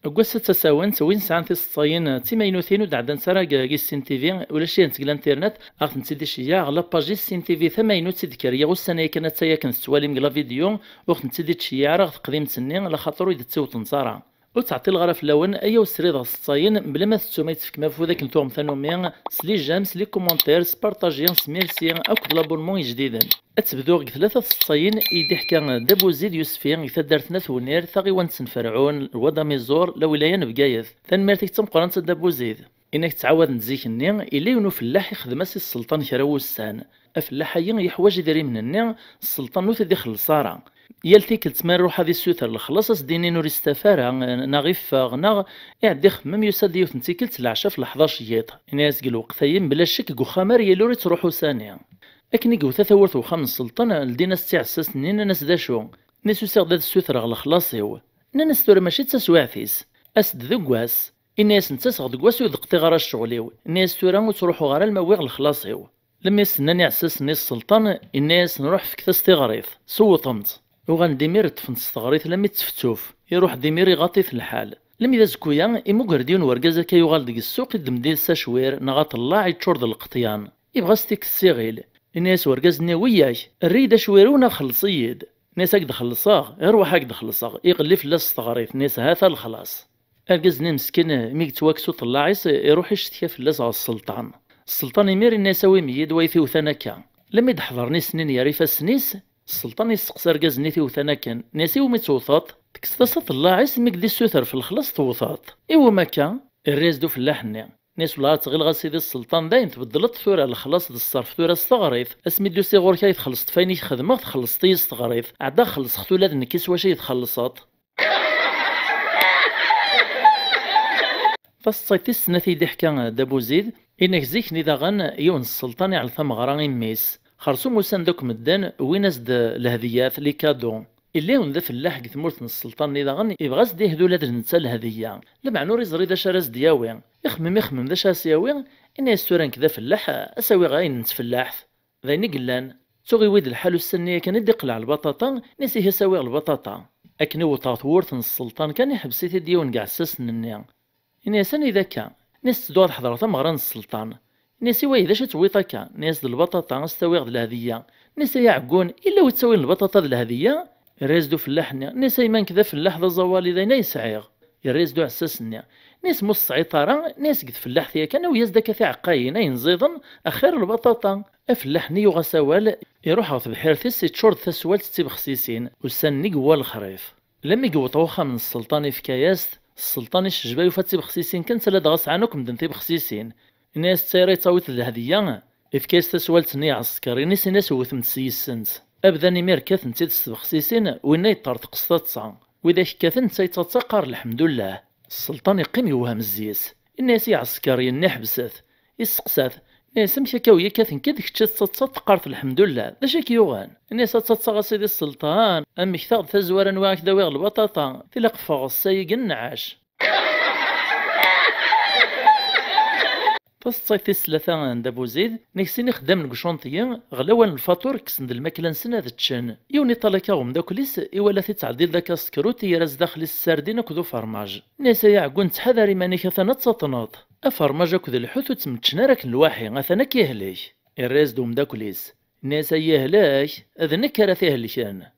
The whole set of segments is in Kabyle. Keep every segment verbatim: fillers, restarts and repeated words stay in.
Deg wass-a d tasawent, win sɛan tiseḍsayin d timaynutin ur d-ɛeddant ara deg, deg Sin T V, ulac i tent deg l'internet, ad tent-id-iceyyeɛ ɣer la page Sin T V tamaynut i d-kker yiɣ ussan-a yakan, atta yakan tettwalim deg la vidéo, ur tent-id-ittceyyiɛ ara ɣer teqdimt-nni, laxaṭer ur d-ttewṭent ara. Ur ttɛeṭṭileɣ ara fell-awen, ayaw srid ɣer tseḍsayin, mebla ma tettum ad tefkem afud akken tuɣem tanumi, s les j'aime, s les commentaires, s partager, s merci, akked l'abonnement ijdiden. Ad tebduɣ deg tlata tseḍsayin i d-iḥka Dda Buzid Yusfi deg taddart n At Wenir, taɣiwant n Ferɛun, Lwad Amiẓur, lawilaya n Bgayet. Tanemmirt-ik d tameqqrant a Dda Buzid. Inak ttɛawaden-d zik-nni, illa yiwen ufellaḥ ixdem-as i sselṭan kra wussan. Afellaḥ-ayi yeḥwaǧ idrimen-nni, sselṭan ur t-id-ixelleṣ ara. Yal tikkelt ma iruḥ ad issuter lexlaṣ, as-d-inin ur istaf ara, neɣ iffeɣ, neɣ iɛedda ixemmem, yusa-d yiwet n tikkelt leɛca f leḥdac yiḍ. Ini-as deg lweqt-ayi, mebla ccek deg uxxam ara yili ur ittruḥu sani. Akken i yewta tawwurt n uxxam n sselṭan, ldin-as-tt iɛessasen-nni, nnan-as d acu? Nni-as usiɣ-d ad ssutureɣ lexlaṣ-iw. Nnan-as tura mačči d taswiɛt-is. As-d deg wass. Ini-as nttaseɣ deg wass ur d-qṭiɣ ara ccɣel-iw. Nni-as tura ur ttruḥuɣ ara alma wwiɣ lexlaṣ-iw. Lemmi s-nnan iɛessasen-nni i sselṭan, inna-yasen ruḥ fket-as tiɣrit, sewwṭem-tt. Uɣalen-d imir ṭṭfen-tt s teɣrit lammi tt-tefttuf, iruḥ-d imir iɣaṭ-it lḥal. Lemmi d azekku-ya, imuger-d yiwen wergaz akka yuɣal-d deg ssuq, iddem-d yid-s acwir neɣ aṭellaɛ iččur d lqeṭyan. Ibɣa s tikkes s iɣil. Inna-yas wergaz-nni weyyak, err-iyi-d acwir-iw neɣ xelleṣ-iyi-d. Inna-yas ad k-d-xellṣeɣ, ɣer waḥ ad k-d-xellṣeɣ, iɣelli fell-as s teɣrit, inna-yas ha-t-a lexlaṣ. Argaz-nni meskin, mi yettwakkes uṭellaɛ-is, iruḥ iccetka fell-as ɣer sselṭan. Sselṭan imir inna-yas awim-iyi-d wa i t-iwtan akka. Lemmi d-ḥeḍren i snin gar ifassen-is, sselṭan yesteqsa argaz-nni i t-iwtan akken, inna-yas iwumi tewteḍ? Tekkseḍ-as aṭellaɛ-is mi k-d-issuter f lexlaṣ tewteḍ. Iwumi akka? Irra-yas-d ufellaḥ-nni. Inna-yas wellah ad tɣileɣ a sidi sselṭan dayen tbeddleḍ tura lexlaṣ d ṣṣerf tura s teɣrit, asmi d-usiɣ ɣur-k ay txellṣeḍ f ayen i k-xedmeɣ txellṣeḍ-iyi s teɣrit, ɛedda xellṣeɣ-t ula d nekk s wacu i txellṣeḍ. Taseḍsayt tis snat i d-iḥka Dda Buzid, inek zik-nni daɣen yiwen n sselṭan iɛell tameɣra i mmi-s. Xersum usan-d akk medden, wwin-as-d lehdiyat, les cadeaux. Illa yiwen d afellaḥ deg tmurt n sselṭan-nni daɣen, ibɣa ad s-d-ihdu ula d netta lhediyya. Lameɛna ur iẓri d acu ara s-d-yawi. Ixemmem, ixemmem d acu ara s-yawi, inna-yas tura nekk d afellaḥ, ad s-awiɣ ayen n tfellaḥt. D ayen i yellan. Tuɣ iwi-d lḥal ussan-nni yakan i d-iqleɛ lbaṭaṭa, inna-yas ihi a s-awiɣ lbaṭaṭa. Akken i wwḍeɣ tewwurt n sselṭan kan iḥbes-it-id yiwen deg iɛessasen-nni. Inna-yas anida akka? Inna-yas ttedduɣ ad ḥedreɣ tameɣra n sselṭan. Inna-yas i wayi d acu i tewwiḍ akka? Inna-yas d lbaṭaṭa, a s-t-awiɣ d lhediyya. Inna-yas ay aɛeggun, illa wi ttawin lbaṭaṭa d lhediyya? Irra-yas-d ufellaḥ-nni. Inna-yas ay ma nekk d afellaḥ d aẓawali d ayen ay sɛiɣ. Irra-yas-d uɛessas-nni. Inna-yas ma ur tesɛiḍ ara, inna-yas deg tfellaḥt yakan awi-yas-d akka tiɛeqqayin, ayen ẓiḍen, axir lbaṭaṭa. Afellaḥ-nni yuɣ-as awal, iruḥ ɣer tebḥirt-is, iččur d taswalt d tibexsisin, ussan-nni yewwa lexrif. Lammi yewweḍ ɣer uxxam n sselṭan ifka-yas-t, sselṭan icejba yufa d tibexsisin kan, ttala dɣa sɛan akk medden tibexsisin. Inna-yas d tayri i tawiḍ d lhediyya, ifka-yas taswalt-nni i ɛesker, inna-yas ini-as wwtemt s yis-sent. Abdan imir kkatent-id s tbexsisin, winna yeṭṭerḍeq s taḍsa. Widak kkaten netta yettaḍsa qqar lḥemdullah. Sselṭan iqqim yewhem zzi-s. Inna-yas i ɛesker yenni ḥebset. Isteqsa-t. Inna-yas amek akka wi yekkaten-k-id kečč i tettaḍsaḍ teqqareḍ lḥemdullah? D acu i k-yuɣen? Inna-yas ad ttaḍsaɣ a sidi sselṭan, mmektaɣ-d tazwara nwiɣ-ak d awiɣ lbaṭaṭa, tilaq ffɣeɣ ssaya i yenneɛc. Taseḍsayt tis tlata n Dda Buzid, nek sin ixeddamen deg ucanṭyi, ɣlawan lfaṭur kksen-d lmakla-nsen ad ččen. Yiwen iṭal akka ɣer umeddakel-is, iwala-t ittɛeddi-d akka s tkerrut, yerra zdaxel-is ssardin akked ufermaj. Inna-yas ay aɛeggun ttḥadar iman-ik atan ad taṭneḍ. Afermaj akked lḥut ur ttmeččen ara akken lwaḥi, atan ad k-ihlek. Irra-yas-d umeddakel-is. Inna-yas ay ihlek, d nekk ara t-ihelken.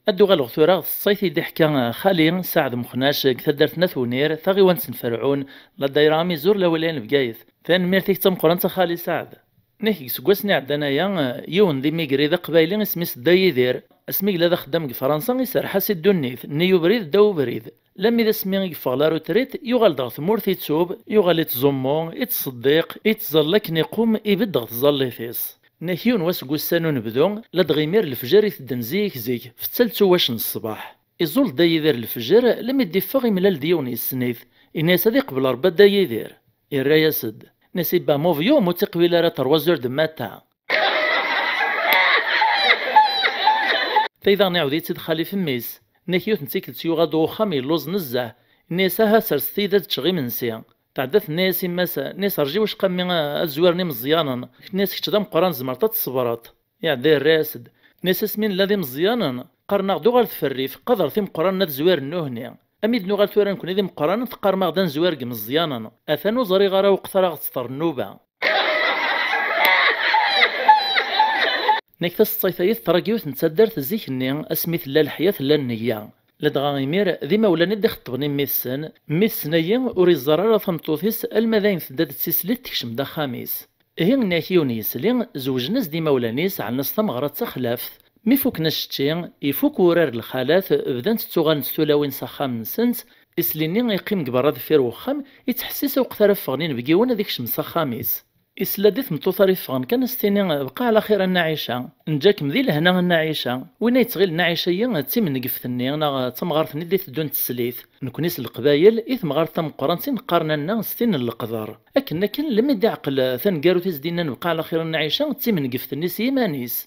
Ad d-uɣaleɣ tura ɣer tseḍsayt i d-iḥka xali Saɛd Mexnac deg taddart n At Wenir, taɣiwant n Ferɛun, la dayra Amizur, lawilaya n Bgayet. Tanemmirt-ik d tameqqrant a xali Saɛd. Nek deg iseggasen iɛeddan aya, yiwen d imigri d aqbayli isem-is Dda Yidir, asmi yella d axeddam deg Fransa iserreḥ-as i ddunit, nni ubrid ddaw ubrid. Lammi d asmi i yeffeɣ la retraite, yuɣal-d ɣer tmurt ittub, yuɣal ittẓummu, ittṣeddiq, ittẓalla akken iqum, ibedd ɣer tẓallit-is. Nek yiwen wass deg wussan unebdu, ladɣa imir lefjer itedden zik zik, f ttaltu wac n ṣṣbeḥ. Iẓul Dda Yidir lefjer, lammi d-iffeɣ imlal-d yiwen yessen-it, inna-yas ad iqbel Rebbi a Dda Yidir. Irra-yas-d. Inna-yas ibba muvyu mu tiqbil ara trois heures de matin. Tayi daɣen iɛawed-itt-id xali f mmi-s. Nek yiwet n tikkelt yuɣal-d uxxam yelluẓ nezzeh. Inna-yas aha serset-iyi-d ad ččeɣ imensi. Tɛedda tenna-yas imma-s, inna-yas rǧiw acqammi ad zwiren imeẓyanen. Tenna-yas kečč d ameqqran tzemreḍ ad tṣebreḍ. Iɛedda yerra-yas-d. Inna-yas asmi nella d imeẓyanen, Qqaren-aɣ-d uɣalet ɣer rrif, qadret imeqqranen ad zwiren nnuhni. Ami d-nuɣal tura nekni d imeqqranen, teqqarem-aɣ-d ad nezwir deg imeẓyanen. Atan ur ẓriɣ ara uqet ara ɣ-teṭṭer nnuba. Nek taseḍsayt-ayi teḍra deg yiwet n taddart zik-nni, asmi tella leḥya tella nneyya. Ladɣa imir, d imawlan i d-ixeṭṭben i mmi-tsen, mmi-tsen-ayi ur iẓerr ara tameṭṭut-is alma d ayen tedda d tislit tekcem-d axxam-is. Ihi nniɣ-ak yiwen yesli, zewjen-as-d imawlan-is, ɛellan-as tameɣra d taxlaft. Mi fukken acečči, ifuk wurar n lxalat, bdant ttuɣalent tulawin s axxam-nsent, isli-nni iqqim deg berra deffir wexxam, ittḥessis awqet ara ffɣen inebgiwen ad ikcem s axxam-is. Isla-d i tmeṭṭut ara iffɣen kan, a s-tini: "Bqa ɛla xir a Nna Ɛica, neǧǧa-kem di lehna a Nna Ɛica." Win ay yettɣilen Nna Ɛica-yi d timengeft-nni neɣ d tamɣart-nni d-iteddun teslit. Nekni s Leqbayel, i temɣart tameqqrant i neqqaren Anna s tin n leqder. Akken akken, lmi d-iɛqel taneggarut i s-d-innan "Bqa ɛla xir a Nna Ɛica", d timengeft-nni s yiman-is.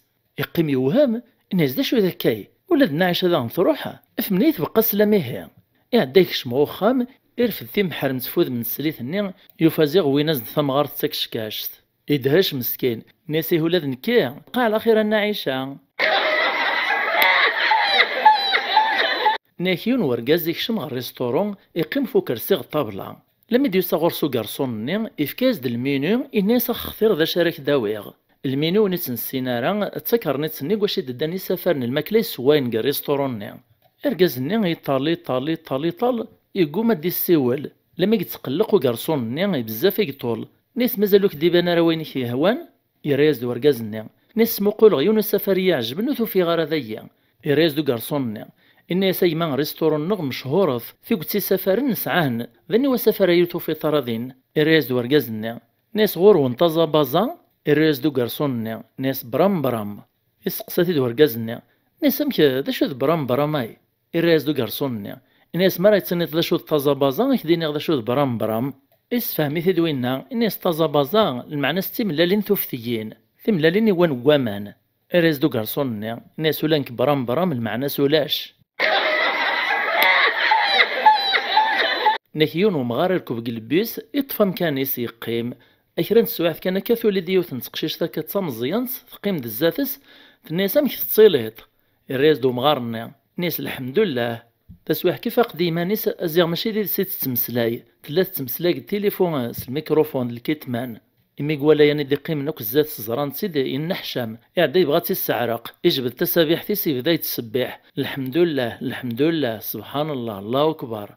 Iqqim yewhem, inna-yas: "D acu d akkay? Ula d Nna Ɛica daɣen truḥ? Af mnay tbeqqa sslam ihi." Iɛedda yekcem ɣer uxxam, irfed timeḥremt f udem n teslit-nni, yufa ziɣ wwin-as-d tamɣart d takeckact. Idhec meskin, inna-yas: "Ihi ula d nekki, bqa ɛla xir a Nna Ɛica." Nna-k yiwen wergaz ikcem ɣer restaurant, iqqim f ukersi ɣer ṭṭabla. Lami d-yusa ɣur-s ugarṣun-nni, ifka-yas-d lminu, inna-yas: "Axextir d acu ara k-d-awiɣ." Lminu ur tt-nessin ara, d takerniṭ-nni deg wacu i d-ddan isafaren n lmakla yessewwayen deg restaurant-nni. Argaz-nni iṭal, iṭal, iṭal, iṭal, yegguma ad d-issiwel. Lami yettqelleq ugarṣun-nni, bezzaf i yeṭul. Nna-s: "Mazal ur k-d-iban ara wayen i k-yehwan?" Yerra-yas-d urgaz-nni. Nna-s: "Smuquleɣ yiwen usafar i yi-iɛejben, ur t-ufiɣ ara dagi." Yerra-yas-d ugarṣun-nni. Inna-yas: "A gma, restaurant-nneɣ mechur-it, tuget isafaren nesɛa-ten. D aniwa asafar ay ur tufiḍ ara din?" Yerra-yas-d urgaz-nni. Nna-s: "Ɣur-wen taẓabaẓa?" Irra-yas-d ugarṣun-nni, nna-s: "Bram, bram." Isteqsa-t-id urgaz-nni, nna-s: "Amek, d acu d bram, bram-ay?" Irra-yas-d ugarṣun-nni, nna-s: "Mi ara yi-tiniḍ d acu d taẓabaẓa, ad k-d-iniɣ d acu d bram, bram." Issefhem-it-id winna, nna-s: "Taẓabaẓa, lmeɛna-s d timellalin tuftiyin, timellalin i wwan n waman." Irra-yas-d ugarṣun-nni, nna-s: "Ula nekk bram, bram, lmeɛna-s ulac." Nna-k yiwen umɣar irkeb deg lebis, iṭṭef amkan-is, yeqqim. A kra n teswiɛt kan akka, tuli-d yiwet n teqcict akka d tameẓyant, teqqim-d zdat-s, tenna-yas: "Amek tettiliḍ?" Irra-yas-d umɣar-nni, nna-yas: "Lḥemdullah." Taswiɛt kan ifaq-d iman-is, ziɣ mačči d yid-s i tettmeslay, tella tettmeslay deg tilifun s lmikrufun d lkitman. Imi iwala ayen i d-iqqimen akk zdat-s ẓran-tt-id, yenneḥcam, iɛedda yebɣa ad tt-isseɛreq, ijbed tasabiḥt-is, yebda yettṣebbiḥ: "Lḥemdullah, lḥemdullah, subḥanallah, Allahu akbar."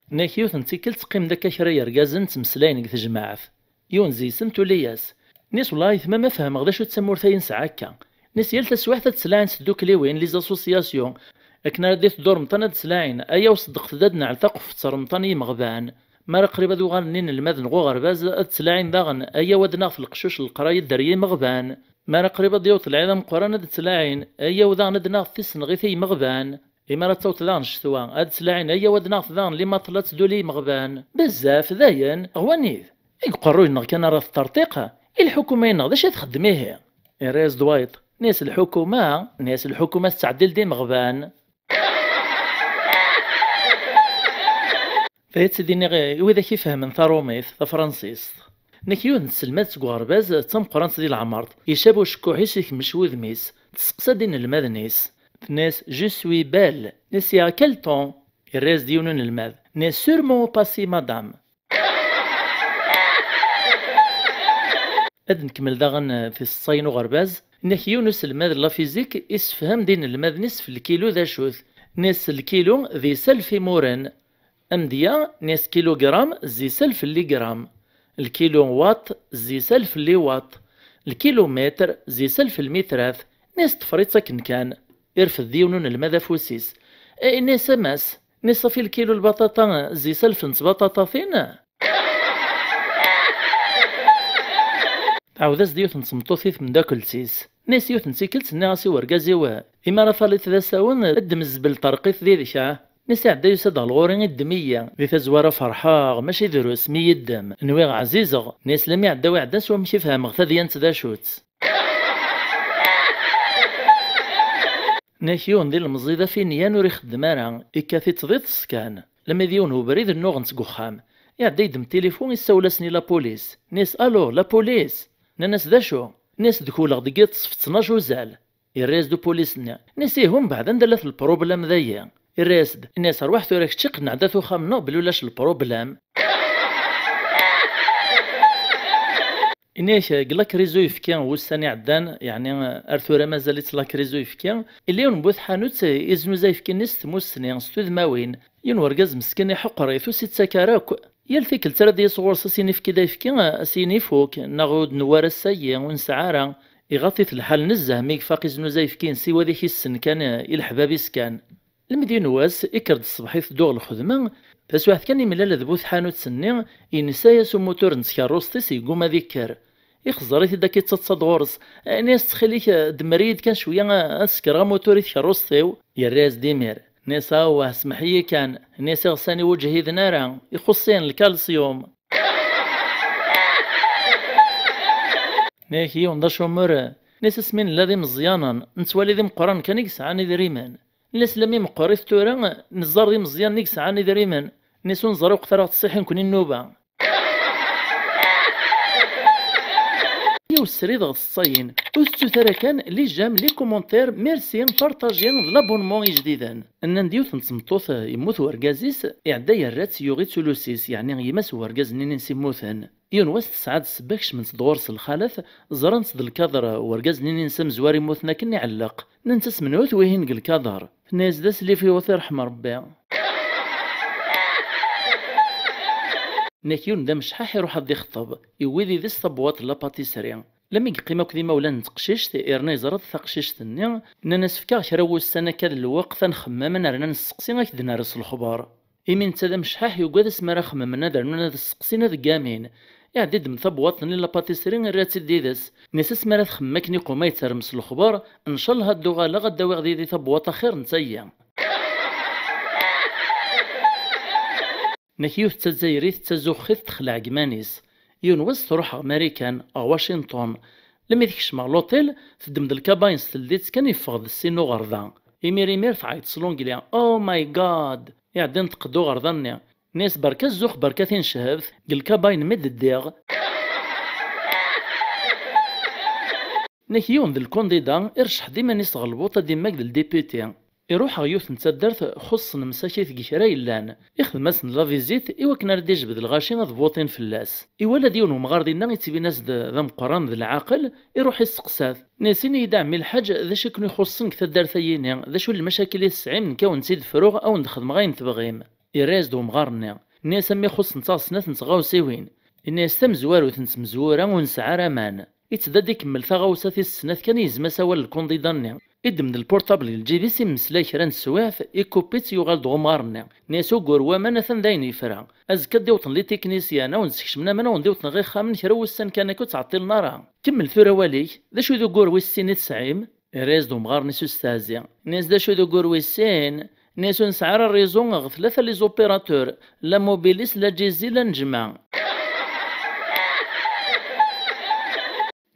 Nna-k yiwet n tikkelt qqim-d akka kra yergazen ttmeslayen deg tejmaɛt. Yiwen deg-sen tuli-yas, nna-s: "Wellah a aytma, ma fehmeɣ d acu d tamurt-ayi nesɛa akka." Nna-s: "Yal taswiɛt ad ttlaɛin s tdukliwin, les associations, akken ara d-iteddu remṭan ad ttlaɛin, ayaw ṣeddqet-d ad neɛl taqeffet remṭan i yimeɣban. Mi ara qrib ad uɣalen inelmaden ɣer uɣerbaz, ad ttlaɛin daɣen, ayaw ad naɣet leqcuc n leqraya dder yimeɣban. Mi ara qrib ad d-yaweḍ lɛid ameqqran ad ttlaɛin, ayaw daɣen ad naɣet tisenɣit i yimeɣban. Imi ara d-taweḍ daɣen ccetwa, ad ttlaɛin, ayaw ad naɣet daɣen limaṭel ad tduli yimeɣban." Bezzaf, dayen, ɣwanid. Deg uqerruy-nneɣ kan ara teṭṭerṭiq, i lḥukuma-nneɣ d acu i txeddem ihi? Irra-yas-d wayeḍ, nna-s: "Lḥukuma, nna-s, lḥukuma tettɛeddil-d imeɣban." Tayet i d-iniɣ i widak ifehmen tarumit, tafransist. Nna-k yiwet n tselmadt seg uɣerbaz, d tameqqrant di leɛmer, icab ucekkuḥ-is, ikmec wudem-is, testeqsa-d inelmaden-is. Tenna-s: "Je suis belle." Nna-s: "Il y a quel temps?" Irra-yas-d yiwen unelmad, nna-s: "Sûrement au passé, madame." Ad nkemmel daɣen, eh, tiseḍsayin uɣerbaz. Nna-k yiwen uselmad n la physique issefham-d inelmaden-is f lkilu d acu-t. Nna-s: "Lkilu d isalf imuren." Amedya, nna-s: "Kilugram d isalf n ligram." Lkilu waṭ, zi salf n liwaṭ. Lkilumitr, zi salf n lmitrat. Nna-s: "Ṭṭfer-itt akken kan." Irfed yiwen unelmad afus-is. Eh, nna-s: "A mass, nna-s, ɣef lkilu lbaṭaṭa, zi salf n tbaṭaṭatin?" Tɛawed-as-d yiwet n tmeṭṭut i tmeddakelt-is. Nna-s: "Yiwet n tikkelt nniɣ-as i urgaz-iw, imi ara taliḍ d asawen, ddem zzbel, ṭerq-it did-k, ah." Nna-s: "Iɛedda yusa-d ɣer ɣur-i, iddem-iyi." Di tazwara ferḥeɣ, mačči drus mi yi-ddem. Nwiɣ ɛzizeɣ. Nna-s: "Lami iɛedda wi iɛeddan s wamek i fehmeɣ tadyant d acu-tt." Nna-k yiwen d ilemẓi d afinyan ur ixeddem ara, ikkat-itt d iṭes kan. Lami d yiwen ubrid nnuɣen-t deg uxxam. Iɛedda yeddem tilifu, issawel-asen i lapulis. Nna-s: "Alo, lapulis!" Nnan-as: "D acu?" Nni-as: "Dkuleɣ deg yiḍ ṣṣef ttnac uzal." Irra-yas-d upulis-nni. Nni-as: "Ihi, mbeɛd anda llat lproblem dayi?" Irra-yas-d. Nni-as: "Rwaḥ tura kečči, qenneɛ-d at uxxam-nneɣ belli ulac lproblem." Ini-ak, deg la crise uyefki wussan iɛeddan, yeɛni ar tura mazal-itt la crise uyefki, illa yiwen n bu tḥanut iznuzu ayefki-nni s tmussni, s tudmawin. Yiwen wergaz meskin iḥuqer-it, ur s-ittak ara akk. Yal tikkelt ara d-yas ɣur-s, a s-yini efk-id ayefki, a s-yini ifuk, neɣ ur d-newwi ara ass-agi, ur nesɛi ara. Iɣaḍ-it lḥal nezzeh mi ifaq iznuzu ayefki-ines i wadek-is kan, i leḥbab-is kan. Lemdi n wass, ikker-d ṣṣbeḥ iteddu ɣer lxedma, taswiɛt kan imlal d bu tḥanut-nni, yensa-yas umutur n tkerrust-is, yegguma ad ikker. Ixẓer-it-id akka, yettaḍsa-d ɣur-s. Ini-as: "Ttxil-k, demmer-iyi-d kan cwiya, ad sekreɣ amutur i tkerrust-iw." Yerra-yas-d imir. Ini-as: "Awah, smeḥ-iyi kan." Ini-as: "Iɣsan-iw ur ǧhiden ara, ixuṣṣ-ihen lkalsyum." Nni-ak yiwen d acumur, nni-as: "Asmi nella d imeẓyanen, nettwali d imeqqranen kan i yesɛan idrimen." Nni-as: "Lammi meqqrit tura, neẓẓar d imeẓyanen i yesɛan idrimen." Nni-as: "Ur neẓri waqt ara ɣ-tṣiḥ i nekkni nnuba. Yiw srid ɣ tseṭṭayin. Ur tettut ara kan les j'aime, les commentaires, merci, partager d l'abonnement ijdiden. Nnan-d yiwet n tmeṭṭut, eh, yemmut wergaz-is, iɛedda yerra-tt, yuɣ-itt ulusi-s, yeɛni yemma-s n wergaz-nni-ines immuten. Yiwen wass tesɛa-d ssebba, kecment-d ɣur-s lxalat, ẓrant-d lkader n wergaz-nni-ines amezwar immuten akken iɛelleq. Nnant-as: "Menhu-t wihin deg lkader?" Tenna-yas: "D aslif-iw, ad t-iṛḥem Ṛebbi." Nni-ak yiwen d amecḥaḥ iruḥ ad d-ixeṭṭeb, iwwi did-s tabwaṭ n la pâtisserie. Lami yeqqim akked imawlan n teqcict, irna yeẓra-d taqcict-nni, nnan-as: "Fk-aɣ kra n wussan akka d lweqt, ad nxemmem, ad nerna nesseqsi, ad k-d-nerr s lexbar." Imi netta d amecḥaḥ, yugad asmi ara xemmen, ad rnun, ad sseqsin, ad ggamin. Iɛedda iddem tabwaṭ-nni n la pâtisserie, irra-tt-id did-s. Nni-as: "Asmi ara txemmem akken iqum ad yetterem s lexbar, ncallah ad d-uɣaleɣ ad d-awiɣ did-i tabwaṭ axir n tagi." Nni-ak yiwet d tazzayrit d tazuxxit texleɛ deg iman-is. Yiwen wass truḥ ɣer Marikan, ɣer Washington. Lami tekcem ɣer l'hôtel, teddem-d lkabayen s teldi-tt kan, yeffeɣ-d ssin n uɣerda. Imir imir tɛeyyeḍ s l'anglais: "Oh my God!" Iɛedda inṭeq-d uɣerda-nni. Nni-as: "Berka zzux, berka tinechebt, deg lkabayen mi d-ddiɣ." Nni-ak yiwen d lkundida, irecceḥ-d iman-is ɣer lbuṭ ad d-immag d ldiputi. Iruḥ ɣer yiwet n taddart xuṣṣen msakit deg kra yellan. Ixdem-asen la visite i wakken ara d-ijbed lɣaci ad buṭin fell-as. Iwala-d yiwen umɣar dinna, ittbin-as-d d ameqqran d lɛaqel, iruḥ isteqsa-t. Nni-as: "Ini-yi-d a ɛemmi lḥaǧ, d acu i ken-ixuṣṣen deg taddart-ayini? D acu n lmacakil i tesɛim, nekk a wen-tt-id-fruɣ, a wen-d-xedmeɣ ayen tebɣim." Irra-yas-d umɣar-nni. Nni-as: "A mmi, xuṣṣent-aɣ snat n tɣawsiwin." Ini-as: "Tamezwarut n tmezwura ur nesɛi ara aman." Itteddu ad d-ikemmel taɣawsa tis snat kan, yezma-s awal lkundida-nni. Iddem-d lpurṭabl deg lǧib-is, immeslay kra n teswiɛt, ikupi-tt, yuɣal-d ɣer umɣar-nni. Nni-as: "Ugur n waman atan d ayen yefra. Azekka ad d-iwṭen litiknisyan, a wen-d-skecmen aman, a wen-d-iwṭen ɣer ixxamen, kra n wussan kan akka ur ttɛeṭṭilen ara. Kemmel tura awal-ik, d acu i d ugur wis sin i tesɛim?" Irra-yas-d umɣar-nni s ustazi. Nni-as: "D acu d ugur wis sin?" Nni-as: "Ur nesɛi ara réseau ɣer tlata les opérateurs, la Mobilis, la Djezzy, la Nejma."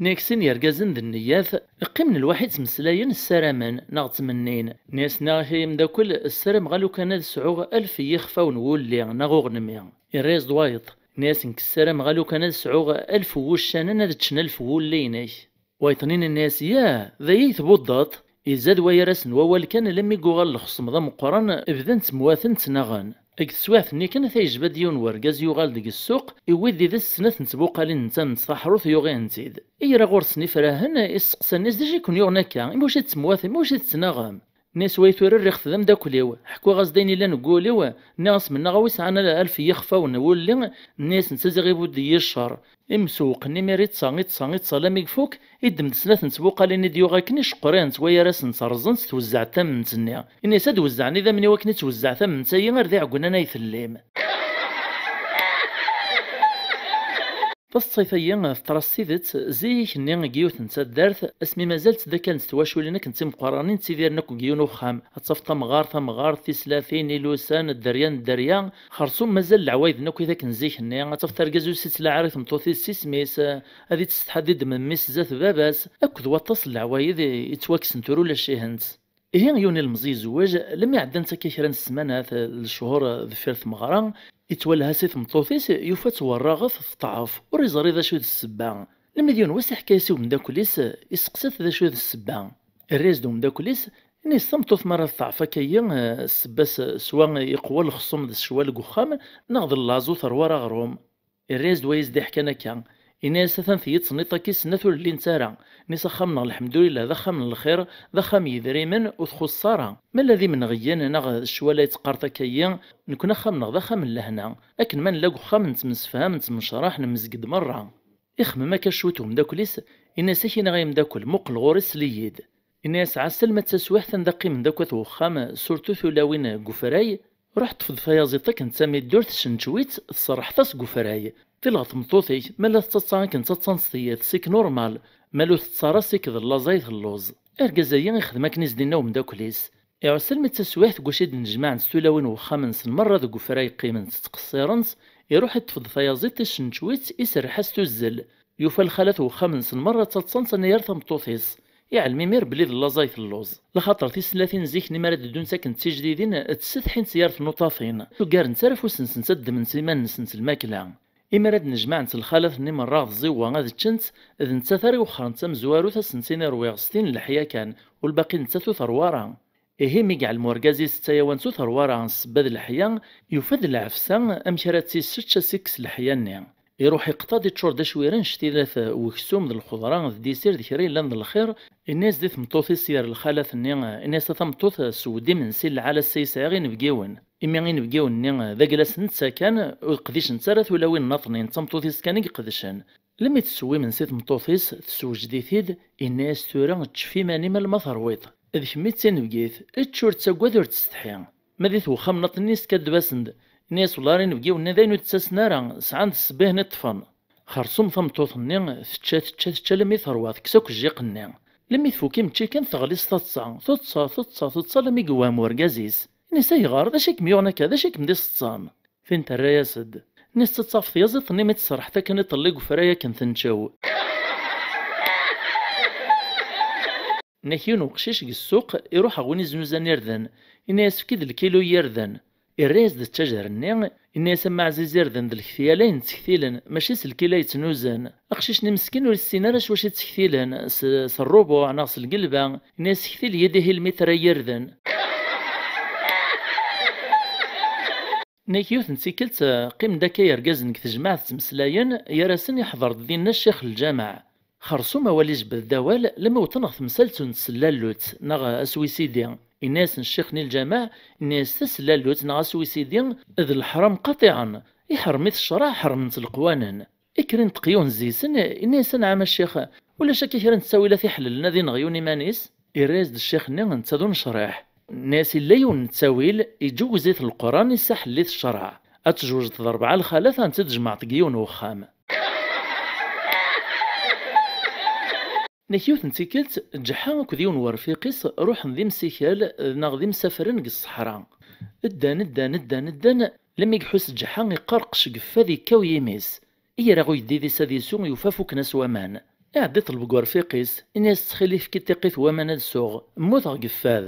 Nni-ak sin yergazen d nneyat, qqimen lwaḥi ttmeslayen, ssaramen neɣ ttmennin. Nni-as: "Nniɣ-ak ay ameddakel, ssarameɣ a lukan ad sɛuɣ alef n yixfawen n wulli neɣ uɣenmi." Irra-yas-d wayeḍ. Nni-as: "Nekk ssarameɣ a lukan ad sɛuɣ alef n wuccanen ad ččen alef n wulli-inek." Wayeḍ-nni nni-as: "Yah, d aya i tbuddeḍ?" Izad wayar-asen wawal kan, alammi yuɣal lexṣem d ameqqran, bdan ttemwaten, ttnaɣen. Deg teswiɛt-nni kan, ata yejba-d yiwen wergaz, yuɣal-d deg ssuq, iwwi-d did-s snat n tbuqalin n tamemt taḥrurt, yuɣ-ihent-id. Ira ɣur-sen ifrahen, isteqsa-nni-as: "D acu i ken-yuɣen akka? Iwacu i tettemwatem? Iwacu i tettnaɣem?" Nni-as: "Way tura rriɣ-t d ameddakel-iw, ḥkiɣ-as-d ayen illan deg wul-iw, nniɣ-as mennaɣ a wi sɛan alef n yixfawen n wulli, nni-as netta ziɣ ibuddi-yi ccer." Imsewweqen imir iṭṭsa, iṭṭsa, iṭṭsa, alammi ifuk, iddem-d snat n tbuqalin i d-yuɣ akken, iceqqer-ihent wayar-asent, rẓent, twezzeɛ-d tamemt-nni. Ini-as: "Ad wezzɛen idammen-iw akken i twezzɛeḍ tamemt-ayi, ar d iɛeggunan ay tellim." Taseḍsayt-agi teḍra s tidet zik-nni deg yiwet n taddart, asmi mazal ttdakkalent twaculin akken d timeqqranin, ttidiren akk deg yiwen uxxam. Ad tafeḍ tamɣart, tamɣart, tislatin, ilusan, dderya n dderya. Xerṣum mazal leɛwayed-nni akk i akken zik-nni. Ad tafeḍ argaz ur s-ittlaɛi ara i tmeṭṭut-is s isem-is, ad ittsetḥa ad iddem mmi-s zdat baba-s, akked waṭas n leɛwayed i, yettwakksen tura ulac-ihent. Ihi yiwen ilemẓi yezweǧ, lmi ɛeddant akka kra n ssmanat, d lechur deffir tmeɣra, ittwalha si tmeṭṭut-is, yufa-tt werraɣet teṭɛef, ur iẓri d acu d ssebba. Lemmi d yiwen wass iḥka-yas i umeddakel-is, iseqsa-t d acu i d ssebba. Irra-yas-d umeddakel-is, ini-as tameṭṭut mi ara teḍɛef akka-yi, eh, ssebba-s s wa yeqwa lexṣum d ccwa deg uxxam, neɣ d llaẓ ur terwi ara aɣrum. Irra-yas-d wayes d-iḥkan akka. Ini-as atan tiyyi d tniṭ-agi snat ur llint ara. Ini-as axxam-nneɣ lḥemdulillah d axxam n lxir, d axxam n yidrimen, ur txuṣṣ ara. Ma la d imenɣiyen neɣ d ccwal ay teqqareḍ akka-yi, nekkni axxam-nneɣ d axxam n lehna. Akken ma nella deg uxxam nettemsefham, nettemcraḥ, nemmezg-d merra. Ixemmem akka cwiṭ umeddakel-is, ini-as ak-iniɣ ay ameddakel, muqel ɣur-i, sel-iyi-d. Ini-as ɛass alma d taswiɛt anda qqimen-d akk at wexxam, surtout tulawin deg ufray, ruḥ ṭṭef-d tayaziḍt akken d tamiddurt, ccencwi-tt, tserrḥeḍ-as deg ufray. Tilɣ tmeṭṭut-ik, ma la tettaḍsa akken ttaḍsan s tiyyat, sik normal, ma la ur tettaḍsa ara sik d llaẓ ay telluẓ. Argaz-agi ixdem akken i s-d-inna umeddakel-is. Iɛuss almi d taswiɛt deg wacu i d-nnejmaɛent tulawin n wexxam-nsen merra deg ufray qqiment ttqeṣṣirent, iruḥ iṭṭef-d tayaziḍt, icencwi-tt, iserreḥ-as tuzzel. Yufa lxalat n wexxam-nsen merra ttaḍsant anagar tameṭṭut-is. Iɛlem imir belli d llaẓ ay telluẓ. Laxaṭer tislatin zik-nni mi ara d-ddunt akken d tijdidin, ttsetḥint yar tnuṭaṭin. Ur ggarent ara afus-nsent ad ddment iman-nsent lmakla. Imi ara d-nnejmaɛent lxalat-nni merra ɣer tẓiwa ad ččent, d nettat ara iwexxren d tamezwarut, ad sent-iniɣ rwiɣ s tin n leḥya kan, u lbaqi nettat ur terwi ara. Ihi mi yeɛlem urgaz-is d tayawant ur terwi ara, ssebba d leḥya, yufa-d lɛefsa amek ara tt-issečč ad s-ikkes leḥya-nni. Iruḥ iqeṭṭa-d, iččur d acwir annect-ilat weksum d lxeḍra d disir d kra yellan d lxir, ini-as di tmeṭṭut-is yer lxalat-nni, ini-as a tameṭṭut, seww-d imensi lɛal ass-a i sɛiɣ inebgiwen. Imi inebgiwen-nni d aglas netta kan, ur qdicent ara tulawin nnaṭnin, d tameṭṭut-is kan i iqedcen. Lemmi tesseww imensi tmeṭṭut-is, tessewjed-it-id, inna-yas tura ččef iman-im alma terwiḍ. D kemmi d tinebgit, ečč ur ttaggad ur ttsetḥi. Ma di twexxam nnaṭnin iskaddeb-asen-d, inna-yas wellah ara inebgiwen-nni d ayen ur d-ttasen ara, sɛan-d ssebba i ten-iṭṭfen. Xersum tameṭṭut-nni, tečča, tečča, tečča, lemmi terwa, tekkes akk jjiq-nni. Lemmi tfuk imečči kan teɣli s taḍsa, teḍsa, teḍsa, teḍsa, lemmi yewhem urgaz-is. Ini-as ayɣer, d acu i kem-yuɣen akka, d acu i kem-d-iseḍsan? Tin terra-yas-d. Nni-as tettaṭṭaf tyaziḍt-nni mi tserrḥeḍ akken iṭelli deg ufray akken tenčew. Nnak yiwen uqcic deg ssuq iruḥ ɣer win iznuzan irden, ini-as efk-id lkilu n yirden. Irra-yas-d ttajer-nni, ini-as ama ɛziz irden d lektiyal ay nettektilen, mačči s lkil ay ttnuzan. Aqcic-nni meskin ur issin ara s wacu i ttektilen, s, s rrubuɛ neɣ s lgelba, ini-as ktil-iyi-d ihi lmitr ay irden. Nnak yiwet n tikkelt, qqimen-d akka yergazen deg tejmaɛt ttmeslayen, gar-asen iḥḍer-d dinna ccix n lǧameɛ. Xersum awal ijebbed-d awal, lemmi wwḍen ɣer temsalt n tsellallut, neɣ aswisidi. Inna-yasen ccix-nni n lǧameɛ, inna-yas tasellallut neɣ aswisidi d leḥram qaṭiɛen, iḥrem-it ccreɛ, ḥermen-t leqwanen. Ikker inṭeq yiwen zzis-en, inna-yas anɛam a ccix, ulac akka kra n ttawilat iḥellelen ad ineɣ yiwen iman-is? Irra-yas-d ccix-nni netta d unecriḥ. Nna-yas illa yiwen n ttawil, iǧewwez-it Leqran, isaḥell-it ccreɛ. Ad tjewwjeḍ d rebɛa lxalat ad tent-id-tjemɛeḍ deg yiwen wexxam. Nek yiwet n tikkelt, Ǧeḥḥa akked yiwen werfiq-is ruḥen d imsikal neɣ d imsafren deg ṣṣeḥra. Ddan, ddan, ddan, ddan, lemmi iḥuss Ǧeḥḥa iqqerqec deg fad, ikkaw yimi-s. Ira uyeddid-is ad isu, yufa fuken-as waman. Iɛedda iṭleb deg urfiq-is, ini-as ttxil-k efk-iyi tiqqit n waman ad suɣ, mmuteɣ deg fad.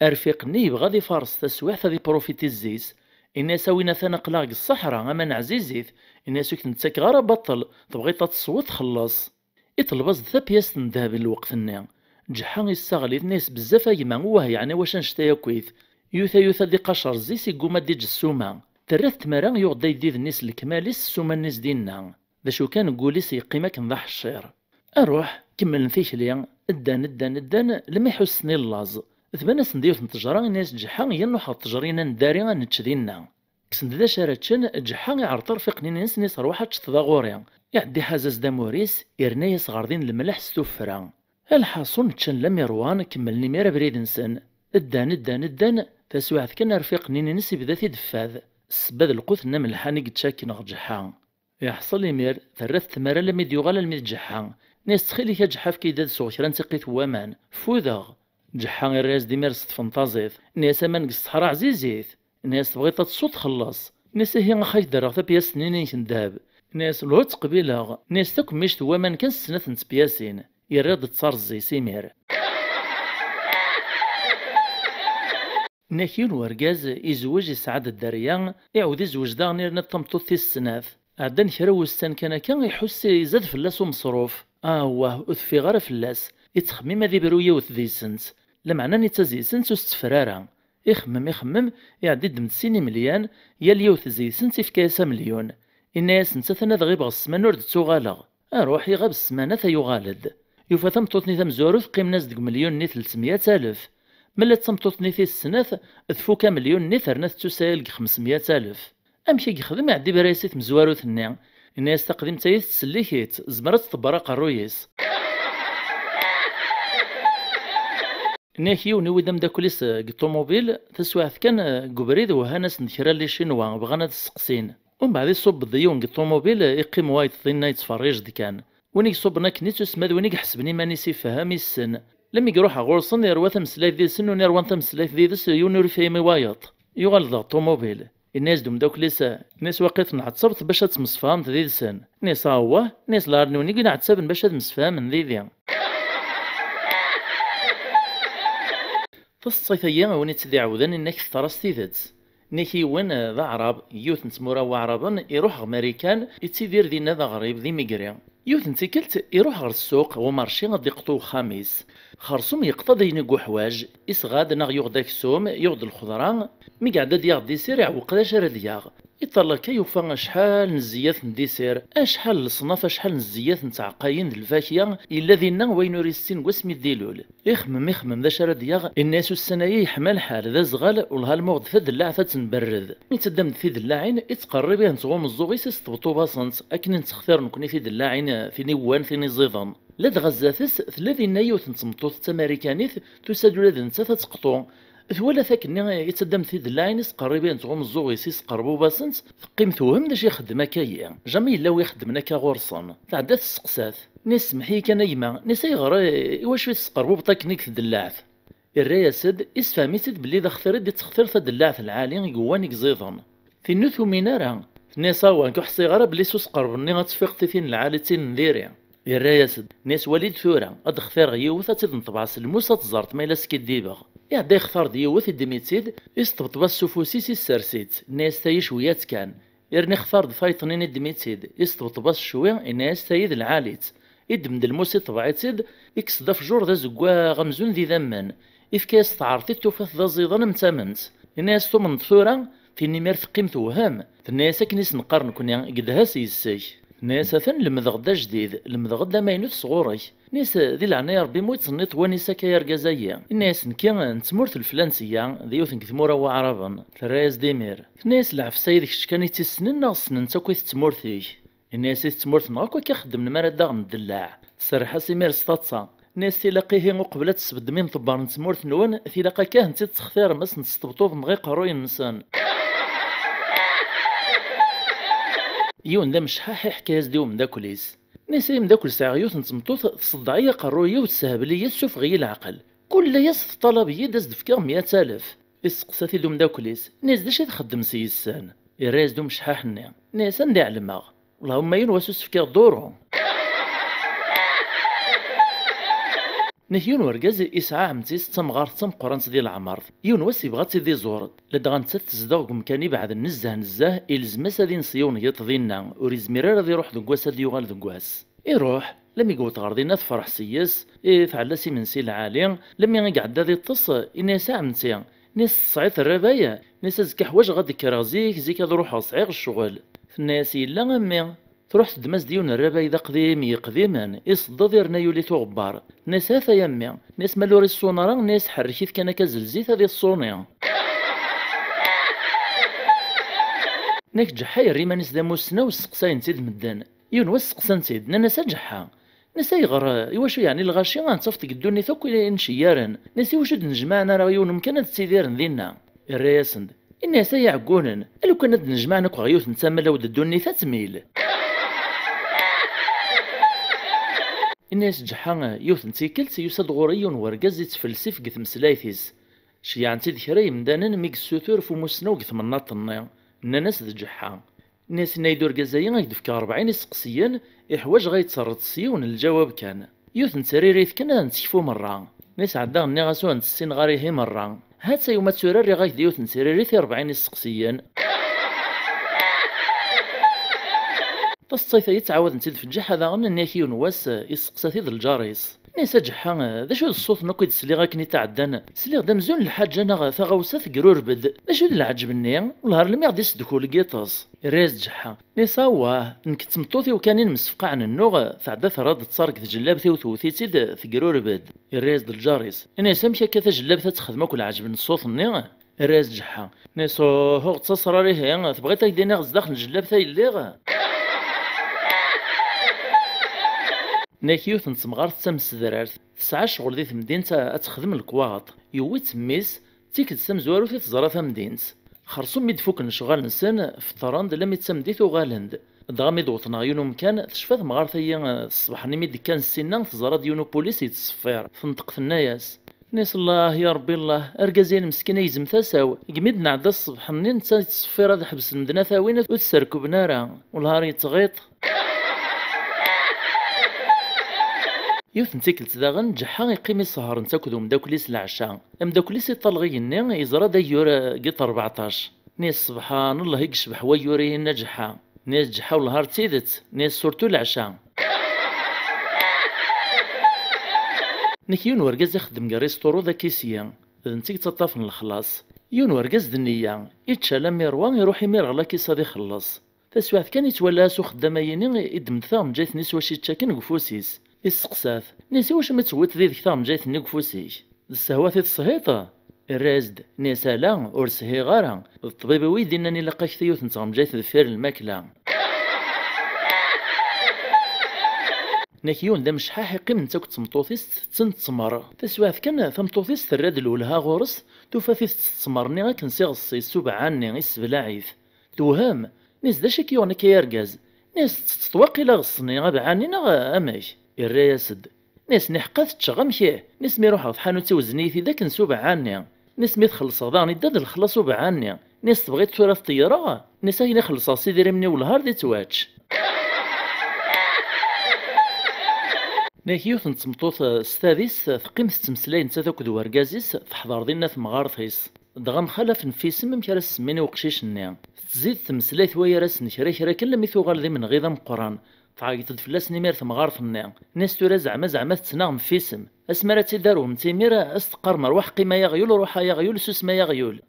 Arfiq-nni yebɣa ad ifares taswiɛt ad iprofiti zzi-s. Ini-as a win atan aql-aɣ deg ṣṣeḥra, aman ɛzizit. Ini-as ur k-ten-ttakeɣ ara baṭel, tebɣiḍ ad tesweḍ xelleṣ. Iṭleb-as-d tapyast n ddheb n lweqt-nni. Ǧeḥḥa issaɣel-it, inna-yas bezzaf a gma, wah yeɛni wacu annect-a akkit? Yuta yuta ad iqacer zzi-s, igguma ad d-iǧǧ ssuma. Terra-t tmara, yuɣ-d ayeddid-nni s lekmal-is, ssuma-nni s dinna. D acu kan, deg wul-is yeqqim akken d aḥeccir. Aruḥ, kemmlen tikli, ddan, ddan, ddan, lmi ḥussen i llaẓ. Tban-asen-d yiwet n ttejra, inna-yas Ǧeḥḥa, yya nruḥ ɣer ttejra-inna n ddari ad nečč dinna. Kksen-d d acu ara ččen, Ǧeḥḥa iɛreḍ arfiq-nni-ines, inna-yas rwaḥ ad teččeḍ da ɣur-i. Iɛedda iḥaz-as-d amur-is, irna-yas ɣer din lemleḥ s tuffra. Lḥaṣun ččan lamir wan, kemmlen imir abrid-nsen. Ddan, ddan, ddan, taswiɛt kan arfiq-nni-ines ibda-t-id fad. Ssebba d lqut n amelḥan i yečča akken ɣer Ǧeḥḥa. Iḥṣel imir, terra-t tmara almi d-yuɣal almi d Ǧeḥḥa. Inna-yas ttxil-k a Ǧeḥḥa efk-iyi-d ad sweɣ kra n tiqqit n waman. Ffudeɣ. Ǧeḥḥa irra-yas-d imir s ṭṭfen taẓit. Inna-yas aman deg ṣṣeḥra ɛzizit. Inna-yas tebɣiḍ ad tesweḍ xelleṣ. Inna-yas ihi ax ak-d-rreɣ tapyast-nni-inek n ddheb. Inna-yas lhu ttqbileɣ. Inna-yas takemmict n waman kan s snat n tepyasin. Yerra-d ttaṛ zzi-s imir. Nnak yiwen wergaz izewwej, isɛa-d dderya, iɛawed izewwej daɣen irna d tameṭṭut tis snat. Ɛeddan kra n wussan kan akka, iḥuss izad fell-as umeṣruf. Awah, ur teffiɣ ara fell-as. Ittxemmim ad ibru yiwet deg-sent. Lameɛna netta deg-sent ur s-teffer ara. Ixemmem, ixemmem, iɛedda iddem-d sin imelyan, yal yiwet deg-sent ifka-yas amelyun. Inna-yas netta atan ad ɣibeɣ ssmana ur d-ttuɣaleɣ. Aruḥ, iɣab ssmana tayuɣal-d. Yufa tameṭṭut-nni tamezwarut qqimen-as deg umelyun-nni telt mya alef. Mella d tameṭṭut-nni tis snat, tfuk amelyun-nni terna tettusayal deg xems mya alef. Amek i yexdem? Iɛedda ibra-yas i tmezwarut-nni. Inna-yas taqdimt-ayi tettsellik-itt, tezmer ad tḍebber aqerruy-is. Nniɣ-ak yiwen iwi-d ameddakel-is deg ṭumubil, taswiɛt kan deg ubrid wehhan-asen-d kra n Licinwa, bɣan ad sseqsin. Umbeɛd iṣubb-d yiwen deg ṭumubil, iqqim wayeḍ dinna yettferrij-d kan. Win i iṣubben akken i tusma d win i iḥesben iman-is ifehhem, issen. Lami iruḥ ɣur-sen, irwa tameslayt did-sen, win irwan tameslayt did-s, yiwen ur ifhim i wayeḍ. Yuɣal-d ɣer ṭumubil. Inna-yas-d umeddakel-is, inna-yas waqil tenɛettabeḍ bac ad temsefhameḍ did-sen. Inna-yas awah, inna-yas lɛar n win i yenɛettaben bac ad msefhamen didi. Taseḍsayt-agi, win i tt-id-iɛawden inna-k teḍra s tidet. Nniɣ-ak yiwen, eh, d aɛrab, yiwet n tmura n waɛraben, iruḥ ɣer Marikan, ittidir dinna d aɣrib, d imigri. Yiwet n tikkelt, iruḥ ɣer ssuq, ɣer umarci, ad d-iqeṭṭu uxxam-is. Xersum yeqḍa-d ayen i yuḥwaǧ, isɣa-d neɣ yuɣ-d aksum, yuɣ-d lxeḍra, mi iɛedda ad yaɣ disir, iɛewweq d acu ara d-yaɣ. Iṭṭal akka yufa acḥal n zziyat n disir, acḥal n leṣnaf, acḥal n zziyat n tɛeqqayin d lfakya, yella dinna wayen ur yessin deg wasmi d-ilul. Ixemmem, ixemmem d acu ara d-yaɣ, inna-yas ussan-ayi yeḥma lḥal, d azɣal, wellah alma uɣ-d tadellaɛt ad tenberred. Mi ttaddam-d tidellaɛin, ittqerrib ihent ɣer umeẓẓuɣ-is, isṭebṭub-asent, akken i nettextir nekni tidellaɛin, tiniwwan, tiniẓiḍen. Ladɣa zdat-s, tella dinna yiwet n tmeṭṭut d tamarikanit, tusa-d ula d nettat ad teqṭu. Twala-t akkenni ittaddam-d tidellaɛin, isqerrib ihent ɣer umeẓẓuɣ-is, isqerrub-asent, teqqim tewhem d acu ixeddem akka-yi. Jamais yella wi ixeddmen akka ɣur-sen. Tɛedda tesseqsa-t. Nni-as semmeḥ-iyi kan a gma, nni-as ayɣer, eh, iwacu i tesqerbubeḍ akken i deg tdellaɛt? Irra-yas-d, issefhem-itt-id belli d axtir i d-ittextir tadellaɛt lɛali i yewwan i iẓiḍen. Tin ur tumin ara. Tenna-yas awa, nekk ur ḥṣiɣ ara belli s usqerb-nni ad teffiɣ titin lɛali d tin n diri. Irra-yas-d, nni-as wali-d tura, ad d-xtireɣ yiwet ad tt-id-neṭbeɛ s lmus ad teẓreḍ ma yella skiddibeɣ. Iɛedda yextar-d yiwet, iddem-itt-id, isṭebṭeb-as s ufus-is, issers-itt, nni-as tayi cwiyat kan. Irni xtar-d fayṭnin, iddem-itt-id, isṭebṭeb-as cwi, inna-yas tayi d lɛali-tt. Iddem-d lmus, iṭbeɛ-itt-id, ikkes-d afjur d azeggaɣ amzun d idammen. Ifka-yas taɛertit, tufa-t d aẓidan am tamemt. Inna-yas tumneḍ tura? Tin imir teqqim tewhem. Tenna-yas akken i s-neqqar nekni, gedha-s yes-k. Tenna-yas atan lemdeɣ-d ajdid, lemdeɣ-d amaynut sɣur-k. Nni-as di leɛnaya Rebbi ma ur yettsenniṭ wanisa-k ay argaz-ayi. Inna-yas nekki n tmurt lflansiya, d yiwet n tmura n waɛraben. Terra-yas-d imir. Tenna-yas lɛefs-ayi d kečč kan i tt-issnen neɣ ssnen-tt akk i tmurt-ik? Inna-yas i tmurt-nneɣ akk akka xeddmen mi ara d-aɣen ddellaɛ. Tserreḥ-as imir s taḍsa. Nni-as tilaq ihi uqbel ad tesbeddem imḍebber n tmurt-nwen, tilaq akka ad tent-id-textirem, ad sent-tesṭebṭubem ɣer iqerruyen-nsen. Yiwen d amecḥaḥ iḥka-yas-d i umeddakel-is. Nni-as ay ameddakel, sɛiɣ yiwet n tmeṭṭut tṣeddeɛ-iyi aqerruy-iw, tessehbel-iyi, tessufeɣ-iyi leɛqel. Kul layas teṭṭalab-iyi-d ad s-d-fkeɣ meyya alef. Isteqsa-t-id umeddakel-is, nni-as d acu i txeddem s yis-sen? Irra-yas-d umecḥaḥ-nni, nni-as anda i ɛelmeɣ? Allahumma yiwen wass ur s-fkiɣ duru. Nni-ak yiwen wergaz isɛa ɛemti-s d tamɣart d tameqqrant di leɛmer. Yiwen wass yebɣa ad tt-id-iẓur, ladɣa nettat tezdeɣ deg umkan ibeɛden nezzeh nezzeh, ilzem-as ad ines yiwen yiḍ dinna, ur izmir ara ad iruḥ deg wass ad d-yuɣal deg wass. Iruḥ, lami yewweḍ ɣer dinna tefreḥ s-yes, i tɛella s imensi lɛali, lami i iɛedda ad iṭṭes, inna-yas a ɛemti, nni-as tesɛiḍ rrabay? Nni-as azekka ḥwajeɣ ad d-kkreɣ zik, zik ad ruḥeɣ sɛiɣ ccɣel. Tenna-yas yella a mmi. Truḥ teddem-as-d yiwen n rrabay d aqdim yeqdimen, iṣeddeḍ irna yuli-t uɣebbar. Nni-as ha-t-aya a mmi. Nni-as ma ur iṣṣun ara, nni-as ḥerrek-it kan akka zelz-it ad iṣṣuni. Nni-ak Ǧeḥḥa yerra iman-is d amussnaw, sseqsayen-tt-id medden. Yiwen wass seqsan-tt-id, nnan-as a Ǧeḥḥa, nni-as ayɣer, iwacu yeɛni lɣaci ad nettaf deg ddunit akk i nceyyaren? Nni-as iwacu d-nnejmaɛen ara yiwen umkan ad ttidiren dinna? Irra-yasen-d, inna-as ay iɛeggunen, a lukan ad d-nnejmaɛen akk ɣer yiwet n tama law d ddunit ad tmil. Inna-as Ǧeḥḥa, yiwet n tikkelt yusa-d ɣur-i yiwen wergaz ittfelsif deg tmeslayt-is. Ceyyɛen-tt-id kra yemdanen mi yessutur f umusnaw deg temnaḍt-nni, nnan-as d Ǧeḥḥa. Nni-as inna-yi-d urgaz-ayi ad k-d-fkeɣ rebɛin iseqsiyen, iḥwaǧ ɣa yetterreḍ s yiwen n lǧawab kan. Yiwet n tririt kan ad nettekfu merra. Nni-as ɛeddaɣ nniɣ-as ur tent-ssineɣ ara ihi merra. Ha-tt-a yuma tura rriɣ-ak-d yiwet n tririt i rebɛin iseqsiyen. Taseḍsayt-agi ttɛawaden-tt-id ɣef Ǧeḥḥa daɣen, nniɣ-ak yiwen wass, eh, yesteqsa-t-id Lǧar-is. Nniɣ-as: "A Ǧeḥḥa, eh, d acu d ṣṣut-akk i d-sliɣ akken i tɛeddan? Sliɣ-d amzun lḥaǧa neɣ taɣawsa tegrureb-d. D acu d lɛeǧb-nni? Wellah ar lmi ɣ-d-isedkul deg yiṭes." Irra-yas Ǧeḥḥa. Nniɣ-as: "Awah, nekk d tmeṭṭut-iw kan i nemsefqaɛen nnuɣ, tɛedda terra-d ttaṛ deg tjellabt-iw, tewwet-itt-id, tegrureb-d." Irra-yas-d Lǧar-is. Nniɣ-as: "Amek akka tajellabt ad texdem akk lɛeǧb n ṣṣut-nni?" Irra-yas Ǧeḥḥa. Nniɣ-as: "Uhu, ur ɣ-ttaṣer ara ihi, tebɣiḍ ad k-d-iniɣ zdaxel n tjellabt ay lliɣ?" Nniɣ-ak yiwet n temɣart d tamsedrart, tesɛa ccɣel di temdint, ad texdem lekwaɣeḍ. Yewwi-tt mmi-s, d tikkelt tamezwarut i teẓra tamdint. Xersum mi d-fuken lecɣal-nsen, feṭṭren-d, lammi d tameddit uɣalen-d. Dɣa mi d-wwḍen ɣer yiwen umkan, tecfa temɣart-agi, eh, ṣṣbeḥ-nni mi d-kkan ssinna, teẓra-d yiwen upulis yettṣeffir. Tenṭeq tenna-yas: "Nniɣ-as: Allah, ya Rebbi Allah, argaz-in meskin ay yezm tasa-w. Deg mi d-nɛedda ṣṣbeḥ-nni, netta yettṣeffir ad ḥebsen medden ad t-awin, ur t-sserkuben ara. Wellah ar yettɣiṭ." Yiwet n tikkelt daɣen, Ǧeḥḥa iqqim isehher netta akked umeddakel-is leɛca. Ameddakel-is iṭṭalleɣ igenni, yeẓra-d ayyur, eh, deg ṭerbeɛṭac. Nniɣ-as: "Subḥan Allah, i yecbeḥ wayyur-ihin a Ǧeḥḥa." Nniɣ-as Ǧeḥḥa: "Wellah ar d tidet." Nniɣ-as: "Surtout leɛca." Nniɣ-ak yiwen wergaz ixeddem deg risturu d akisyi, d netta i yettaṭṭafen lexlaṣ. Yiwen wergaz d nniya, ičča la mirwa, iruḥ imir ɣer lakis ad ixelleṣ. Taswiɛt kan, ittwala-as uxeddam-ayini iddem-d taɣenǧayt-nni s wacu ičča akken deg ufus-is. Isteqsa-t: "Nniɣ-as, iwacu mi tewwiḍ did-k taɣenǧayt-nni deg ufus-ik? D ssehwa i teshiḍ?" Irra-yas-d: "Nniɣ-as ala, ur shiɣ ara. D ṭṭbib-iw i yi-d-innan ilaq-ak yiwet n tɣenǧayt deffir lmakla." Nniɣ-ak yiwen d amecḥaḥ iqqim netta akked tmeṭṭut-is tetten ttmer. Taswiɛt kan, tameṭṭut-is terra-d lwelha ɣur-s, tufa-t itett ttmer-nni akken s iɣes-is s ubeɛɛa-nni, isseblaɛ-it. Tewhem. Nniɣ-as: "D acu i k-yuɣen akka ay argaz?" Nniɣ-as: "Tettetteḍ waqila ɣes-nni abeɛɛa-nni neɣ amek?" Irra-yas-d. Nniɣ-as: "Niḥeqqa teččeɣ, amek ih? Nniɣ-as mi ruḥeɣ tḥanut i weznen-iyi-t-id akken s ubeɛɛa-nni. Nniɣ-as mi t-xellṣeɣ daɣen idda-d lexlaṣ ubeɛɛa-nni. Nniɣ-as: Tebɣiḍ tura ad t-ṭeyyreɣ?" Nniɣ-as: "Ayen ixelleṣ-as idrimen-iw lhar di ttwač." Nniɣ-ak yiwet n tmeṭṭut, eh, s tadist, teqqim tettmeslay nettat akked wergaz-is, teḥḍer dinna temɣart-is. Dɣa mxalafen f isem amek ara s-semmin i uqcic-nni. Tettzid tmeslayt wayar-asen kra kra kan, lammi tuɣal d imenɣi d ameqqran. Tɛeggeḍ-d fell-asen imir temɣart-nni. Nniɣ-as: "Tura zeɛma, zeɛma tettnaɣem f isem. Asmi ara tt-id-arwem timir, a s-teqqarem: Rwaḥ qqim ay aɣyul, rwaḥ ay aɣyul, susem ay aɣyul."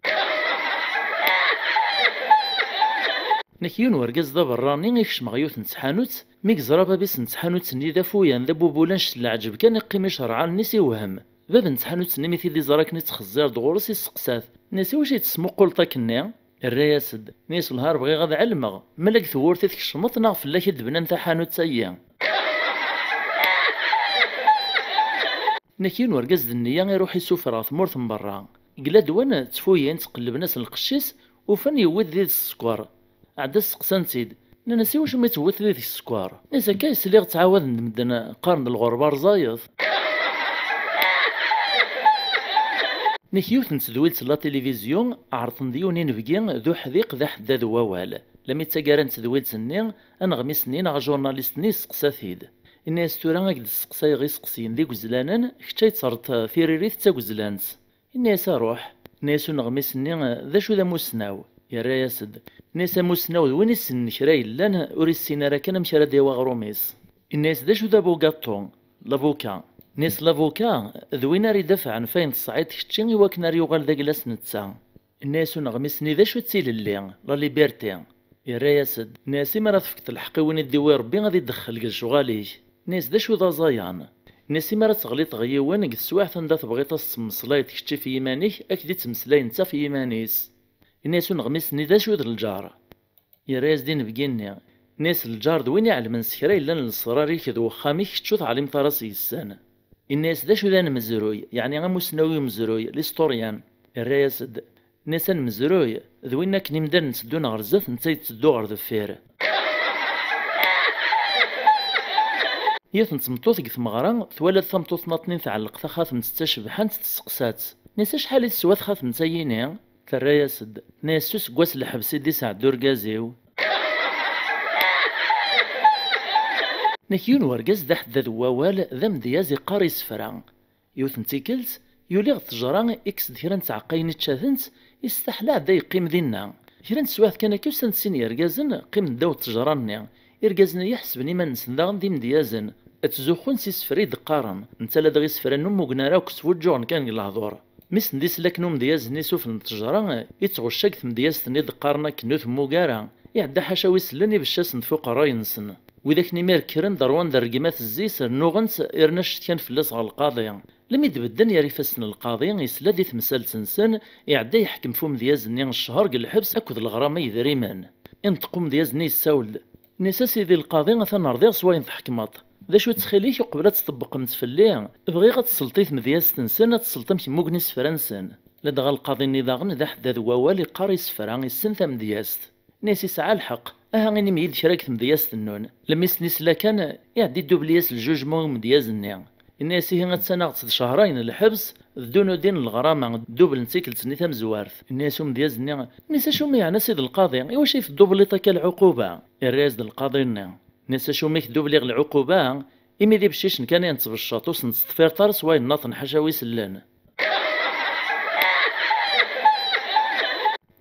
Nniɣ-ak yiwen wergaz d aberrani ikcem ɣer yiwet n tḥanut, mi yeẓra bab-is n tḥanut-nni d afuyan, d abubul, annect n leɛǧeb kan, iqqim icerreɛ allen-is iwhem. Bab n tḥanut-nni mi t-id-iẓra akken ittxeẓẓir-d ɣur-s, isteqsa-t: "Nniɣ-as, iwacu i tettmuquleḍ akkenni?" Irra-yas-d. Nniɣ-as: "Wellah ar bɣiɣ ad ɛelmeɣ, ma la deg tewwurt i tkecmeḍ neɣ fell-ak i d-bnan taḥanut-agi." Nniɣ-ak yiwen wergaz d nniya iruḥ isuffer ɣer tmurt n berra. Deg ladwan ttfuyin, ttqelliben-as lqecc-is, ufan yewwi-d did-s sskeṛ. Ɛedda steqsan-t-id. Nnan-as: "Iwacu mi tewwiḍ did-k sskeṛ?" Nniɣ-as: "Akka i sliɣ ttɛawaden-d medden, qqaren-d lɣerba rẓayeḍ." Nniɣ-ak yiwet n tedwilt n la télévision, ɛerḍen-d yiwen inebgi d uḥdiq d aḥeddad n wawal. Lami d taggara n tedwilt-nni, aneɣmis-nni neɣ ajurnalist-nni yesteqsa-t-id. Inna-yas: "Tura ad k-d-steqsayeɣ iseqsiyen d igezlanen, kečč ad yi-d-terreḍ tiririt d tagezlant." Inna-yas: "Aruḥ." Inna-yas uneɣmis-nni: "D acu d amussnaw?" Yerra-yas-d. Inna-yas: "Amussnaw d win issnen kra yellan, ur issin ara kan amek ara d-yawi aɣrum-is." Inna-yas: "D acu d abugaṭu, lavuka?" Inna-yas: "Lavuka d win ara idafɛen f ayen tesɛiḍ kečči i wakken ara yuɣal d agla-s netta." Inna-yas uneɣmis-nni: "D acu d tilelli, la liberté?" Yerra-yas-d. Inna-yas: "Imi ara tefkeḍ lḥeqq i win i d-iwwi Rebbi, ad idexxel deg lecɣal-ik." Inna-yas: "D acu d aẓayan?" Inna-yas: "Imi ara teɣliḍ ɣer yiwen, deg teswiɛt anda tebɣiḍ ad s-temmeslayeḍ kečči f yiman-ik, ad k-d-ittmeslay netta f yiman-is." Inna-yas uneɣmis-nni: "D acu d lǧar?" Yerra-yas-d inebgi-nni. Inna-yas: "Lǧar d win iɛelmen s kra yellan n lesrar-ik d wexxam-ik, kečč ur teɛlimeḍ ara s-yessen." Inna-yas: "D acu d anemzruy, yeɛni amussnaw umezruy, l'historien?" Yerra-yas-d. Inna-yas: "Anemzruy d win akken imdanen tteddun ɣer zdat, netta yetteddu ɣer deffir." Yiwet n tmeṭṭut deg tmeɣra twala-d tameṭṭut-nnaṭnin tɛelleq taxatemt d tacebḥant, testeqsa-tt. Inna-yas: "Acḥal i teswa txatemt-ayini?" Terra-yas-d. Inna-yas: "S useggas n lḥebs i d-isɛedda urgaz-iw." Nek yiwen wergaz d aḥeddad n wawal, d amedyaz, iqqar isefra. Yiwet n tikkelt, yuli ɣer ttejra, ikkes-d kra n tɛeqqayin ičča-tent, istaḥla ɛedda yeqqim dinna. Kra n teswiɛt kan akka, usan-d sin yergazen, qqimen ddaw ttejra-nni. Irgazen-agi ḥesben iman-nsen daɣen d imedyazen, ttzuxxun s isefra i d-qqaren, netta ladɣa isefra-nni ur mmugen ara akk, sfuǧǧuɣen kan deg lehdur. Mi sen-d-isla akken umedyaz-nni sufell n ttejra, ittɣucc-ak tmedyazt-nni d-qqaren akken ur temmug ara, iɛedda ḥaca wi sellen ibecc-asen-d f uqerray-nsen. Widak-nni mi rekkren-d ṛwan-d rregmat zzi-s, rnuɣen-tt, irna cetkan fell-as ɣer lqaḍi. Lmi d-bedden yer ifassen lqaḍi, isla di temsalt-nsen, iɛedda yeḥkem f umedyaz-nni ccher deg lḥebs akked leɣrama yedrimen. Inṭeq umedyaz-nni yessawel-d. Nni-as: "A sidi lqaḍi, atan rdiɣ s wayen tḥekmeḍ. D acu ttxil-ik, uqbel ad tṭebbqemt fell-i, bɣiɣ ad tesleḍ i tmedyazt-nsen, ad tesleḍ amek mmugen isefra-nsen." Ladɣa lqaḍi-nni daɣen d aḥeddad n wawal, iqqar isefra, issen tamedyazt. Nni-as: "Isɛa lḥeqq, aha inim-iyi-d kra deg tmedyazt-nnun." Lmi s-nisla kan, iɛedda idubli-as ljuǧmu i umedyaz-nni. Inna-yas: "Ihi attan-aɣ-d d cehrayen n lḥebs, d dunudin n leɣrama, ddubel n tikkelt-nni tamezwart." Inna-yas umedyaz-nni: "Nni-as: Acu mi yeɛna sid lqaḍi, iwacu i teddubliḍ akka lɛuquba?" Irra-yas-d lqaḍi-nni: "Nni-as: Acu mi k-dubliɣ lɛuquba? Imi d ibeccicen kan i nettbecceṭ, ur sen-tettṣeffireḍ ara s wayen nniḍen ḥaca wi sellen."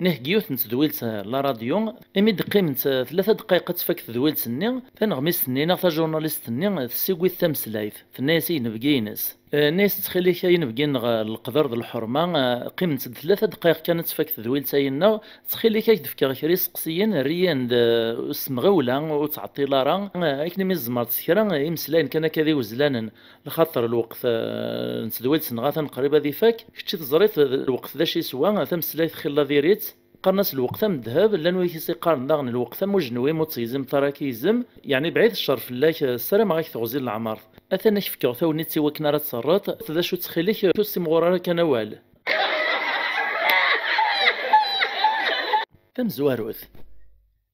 Neh deg yiwet n tedwilt, eh, la radio, imi d-qqiment, eh, tlata dqayeq ad tfak tedwilt-nni, taneɣmist-nni neɣ tajurnalist-nni, eh, tessigit tameslayt, tenna-yas i yinebgi-ines. Eh, nni-as: "Ttxil-k, ay inebgi-nneɣ, eh, leqder d lḥerma, eh, qqiment-d tlata dqayeq kan ad tfak tedwilt-ayi-nneɣ, ttxil-k, ad k-d-fkeɣ kra iseqsiyen, err-iyi-d, eh, s tmeɣiwla, ur ttɛeṭṭil ara, eh, akken imi tzemreḍ s kra, eh, imeslayen kan akka d iwezlanen." Lxaṭer lweqt, eh, n tedwilt-nneɣ atan qrib ad ifak, kečči teẓriḍ lweqt d acu yeswa, tameslayt xilla diri-tt, qqaren-as lweqt am ddheb, llan wid i s-iqqaren daɣen lweqt am ujenwi, mu tt-yezim ṭara k-yezim, yeɛni bɛid ccer fell-ak, eh, ssarameɣ-ak teɣzi n leɛmer. Atan ad k-fkeɣ tagnit i wakken ara tt-terreḍ, d acu ttxil-k, ur s-imɣur ara kan awal. Tamezwarut.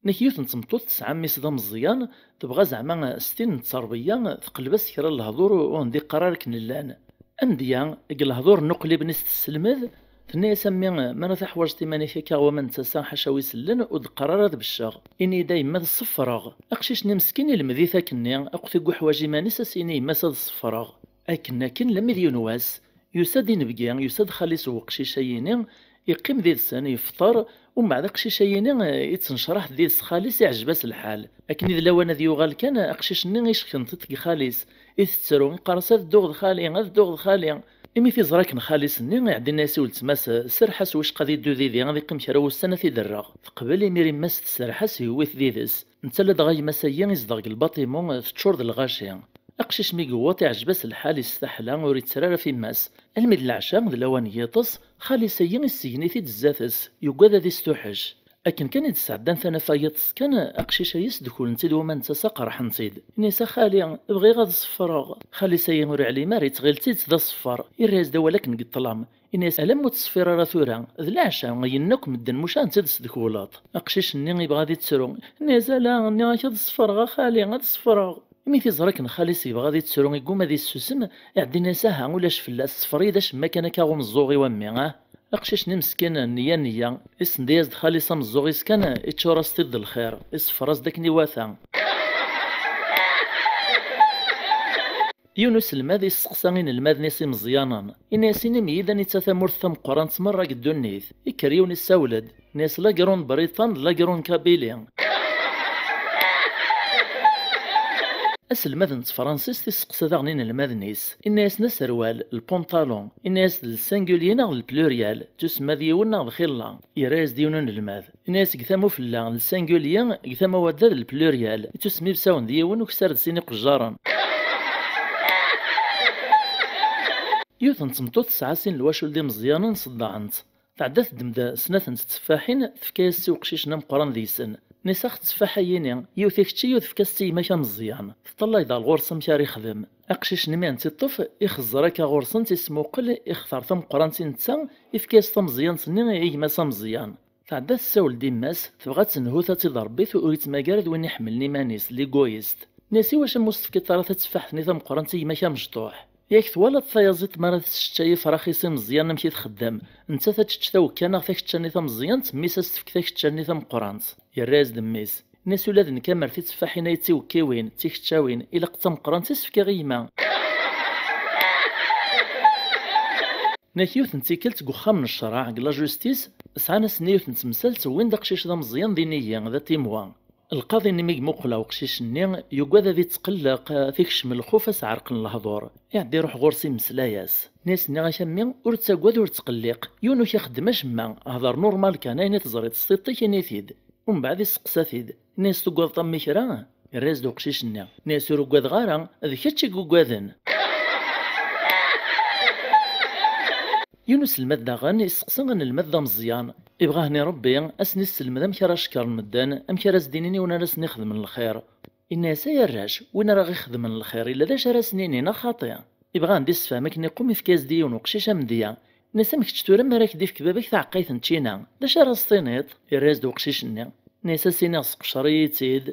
Nek yiwet n tmeṭṭut tesɛa mmi-s d ameẓẓyan, tebɣa zeɛma s tin n tterbiya teqleb-as kra n lehdur ur n-d-iqqar ara akken llan. Amedya, deg lehdur n uqliben i s-tesselmed, tenna-yas: "A mmi, mi ara teḥwaǧeḍ iman-ik akka, waman n tasa ḥaca wi sellen, ur d-qqar ara ad becceɣ. Ini-yi-d a yemma ad ṣeffreɣ." Aqcic-nni meskin ilmed-it akkenni, akked i yuḥwaǧ iman-is ad s-yini yemma-s ad ṣeffreɣ. Akken akken, lammi d yiwen wass, yusa-d inebgi, yusa-d xali-s n weqcic-ayini, iqqim did-sen, yefṭer, umbeɛd aqcic-ayini, eh, ittnecraḥ did-s xali-s, iɛjeb-as lḥal. Akken i d lawan ad yuɣal kan, aqcic-nni ickenṭeṭ deg xali-s, itettru, iqqar-as: "Ad dduɣ d xali, ad dduɣ d xali." Imi t-iẓra akken xali-s-nni, iɛedda yenna-yas i weltma-s: "Serreḥ-as wicqa ad iddu didi, ad iqqim kra wussan ad t-id-rreɣ." Teqbel, imir yemma-s tserreḥ-as, yewwi-t did-s. Netta ladɣa gma-s-agi izdeɣ deg lbaṭimu, teččur d lɣaci. Aqcic mi yewweḍ, iɛjeb-as lḥal, istaḥla, ur ittru ara ɣef yemma-s. Almi d leɛca, d lawan n yiṭes, xali-s-agi issegni-t-id zdat-s, yugad ad istuḥec. Akken kan i d-sɛeddan tanafa n yiṭes kan, aqcic-agi sdukkulen-t-id waman n tasa, qerḥen-t-id. Ini-as: "A xali, bɣiɣ ad ṣeffreɣ." Xali-s-agi ur iɛlim ara, ittɣil d tidet d aṣeffer. Irra-yas-d awal akken deg ṭṭlam. Ini-as: "Ala, mu ur ttṣeffir ara tura, d leɛca, yenna akk medden, mucaɛen-tt-id sdekkuleḍ." Aqcic-nni ibɣa ad ittru. Ini-as: "Ala, nniɣ-ak ad ṣeffreɣ, a xali, ad ṣeffreɣ." Imi t-iẓra akken xali-s yebɣa ad ittru, igguma ad issusem, iɛedda ini-as: "Aha, ulac fell-as, ṣeffer-iyi-d acemma kan akka umeẓẓuɣ-iw a mmi, ah." Aqcic-nni meskin, nniya nniya, isend-as-d xali-s ameẓẓuɣ-is kan, iččur-as-t-id d lxir, iṣeffer-as-d akken iwata. Yiwen uselmad isseqsa inelmaden-is imeẓyanen, ini-as: "Inim-iyi-d anita tamurt tameqqrant merra deg ddunit?" Ikker yiwen issawel-d, ini-as: "La Grande Bretagne d la Grande Kabylie." Aselmad n tefransist isseqsa daɣen inelmaden-is, ini-asen: "Aserwal, le pantalon, ini-as-d le singulier neɣ le pluriel, tusemma d yiwen neɣ d xilla?" Yerra-yas-d yiwen unelmad, ini-as: "Deg tama ufella, le singulier, deg tama wadda d le pluriel, ittusemma ibsawen d yiwen, ukessar d sin iqejjaren." Yiwet n tmeṭṭut tesɛa sin lwacul d imeẓyanen, ṣeddɛen-tt. Tɛedda teddem-d snat n tetteffaḥin, tefka-yas-tt i uqcic-nni ameqqran deg-sen. Nni-as: "Ax tteffaḥ-ayini, yiwet i kečči, yiwet efk-as-tt i gma-k ameẓyan." Teṭṭalay-d ɣer ɣur-s amek ara ixdem. Aqcic-nni mi tt-iṭṭef, ixezzer akka ɣur-sent, ismuqel, ixtar tameqqrant i netta, ifka-yas tameẓyant-nni i gma-s ameẓyan. Tɛedda tessawel-d i yemma-s, tebɣa ad tenhut ad tt-id-rebbit ur yettmagar d win iḥemmlen iman-is, l'égoïste. Nni-as: "Iwacu ma ur s-tefkiḍ ara tatteffaḥt-nni tameqqrant i gma-k amecṭuḥ? Yak twalaḍ tayaziḍt mi ara tesseččay ifrax-is imeẓyan amek i txeddem, nettat ad tečč tawekka neɣ takečča-nni tameẓyant, mmi-s ad s-tefk takečča-nni tameqqrant?" Yerra-yas-d mmi-s. Nni-as: "Ula d nekk, amer titteffaḥin-a d tiwekkawin, d tikeččawin, ilaq d tameqqrant i s-fkiɣ i gma." Nek yiwet n tikkelt deg uxxam n ccreɛ, deg la justice, sɛan ass-nni yiwet n temsalt, wwin-d aqcic d ameẓyan d inigi, d atimwa. Lqaḍi-nni mi imuqel ɣer uqcic-nni, yugad ad ittqelleq, eh, tikcem lxuf ad s-ɛerqen lehdur. Iɛedda iruḥ ɣur-s imeslay-as. Nni-as, nniɣ-ak a mmi, ur ttagad ur ttqelliq. Yiwen ur k-ixeddem acemma. Hder normal kan, ayen i teẓriḍ s tiṭ-ik ini-t-id. Umbeɛd isteqsa-t-id. Nni-as, tugadeḍ a mmi kra? Yerra-yas-d uqcic-nni. Nni-as, ur ugadeɣ ara, d kečč i yugaden. Yiwen uselmad daɣen isteqsa anelmad d ameẓyan. Ibɣa ahni Rebbi, ad sen-isselmed amek ara cekkren medden, amek ara s-d-inin i win ara sen-ixedmen lxir. Inna-yas, ay arrac, win ara ɣ-ixedmen lxir, illa d acu ara s-nini, neɣ xaṭi? Ibɣa ad d-issefhem akken iqum, ifka-yas-d i yiwen uqcic amedya. Inna-yas, am kečč tura, mi ara k-d-ifk baba-k taɛeqqayt n ččina, d acu ara s-tiniḍ? Irra-yas-d uqcic-nni. Inna-yas, a s-iniɣ, sqeccer-iyi-tt-id.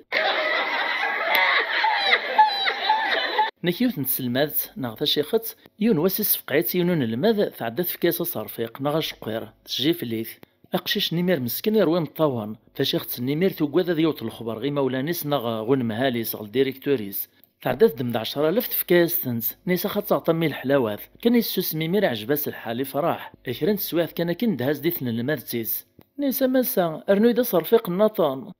Nek yiwet n tselmadt, neɣ tacixet, yiwen wass issefqeɛ-itt yiwen unelmad, tɛedda tefka-yas aserfiq, neɣ aceqqir, tesjifel-it. Aqcic-nni imir meskin yerwa imeṭṭawen, tacixet-nni imir tugad ad yaweḍ lexber ɣ imawlan-is neɣ ɣ unemhal-is, ɣer ldirektur-is. Tɛedda teddem-d ɛecra alaf tefka-yas-tent, nni-as, ax ad taɣeḍ a mmi leḥlawat. Kan yessusem imir, iɛjeb-as lḥal, ifreḥ. Kra n teswiɛt kan akken, dehha-s di tnelmadt-is. Nni-as, a massa, rnu-yi-d aserfiq nnaṭen.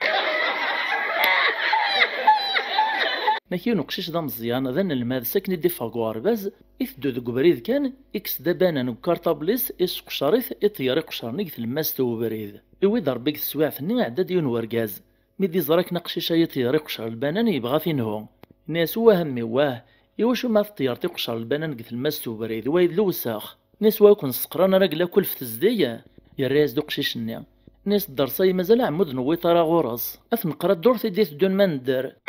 Nek yiwen uqcic d ameẓyan, d anelmad, s akken i d-iffeɣ deg uɣerbaz, iteddu deg ubrid kan, ikkes-d abanan deg ukartabl-is, isseqcer-it, iṭeyyer iqecren-nni deg tlemmast n ubrid. Iwwi-d Rebbi deg teswiɛt-nni, iɛedda-d yiwen wergaz. Mi d-iẓra akken aqcic-a iṭeyyer iqeccer lbanan, yebɣa ad t-inhu. Nni-as, wah a mmi, wah, iwacu ma teṭṭeyyereḍ iqeccer lbanan deg tlemmast n ubrid, wayeḍ d lewsex? Nni-as, wa ur ken-sseqran ara deg lakul f tezdeg? Yerra-yas-d uqcic-nni. Nni-as, ddersa-yi mazal ɛemmud newwiḍ ara ɣur-s. Ad t-neqra ddurt i d-iteddun ma nedder.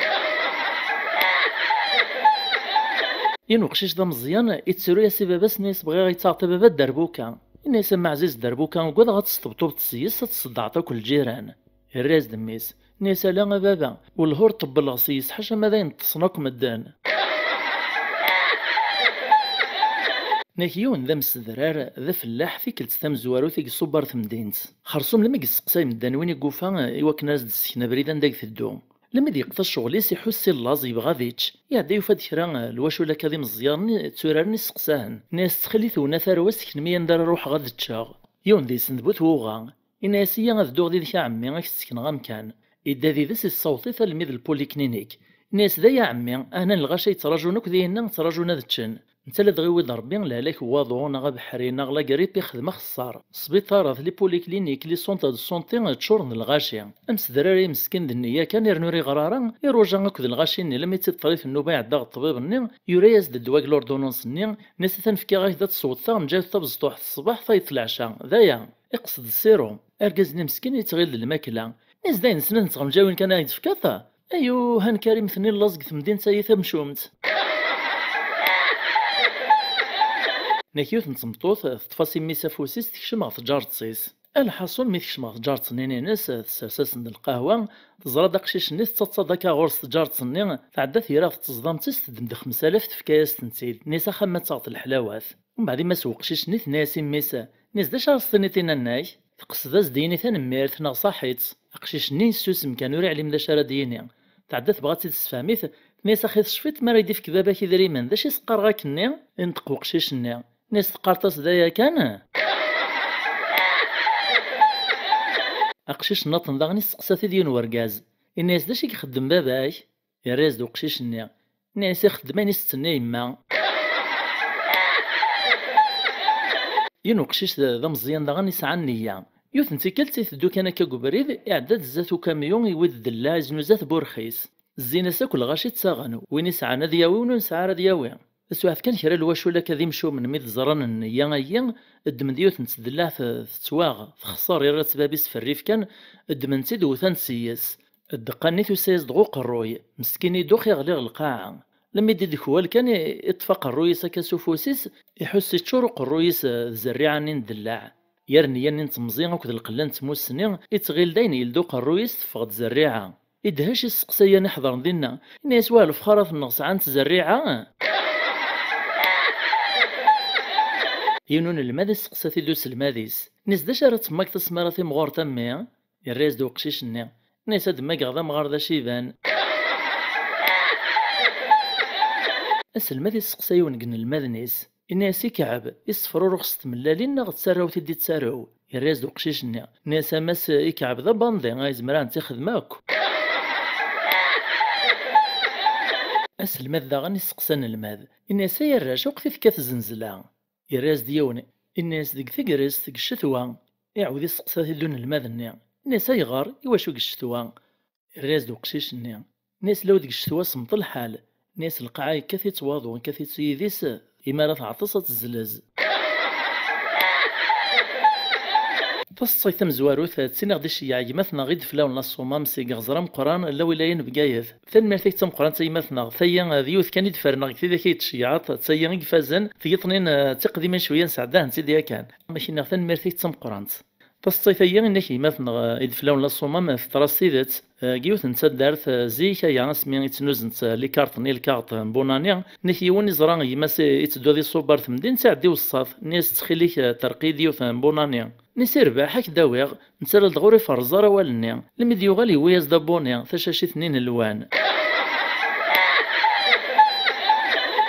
Yiwen uqcic d ameẓyan, ittru-yas i baba-s, nni-as, bɣiɣ ad yi-taɣeḍ a baba dderbuka. Inna-yas, a mmi ɛziz, dderbuka ugadeɣ ad tesṭebṭubeḍ s-yes, ad tṣeddɛeḍ akk lǧiran. Irra-yas-d mmi-s. Nni-as, ala a baba, wellah ur ṭebbleɣ s-yes ḥaca ma d ayen ṭṭsen akk medden. Nek yiwen d amsedrar, d afellaḥ, tikkelt tamezwarut i iṣubb ar temdint. Xersum lmi yesteqsay medden win i yufa i wakken ara s-d-ssken abrid anda i iteddu. Lmi d-yeqḍa ccɣel-is, iḥuss i llaẓ, yebɣa ad ičč. Iɛedda yufa-d kra n lwacul akka d imeẓyanen tturaren, isteqsa-ten. Nni-as, ttxil-i tewna tarwa-s, kenmi anda ara ruḥeɣ ad ččeɣ. Yiwen deg-sen d bu twuɣa. Inna-yas, iyya ad dduɣ did-k a ɛemmi, ad k-ssekneɣ amkan. Idda did-s, issaweḍ-it almi d lpulikninik. Inna-yas, day a ɛemmi, ahnan lɣaci yettraǧun akk dinna, ttraǧun ad ččen. Netta ladɣa iwwi-d Rebbi lehlak n waḍu neɣ abeḥri neɣ la grippe, ixdem axeṣṣar. Sbiṭarat, les polycliniques, les centres de santé ččuren d lɣaci. Amsedrar-a meskin d nniya kan, irnu ur iɣer ara, iruja akked lɣaci-nni, lmi tt-iṭṭer-it nnuba, iɛedda ɣer ṭṭbib-nni, yura-yas-d ddwa deg l'ordonnance-nni, nni-as, atan fkiɣ-ak-d ad tesweḍ taɣenǧawt tabezṭuḥt ṣṣbeḥ, tayeḍ leɛca, d aya. Iqsed ssirum. Argaz-nni meskin yettɣil d lmakla. Nni-as, d ayen snat n tɣenǧawin kan ay d-tefkiḍ? Ayuh, a Karim, tenni llaẓ deg temdint-ayi tamcumt. Nek yiwet n tmeṭṭut teṭṭef-as i mmi-s afus-is, tekcem ɣer tǧaret-is. Lḥaṣun, mi tekcem ɣer tǧaret-nni-ines, tessers-asen-d lqahwa, teẓra-d aqcic-nni tettaḍsa-d akka ɣur-s tǧaret-nni, tɛedda tira ɣef tẓeḍamt-is, teddem-d xemsa alaf, tefka-yas-tent-id, nni-as, axxam ma d taɣeḍ leḥlawat. Umbeɛd, yemma-s n uqcic-nni tenna-yas i mmi-s, nni-as, d acu ara s-tiniḍ i nanna-k? Teqsed-as-d yini tanemmirt neɣ ṣaḥit? Aqcic-nni yessusem kan, ur iɛlim d acu ara d-yini. Tɛedda tebɣa ad tt-id-tessefhem-it, tenna-yas, axi tecfiḍ mi ara yi-d-ifk baba-k idrimen, d acu i s-qqareɣ akkenni? Inṭeq uqcic-nni, nni-as, teqqareḍ-as d aya kan? Aqcic nnaṭen daɣen isteqsa-t-id yiwen wergaz, inna-yas, d acu i ixeddem baba-k? Yerra-yas-d uqcic-nni, nni-as, ixeddem ayen i s-d-tenna yemma. Yiwen uqcic d, d ameẓyan daɣen, isɛa nniya. Yiwet n tikkelt iteddu kan akka deg ubrid, iɛedda-d zdat ukamyun, yewwi-d ddellaɛ, iznuza-t burxis. Zzin-as akk lɣaci ttaɣen, win isɛan ad yawi, win ur nesɛi ara ad yawi. Taswiɛt kan, kra n lwacul akka d imcumen, mi d-ẓran nniya-ayi, ddmen-d yiwet n tdellaɛt, tettwaɣ, texṣer, irra-tt bab-is f rrif kan, ddmen-tt-id, wwten-tt s-yes. Ddeqqa-nni tusa-yas-d ɣer uqerruy, meskin idux, iɣli ɣer lqaɛa. Lmi d-idekwal kan, i-, iṭṭef aqerruy-is akka s ufus-is, iḥuss iččur uqerruy-is, eh, d zerriɛa-nni n ddellaɛ. Ger nniya-nni n temẓi akked lqella n tmussni, ittɣil d ayen yeldi uqerruy-is teffeɣ-d zerriɛa. Idehhec isteqsa yan iḥedren dinna, inna-yas, wah lefxarat-nneɣ sɛant zerriɛa? Yiwen unelmad isteqsa-t-id uselmad-is, nni-as, d acu ara temmageḍ asmi ara timɣureḍ a mmi? Yerra-yas-d uqcic-nni, nni-as, ad mmageɣ d amɣar d aciban. Aselmad isteqsa yiwen deg inelmaden-is, inna-yas, ikɛeb, issefrurux s tmellalin neɣ d tarrawt i d-ittarew? Yerra-yas-d uqcic-nni, nni-as, a mass, ikɛeb d abandi, a yezmer ad tt-ixdem akk. Aselmad daɣen isteqsa anelmad, inna-yas: "Ay arrac, akk i tekkat zznezla?" Yerra-yas-d yiwen, inna-yas: "Deg tegrest, deg ccetwa." Iɛawed isteqsa-t-id unelmad-nni, inna-yas: "Ayɣer? Iwacu deg ccetwa?" Yerra-yas-d uqcic-nni, inna-yas: "Law deg ccetwa semmeḍ lḥal." Inna-yas: "Lqaɛa yekkat-itt waḍu, yekkat-itt yidis, imi ara teɛṭes ad tezlez." Taseḍsayt tamezwarut, ttiniɣ-d iceyyeɛ gma-tneɣ i d-flawen laṣumam seg Iɣẓer Ameqqran, Lawilayen Bgayet. Tanemmirt-ik d tameqqrant a gma-tneɣ. Tayi d yiwet kan i d-ferneɣ deg tidak i d-tceyyɛeḍ, d tayi i ifazen, tigiṭ-nni d tiqdimin cwiya, nesɛedda-tent-id yakan. Amek i nniɣ, tanemmirt-ik d tameqqrant. Taseḍsayt-agi, inna-k gma-tneɣ i d-flawen laṣumam, teḍra s tidet. Deg yiwet n taddart, zik aya, asmi i ttnuzent likarṭ-nni, lkaɣeṭ n Bonane, inna-k yiwen iẓra gma-s itteddu ad iṣubb ar temdint, iɛeddi weṣṣaf, inna-yas: "Ttxil-ik, terqi-yi-d yiwet n Bonane." Inna-yas: "Irbeḥ, ad k-d-awiɣ." Netta la dɣur iferreẓ ara awal-nni, imi d-yuɣal yewwi-yas-d abuni, tacacit-nni n lwan.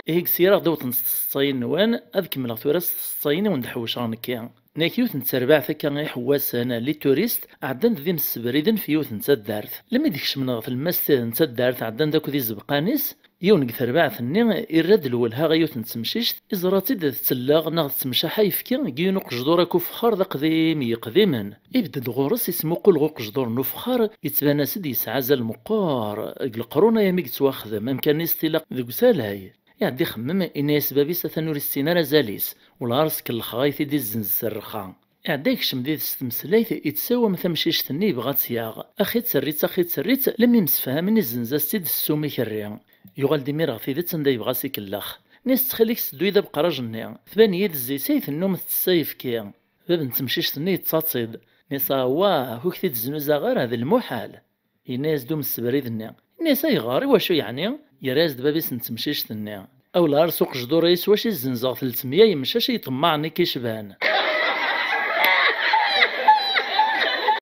Ihi, deg sira ɣ-d-awḍent tseḍsayin-nwen, ad kemmleɣ tura s tseḍsayin i wen-d-ḥewceɣ nekki. Inna-k yiwet n terbaɛt akka iḥewwasen, les touristes, ɛeddan-d d imsebriden f yiwet n taddart. Lemmi d-kecmen ɣer tlemmast n taddart, ɛeddan-d akked izebqan-is, yiwen deg terbaɛt-nni irra-d lwelha ɣer yiwet n temcict, iẓra-tt-id tettelleɣ neɣ tettemcaḥ ayefki deg yiwen uqejdur akk ufexxar d aqdim yeqdimen. Ibedd-d ɣur-s, ismuqul ɣer uqejdur n ufexxar, yettban-as-d yesɛa azal meqqer. Deg leqrun-aya mi yettwaxdem, amkan-is tilaq deg usalay. Iɛedda ixemmem, inna-yas bab-is atan ur issin ara azal-is, welɛar skelxeɣ ay t-id-izzenz s rrxa. Iɛedda yekcem did-s s tmeslayt, ittsawam tamcict-nni yebɣa ad tt-yaɣ. Axi tterri-tt, axi tterri-tt, lemmi msefhamen izzenz-as-tt-id ssum ikerri. Yuɣal-d imir ɣer tidet anda yebɣa ad s-ikellex. Inna-yas: "Ttxil-k, seddu-yid abqraj-nni. Tban-iyi-d zzit-a i tennum tettess ayefki." Bab n temcict-nni yettaḍ-tt-id. Inna-yas: "Awah, ur k-t-id-znuzaɣ ara, d lmuḥal." Yenna-yas-d umsebrid-nni. Yenna-yas: "Ayɣer? Iwacu yeɛni?" Yerra-yas-d bab-is n temcict-nni: "Awlɣar s uqejdur-agi s wacu i zzenzeɣ telt meyya yemcac i iṭemmaɛen i k-icban."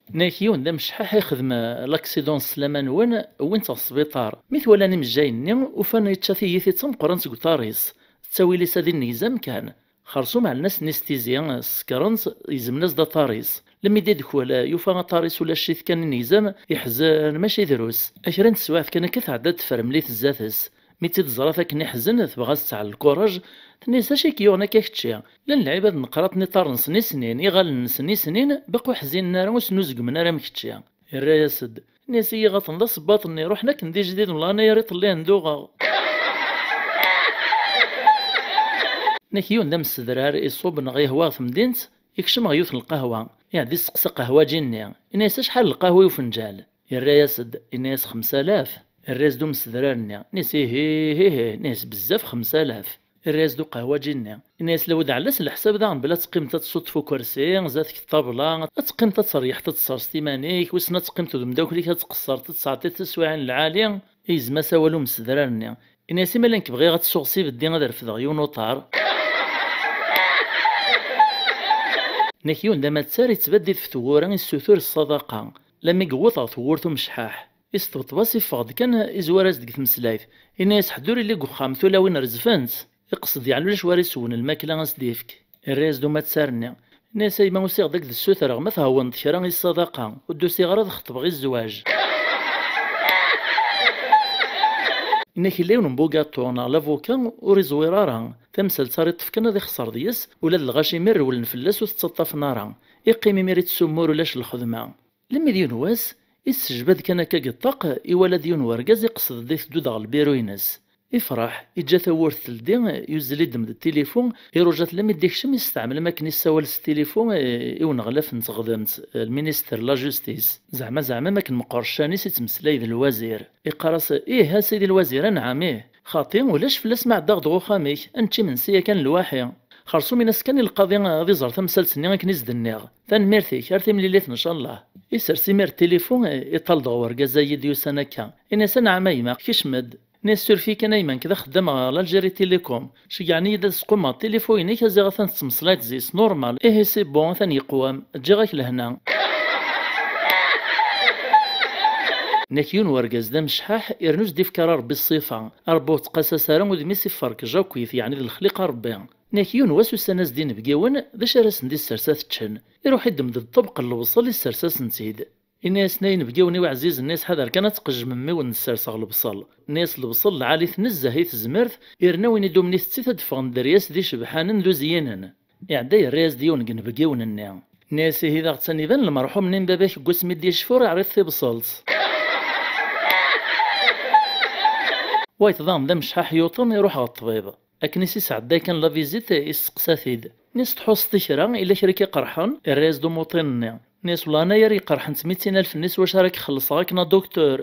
Inna-k yiwen d amecḥaḥ ixdem, eh, laksiḍun s sslam-nwen, wwin-t ɣer sbiṭar. Mi t-walan imejjayen-nni, ufan yečča tiyita d tameqqrant seg uṭar-is. Ttawil-is ad inegzam kan. Xersum ɛellen-as anesthésie, sekren-t, gezmen-as-d aṭar-is. Lemmi d-idkul, yufa aṭar-is ulac-it kan inegzam, iḥzen mačči drus. Kra n teswiɛt kan akka tɛedda-d tefremlit zdat-s. Mi tt-id-teẓra akken iḥzen, tebɣa ad s-tɛell lkuṛaj, tenna-yas: "Acu i k-yuɣen akka kečči? Llan lɛibad neqraṭ n iṭarren-nsen i snin, iɣallen-nsen i snin, baqi ur ḥzinen ara, ur snuzgumen ara am kečči." Irra-yas-d, inna-yas: "Ihi ɣaten d asebbaḍ-nni, ruḥen akken d ijdiden, lɣan ay ara iṭellihen d uɣeɣ." Inna-k yiwen d amsedrar iṣubb neɣ yehwa ɣer temdint, ikcem ɣer yiwet n lqahwa, iɛedda isteqsa aqehwaǧi-nni, inna-yas: "Acḥal lqahwa i ufenǧal?" Irra-yas-d, inna-yas: "Xemsa alaf." Irra-yas-d umsedrar-nni, inna-yas: "Ihi, ihi, ihi," inna-yas: "Bezzaf, xemsa alaf." Irra-yas-d uqehwaǧi-nni, inna-yas: "Lawed, ɛellas leḥsab daɣen belli ad teqqimeḍ ad tessuṭṭef ukersi, zdat-k ṭṭabla, ad teqqimeḍ ad teryeḥeḍ ad tesserseḍ iman-ik, wissen ad teqqimeḍ d umeddakel-ik ad tqeṣṣreḍ ad tesɛeddiḍ tiswiɛin lɛali." Igzem-as awal umsedrar-nni, inna-yas: "Imi llan k-bɣiɣ ad tsuɣ s ibeddi ad refdeɣ yiwen uṭar." Inna-k yiwen d amattar ittbaddid f tewwura, issutur ṣṣadaqa. Lammi yewweḍ ɣer tewwurt umecḥaḥ, isṭebṭeb-as, iffeɣ-d kan, izwar-as deg tmeslayt. Inna-yas: "Ḥedd ur illi deg uxxam, tulawin rezfent." Iqsed yeɛni ulac war iswen, lmakla a s-d-ifk. Irra-yas-d umattar-nni. Inna-yas: "A yemma, usiɣ-d ad k-d-ssutreɣ ma thewwneḍ kra i ṣṣadaqa, ur d-usiɣ ara ad xeṭbeɣ i zzwaǧ." Inna-k yella yiwen n bugaṭu neɣ lavuka ur iẓwir ara. Tamsalt ara iṭṭef kan ad ixṣer deg-s, ula d lɣaci mi rewlen fell-as ur t-ttaṭṭafen ara. Iqqim imir ittsummur ulac lxedma. Lemmi d yiwen wass, issejbad kan akka deg ṭṭaq, iwala-d yiwen wergaz iqsed-d iteddu-d ɣer lbiru-ines. Ifreḥ, iǧǧa tawwurt teldi, yuzzel iddem-d tilifu, iruja-t lammi d-ikcem, yesteɛmel am akken issawal s tilifu, eh, i uneɣlaf n teɣdemt, eh, le ministre de la justice. Zeɛma, zeɛma am akken meqqer ccan-is ittmeslay d lwazir. Iqqar-as: "Ih, a sidi lwazir, anɛam, ih. Xaṭi, ulac fell-as ma ɛeddaɣ-d ɣer uxxam-ik, ad nečč imensi yakan lwaḥi." Xersum in-as kan i lqaḍi ad iẓer tamsalt-nni akken i s-d-nniɣ. "Tanemmirt-ik, ar timlilit ncallah." Isers imir tilifu, iṭal-d ɣer urgaz-agi d-yusan akka. Ini-as: "Anɛam a gma, kecm-d." Ini-as: "Suref-iyi kan a gma, nekk d axeddam ɣer l'Algérie Télécom. Ceggɛen-iyi-d ad squmeɣ tilifu-inek, a ziɣ atan tettmeslayeḍ zzi-s, normal." "Ihi c'est bon, atan yeqwam, ǧǧiɣ-ak lehna." Nekk yiwen wergaz d amecḥaḥ, irnu s-d-ifk ara Rebbi ṣṣifa. Rebbi ur ttqasas ara, udem-is ifferkej akkit, yeɛni d lexliqa Rebbi. Nek yiwen wass usan-as-d inebgiwen, d acu ara sen-d-issers ad t-ččen. Iruḥ iddem-d ṭṭebq n lebṣel, issers-asen-tt-id. Ini-asen ay inebgiwen-iw ɛzizen, ini-as ḥader kan ad tqejjmem mi wen-d-sserseɣ lebṣel. Ini-as lebṣel lɛali-t nezzeh i tezmert, yerna win i d-umen itett-it ad d-ffɣen dderya-s d icebḥanen d uzyinen. Iɛedda yerra-yas-d yiwen deg inebgiwen-nni. Ini-as ihi d aɣ-ttan iban lemṛḥum-nni n baba-k deg wasmi d-yecfa ur iɛriḍ tibṣelt. Wayeḍ daɣen d amecḥaḥ yuṭen iruḥ ɣer ṭṭbib. Akken i s-isɛedday kan la visite, isteqsa-t-id. Nni-s tḥusseḍ i kra, illa kra i k-iqerḥen? Irra-yas-d umuṭin-nni. Nni-s wellah anayer yeqerḥen tmitin alef-nni s wacu ara k-xellṣeɣ akken a docteur.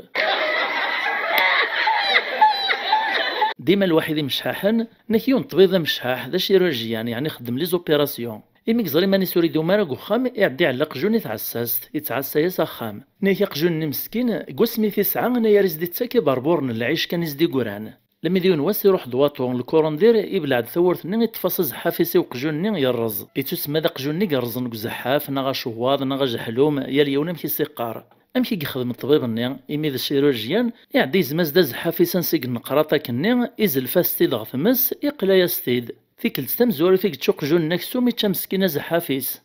Dima lwaḥid imecḥaḥen, nnak yiwen ṭṭbib d amecḥaḥ, d acirurjyan, yeɛni ixeddem les opérations. Imi yeẓra iman-is ur idum ara deg uxxam, iɛedda iɛella aqjun i tɛessast, ittɛassa-yas axxam. Nnak aqjun-nni meskin, deg wasmi i t-isɛa, anayer i s-d-ittak iberburen n lɛic kan i s-d-igran. Lmi d yiwen wass iruḥ-d waṭu, lkurandir ibleɛ-d tawwurt-nni, iṭṭef-as azeḥḥaf-is i uqjun-nni yerreẓ. Ittusemma d aqjun-nni yerrẓen deg uzeḥḥaf, neɣ acewwaḍ, neɣ ajeḥlum, yal yiwen amek i s-iqqar. Amek i yexdem ṭṭbib-nni? Imi d acirurjyan, iɛedda yezmaz-d azeḥḥaf-is ansi yenneqraṭ akkenni, izelf-as-t-id ɣer tmes, iqlay-as-t-id. Tikkelt tamezwarut i yečča uqjun-nni aksum, ičča meskin azeḥḥaf-is.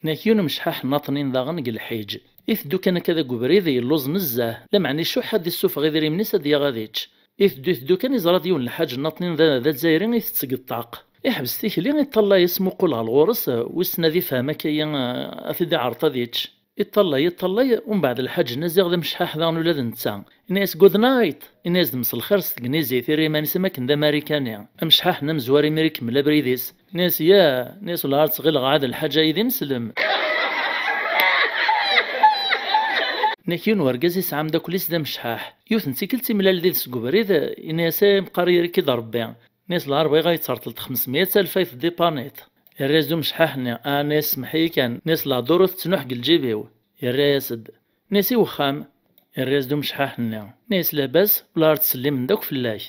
Nnak yiwen umecḥaḥ nnaṭnin daɣen deg lḥiǧ. Iteddu kan akka deg ubrid, yelluẓ nezzeh, lameɛna icuḥḥ ad d-issufeɣ idrimen-is ad yaɣ ad ičč. Iteddu, iteddu kan, iẓra-d yiwen lḥaǧ nnaṭnin d, d azzayri itett deg ṭṭaq. Iḥbes tikli, iṭṭalay-as, muqul ɣer ɣur-s, wissen ad ifhem akka-yi, ad t-id-iɛreḍ ad ičč. Iṭṭalay, iṭṭalay, umbeɛd lḥaǧ-nni ziɣ d amecḥaḥ daɣen ula d netta. Ini-as good night, ini-as-d mselxir s tegnizit, irra iman-is am akken d amarikani. Amecḥaḥ-nni amezwar imir ikemmel abrid-is. Ini-as ya, ini-as wellah ar ttɣileɣ ɛad lḥaǧa-yi d ineslem. Nnak yiwen wergaz isɛa ameddakel-is d amecḥaḥ. Yiwet n tikkelt imlal did-s deg ubrid, ini-as ay meqqar irik-id Rebbi. Nni-as lɛerb iɣa yetterṭel xemsemya alef ay tedipaniḍ. Irra-yas-d umecḥaḥ-nni, ah, nni-as semmeḥ-iyi kan, nni-as lehdur ur tettnuḥ deg lǧib-iw. Irra-yas-d. Nni-as i wexxam? Irra-yas-d umecḥaḥ-nni. Nni-as labas, ula ar ttsellimen-d akk fell-ak.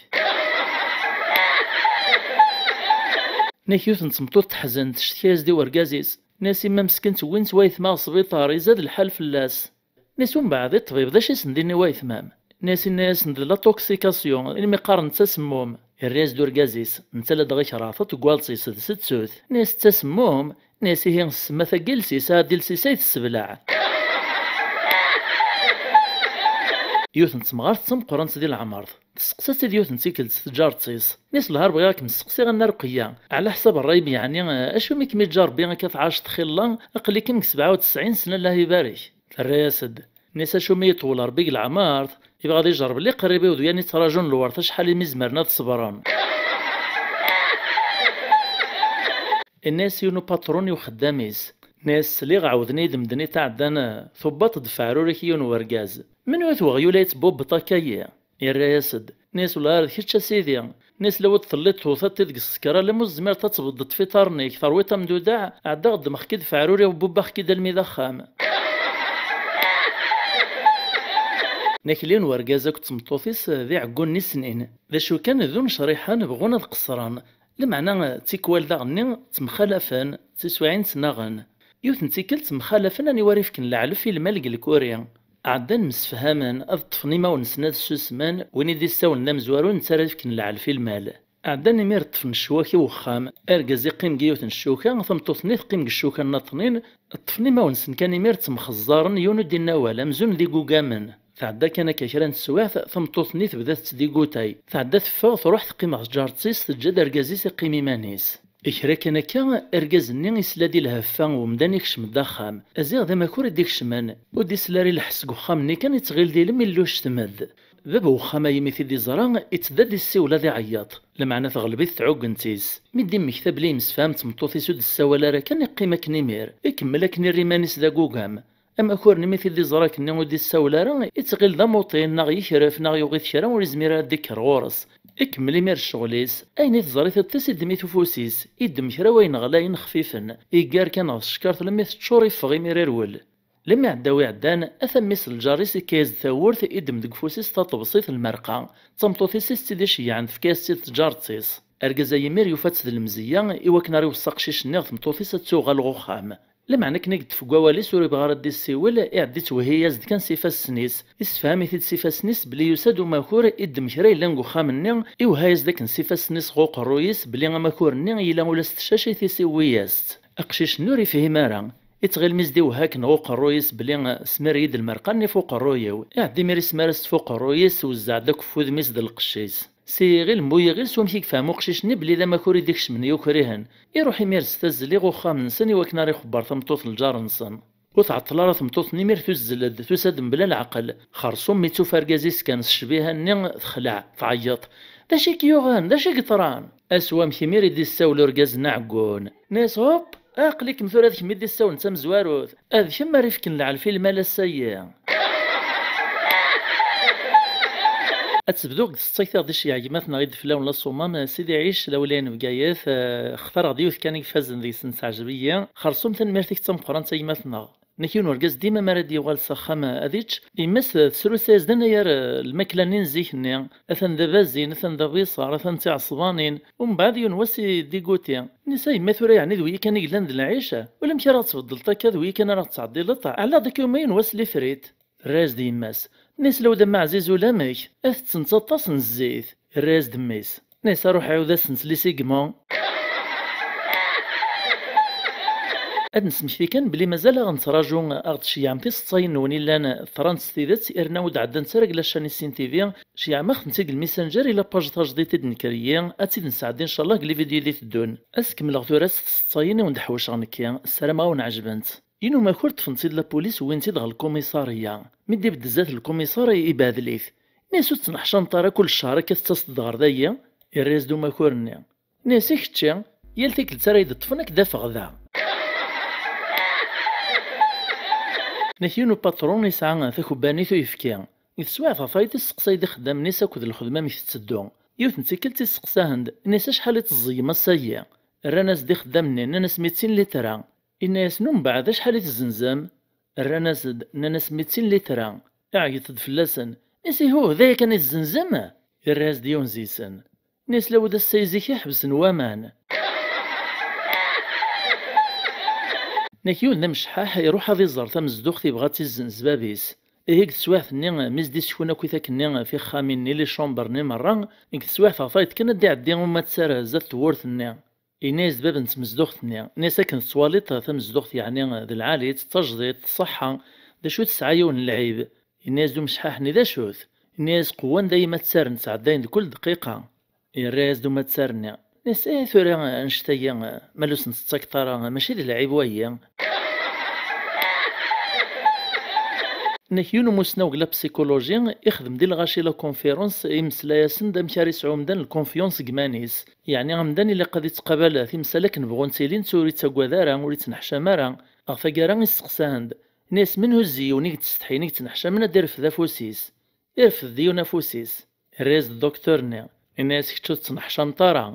Nni-as yiwet n tmeṭṭut teḥzen, tectka-yas-d i wergaz-is. Nni-as imma meskint wwin-tt wayetma ɣer sbiṭar, izad lḥal fell-as. Nni-as umbeɛd i ṭṭbib d acu i sen-d-inna i wayetma-m? Nni-as inna-yasen d la toxication, imi qqaren d tasemmum. Irra-yas-d urgaz-is, netta ladɣa ikreh taṭeggaḍt-is d settut. Nni-as d tasemmum? Nni-as ihi ssema tagi iles-is, ɛad iles-is ay tesseblaɛ. Yiwet n temɣart d tameqqrant di leɛmer. Testeqsa-tt-id yiwet n tikkelt tǧaret-is. Nni-as lhar bɣiɣ ad kem-sseqsiɣ a Nna Ruqeyya, ɛla ḥsab ṛṛay-im yeɛni, acu mi kem-iǧǧa Ṛebbi akka tɛaceḍ xilla, aql-ikem deg sebɛa u tesɛin sna, Allah ibarek. Terra-yas-d. Nni-as acu mi yeṭwel Ṛebbi deg leɛmer, yebɣa ad ijerreb liqrib-iw d yan ittraǧun lwert acḥal imi zemren ad ṣebren. Inna-as yiwen upatrun i uxeddam-is. Nni-as sliɣ ɛawden-iyi-d medden i tɛeddan, tubbaḍ-d f ɛrur-ik yiwen wergaz. Menwa-t weɣyul ay yettbubbeḍ akka-yi? Irra-yas-d. Nni-as wellah ar d kečč a sidi. Nni-as lawa d-telliḍ tewteḍ-t-id deg ssekra, alamma ur tezmireḍ ad tebḍeḍ f iṭarren-ik, terwiḍ amdudaɛ, ɛeddaɣ ddmeɣ-k-id f ɛrur-iw, bubbeɣ-k-id almi d axxam. Nnak yiwen wergaz akked tmeṭṭut-is d iɛeggunen i snin. D acu kan, d unecriḥan, bɣun ad qeṣṣren. Lameɛna tikwal daɣen-nni ttemxalafen, d tiswiɛin ttnaɣen. Yiwet n tikkelt ttemxalafen aniwa ara ifken leɛlef i lmal deg lkuri. Ɛeddan msefhamen ad ṭṭfen imawen-nsen ad ssusmen, win i d-issawlen d amezwaru netta ara ifken leɛlef i lmal. Ɛeddan imir ṭṭfen ccwak i wexxam, argaz iqqim deg yiwet n ccuka, tameṭṭut-nni teqqim deg ccuka nnaṭnin, ṭṭfen imawen-nsen kan imir ttemxeẓẓaren, yiwen ur d-inna awal, amzun d igugamen. Tɛedda kan akka kra n teswiɛt, tameṭṭut-nni tebda tettdigutay. Tɛedda teffeɣ, truḥ teqqim ɣer tǧaret-is, teǧǧa-d argaz-is iqqim iman-is. Kra kan akka, argaz-nni isla-d i lheffa n umdan ikcem-d axxam. Ziɣ d amakur i d-ikecmen. Ur d-isla ara i lḥess deg uxxam-nni kan, ittɣil d ilem illuc tmed. Bab n uxxam-a imi t-id-iẓra, ittedda ad issiwel ad iɛeyyeḍ. Lameɛna teɣleb-it tɛuggent-is. Mi d-immekta belli yemsefham d tmeṭṭut-is ur d-tessawal ara kan, iqqim akken imir. Ikemmel akken irra iman-is d agugam. Amakur-nni mi t-id-iẓra akkenni ur d-issawel ara, ittɣil d amuṭin, neɣ yekref, neɣ yuɣ-it kra ur izmir ara ad d-ikker ɣur-s. Ikemmel imir ccɣel-is, ayen i teẓri tiṭ-is iddem-it ufus-is, iddem kra wayen ɣlayen xfifen, iggar kan ɣef tcekkart lemmi teččur iffeɣ imir irwel. Lemmi ɛedda wi ɛeddan, ata mmi-s n lǧar-is ikka-yas-d tawwurt, iddem deg ufus-is taṭebsit n lmerqa, d tameṭṭut-is i s-tt-id-iceyyɛen tefka-yas-tt-id tǧaret-is. Argaz-a imir yufa-tt d lemzeyya i wakken ara iweṣṣa aqcic-nni ɣer tmeṭṭut-is ad tuɣal ɣer uxxam. Lameɛna akken i yeṭṭef deg wawal-is ur ibɣi ara ad d-issiwel, iɛedda ittwehhi-yas-d kan s ifassen-is. Issefham-it-id s ifassen-is belli yusa-d umakur, iddem kra yellan deg uxxam-nni, iwehha-yas-d akken s ifassen-is ɣer uqerruy-is belli amakur-nni yella ula s tcacit-is iwwi-yas-tt. Aqcic-nni ur ifhim ara. Ittɣil mi s-d-iwehha akken ɣer uqerruy-is belli, eh, smir-iyi-d lmerqa-nni f uqerruy-iw. Iɛedda imir ismar-as-tt f uqerruy-is, wezzeɛ-d akk f wudem-is d lqecc-is. S yiɣil n bu yiɣil s wamek i yefhem uqcic-nni belli d amakur i d-ikecmen yukrihen. Iruḥ imir s tazzli ɣer uxxam-nsen i wakken ara ixebber tameṭṭut n lǧar-nsen. Ur tɛeṭṭel ara tmeṭṭut-nni imir tuzzel-d, tusa-d mebla leɛqel. Xerṣum mi ttufa argaz-is kan s ccbiha-nni texleɛ, tɛeyyeḍ: "D acu i k-yuɣen? D acu i yeḍran?" Ass wamek imir i d-issawel urgaz-nni aɛeggun. Nna-yas: "Hop, aql-ikem tura d kemm i d-issawlen d tamezwarut. Ad kemm ara ifken lɛelf i lmal ass-ayi." Ad tebduɣ deg tseṭṭayt-iɣ di cceyɛ gma-tneɣ i d-flawen laṣumam, Sidi Ɛic, lawlaya n Bgayet, eh, xtareɣ-d yiwet kan i ifazen deg-sen, teɛjeb-iyi. Xerṣum tanemmirt-ik d tameqqrant a gma-tneɣ. Nek yiwen urgaz dima mi ara d-yuɣal s axxam ad yečč, yemma-s tesrusa-yas-d anagar, eh, lmakla-nni n zik-nni, atan d abazin, atan d abiṣar, atan d tiɛesbanin, umbeɛd yiwen wass i d-iguti. Nni-as: "A yemma, tura yeɛni d wiyi kan i yellan d lɛic? Ulamek ara ɣ-tbeddleḍ akka, d wiyi kan ara ɣ-tettɛeddileḍ? Ɛelleɣ-d akka uma yiwen wass lifrit." Terra-yas-d yemma-s. Nni-as: "Lawd a mmi ɛziz, ulamek, ad tettent aṭas n zzit." Irra-yas-d mmi-s. Nni-as: "Aruḥ ɛiwed-asent les segments." Ad nesmekti kan belli mazal aɣ-nettraǧu a ɣ-d-tceyyɛem tiseḍsayin-nwen illan ḍrant s tidet, irna ur d-ɛeddant ara deg la chaîne Issin T V, ceyyɛem-aɣ-tent-id deg lmessenger i la page tajdiṭ i d-nekker-iyi, ad tt-id-nesɛeddi ncallah deg les vidéos i d-iteddun. Ad s-kemmleɣ tura s tseḍsayin i wen-d-ḥewceɣ nekki, ssarameɣ a wen-ɛejbent. Yiwen umakur ṭṭfen-t-id la police, wwin-t-id ɣer lkumiṣariya. Mi d-ibedd zdat lkumiṣar, ibehdel-it. Nni-as: "Ur tettneḥcameḍ ara, kul ccher akka tettaseḍ-d ɣer dayi?" Irra-yas-d umakur-nni. Nni-as: "I kečči, yal tikkelt ara yi-d-ṭṭfen ad k-d-afeɣ da." Nek yiwen upatṛun yesɛa takebbanit uyefki. Deg teswiɛt ɣef wayeḍ, isseqsay-d ixeddam-nni-s akked lxedma amek tetteddu. Yiwet n tikkelt isseqsa-hen-d, nni-as: "Acḥal i teẓẓeyyem ass-agi?" Rran-as-d ixeddam-nni, nnan-as: "Mitin litra." Inna-yasen: "Umbeɛd acḥal i tzenzem?" Rran-as-d, nnan-as: "Mitin litra." Iɛeyyeḍ-d fell-asen. Nni-as: "Ihuh, d aya kan i tzenzem?" Irra-yas-d yiwen zi-sen. Nni-as: "Lawd ass-a i zik i ḥebsen waman." Nek yiwen d amecḥaḥ iruḥ ad iẓer tamezduɣt, ibɣa ad tt-izzenz bab-is. Ihi deg teswiɛt-nni mi s-d-isekfun akkit akkenni tixxamin-nni, les chambres-nni merra, deg teswiɛt ɣer tayeḍ kan ad d-iɛeddi umattar zdat tewwurt-nni. Yenna-yas-d bab n tmezduɣt-nni, nni-as: "Akken tettwaliḍ tamezduɣt yeɛni d lɛali-tt, d tajdiṭ, tṣeḥḥa, d acu tesɛa yiwen n lɛib?" Yenna-yas-d umecḥaḥ-nni: "D acu-t?" Yenna-yas: "Qwan dayem ad ttaren ttɛeddayen deg kul dqiqa." Yerra-yas-d umattar-nni, nni-as: "Eh, tura annect-agi, ma ur sen-tettakeḍ ara, mačči d lɛib wayi." Nek yiwen umusnaw deg la psychologie ixdem di lɣaci la conférence, imeslay-asen-d amek ara yesɛu umdan lconfiance deg iman-is. Yeɛni amdan ilaq ad ittqabal timsal akken bɣunt ilint, ur ittagad ara, ur ittneḥcam ara. Ɣer taggara isseqsa-hen-d, nni-as: "Menhu zi yiwen i yettsetḥin, i yettneḥcamen ad d-irfed afus-is?" Irfed-d yiwen afus-is. Irra-yas-d dduktur-nni, yenna-yas: "Kečč ur tettneḥcameḍ ara,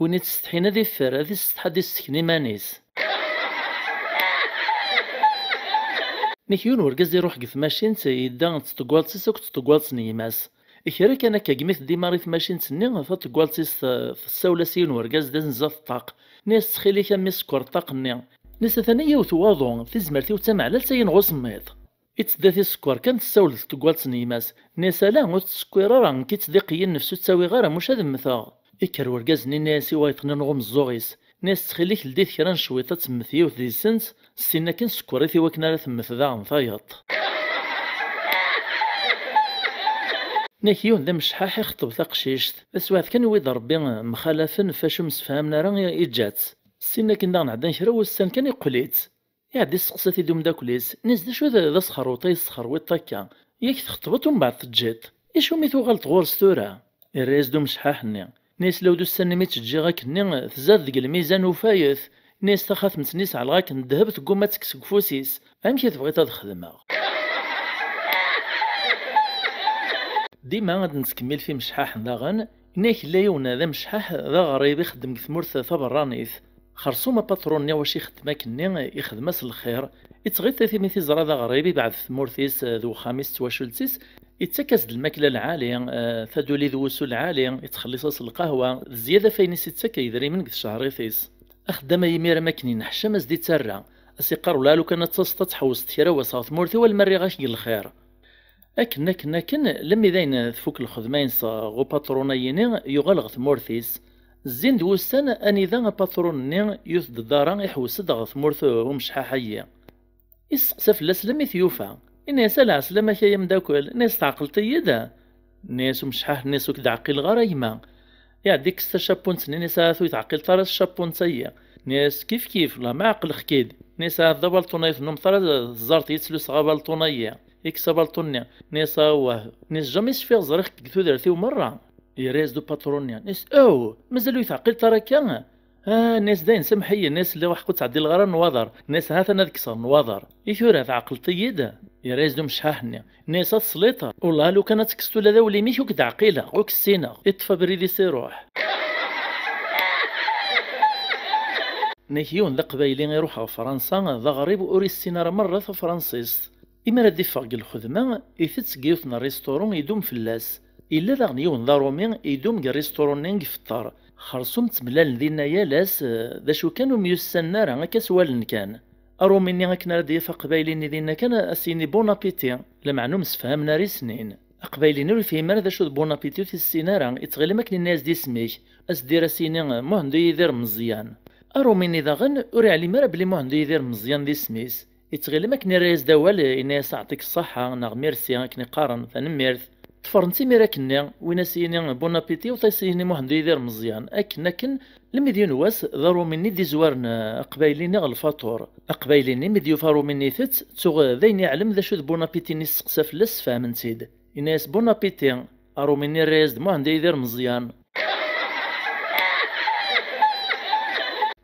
win ittsetḥin ad iffer, ad issetḥa ad issken iman-is." Nek yiwen urgaz iruḥ deg tmacint, yedda d tṭegwaḍt-is akked tṭegwaḍt n yemma-s. Kra kan akka, gmi teddi Mari tmacint-nni, taṭegwaḍt-is t-, tessawel-as i yiwen urgaz d azenza ṭṭaq. Nni-as: "Ttxil-k, a mmi, skeṛ ṭṭaq-nni." Nni-as: "Atan yiwet waḍu, tizmert-iw d tameɛlalt, ad yenɣ usemmiḍ." Ittedda tiskeṛ kan, tessawel d tṭegwaḍt n yemma-s. Nni-as: "Ala, ur tettsekkir ara, nekk ittḍiq-iyi nnefs, ur ttawiɣ ara, muc ad mmteɣ." Ikker urgaz-nni, nni-as i wayeḍ-nni n umeẓẓuɣ-is, nni-as: "Ttxil-k, ldit kra n cwiṭ ad temmet yiwet deg-sent, ssin akin sekkeṛ-it i wakken ara temmet daɣen tayeḍ." Nek yiwen d amecḥaḥ ixeṭṭeb taqcict. Taswiɛt kan, yewwi-d Ṛebbi mxalafen, f acu msefhamen ara, i-, iǧǧa-tt. Ssin akin daɣen ɛeddan kra wussan kan, iqqel-itt. Iɛedda isteqsa-t-id umeddakel-is, nni-as: "D acu d, d asxerweṭ ay tesxerwiṭeḍ akka? Yak txeṭbeḍ umbeɛd teǧǧiḍ. Icu mi tuɣaleḍ ɣur-s tura?" Irra-yas-d umecḥaḥ-nni, nni-as: "Lawd ussan-nni mi tt-ǧǧiɣ akkenni, tzad deg lmizan, ufayet." Nni-as: "Taxatemt-nni sɛelɣ akken ddheb, tegguma ad tekkes deg ufus-is. Amek i tebɣiḍ ad xedmeɣ?" Dima ad nettkemmil f imecḥaḥen daɣen. Inna-k yella yiwen d amecḥaḥ, d aɣrib, ixeddem deg tmurt taberranit. Xersum apatṛun-nni wacu ixeddem akkenni, ixdem-as lxir. Ittɣiṭ-it imi t-iẓra d aɣrib, ibɛed tmurt-is d wexxam-is d twacult-is, ittak-as-d lmakla lɛali, eh, taduli d wusu lɛali, ittxelliṣ-as lqahwa, d zzyada f ayen i s-ittak idrimen deg tcehṛit-is. Axeddam-a imir am akken yenneḥcam a s-d-ittarra, a s-iqqar: "Wala lukan ad taseḍ ad tḥewwseḍ kra wass ɣer tmurt-iw, alma rriɣ-ak deg lxir." Akken, akken, akken, lemmi d ayen tfuk lxedma-ines ɣer upatṛun-ayini, yuɣal ɣer tmurt-is. Zzin-d wussan anida apatṛun-nni yut-d ddara, iḥewwes-d ɣer tmurt n umecḥaḥ-ayi. Yesteqsa fell-as lammi t-yufa. Yenna-yas: "A lɛeslama-k ay ameddakel, yenna-yas, tɛeqleḍ-iyi-d?" Yenna-yas umecḥaḥ, yenna-yas: "Ur k-d-ɛqileɣ ara a gma." Iɛedda ikkes tacapunt-nni, yenna-yas: "Ah, ur tɛqileḍ ara s tcapunt-ayi." Yenna-yas: "Kif kif, la ma ɛeqleɣ-k-id." Yenna-yas: "Ah, d abalṭun ay tennumeḍ ara teẓẓreḍ yettluseɣ abalṭun-ayi." Ikkes abalṭun-nni, yenna-yas: "Awah." Yenna-yas: "Jamais cfiɣ ẓriɣ-k deg tudert-iw merra." Yerra-yas-d upatṛun-nni, yenna-yas: "Aw, mazal ur yi-teɛqileḍ ara akka?" "Ah," yenna-yas, "dayen samḥ-iyi," yenna-yas, "lliɣ ur ḥeqqu ttɛeddileɣ ara nnwaḍer," yenna-yas, "ha-t-an ad kkseɣ nnwaḍer. I tura tɛeqleḍ-iyi-d?" Yerra-yas-d umecḥaḥ-nni, yenna-yas: "A tesliḍ, wellah lukan ad tekkseḍ ula d awlim-ik ur k-d-ɛqileɣ, ur k-ssineɣ, iṭṭef abrid-is iruḥ." Nnak yiwen d aqbayli iruḥ ɣer Fransa, d aɣrib ur issin ara merra tafransist. Imi ara d-iffeɣ deg lxedma, itett deg yiwet n rrisṭuru idum fell-as. Yella daɣen yiwen d aṛumi idum deg rrisṭuru-nni deg ifeṭṭer. Xersum ttemlalen dinna yal ass, eh, d acu kan ur myussanen ara, akka s wallen kan. Aṛumi-nni akken ara d-yaf aqbayli-nni dinna kan, a s-yini bon appétit, lameɛna ur msefhamen ara i snin. Aqbayli-nni ur yefhim ara d acu d bon appétit, ur t-issin ara, ittɣil am akken yenna-yas-d isem-ik. A s-d-irr a s-yini Muhend Uyidir Meẓyan. Aṛumi-nni daɣen ur iɛlim ara belli Muhend Uyidir Meẓyan d isem-is. Ittɣil am akken irra-yas-d awal, yenna-yas aɛṭik ṣṣaḥa, neɣ mirsi, akken i qqaren, tanemmirt. Ṭṭfren-tt imir akkenni, win a s-yini bon appétit, u a s-yini Muhend Uyidir Meẓyan, akken, akken, lemmi d yiwen wass, d aṛumi-nni d-izwaren, eh, aqbayli-nni ɣer lfaṭur. Aqbayli-nni mi d-yufa aṛumi-nni itett, tuɣ d ayen iɛlem d acu d bon appétit-nni, yesteqsa fell-as, sfehmen-tt-id. Yenna-yas bon appétit, aṛumi-nni irra-yas-d Muhend Uyidir Meẓyan.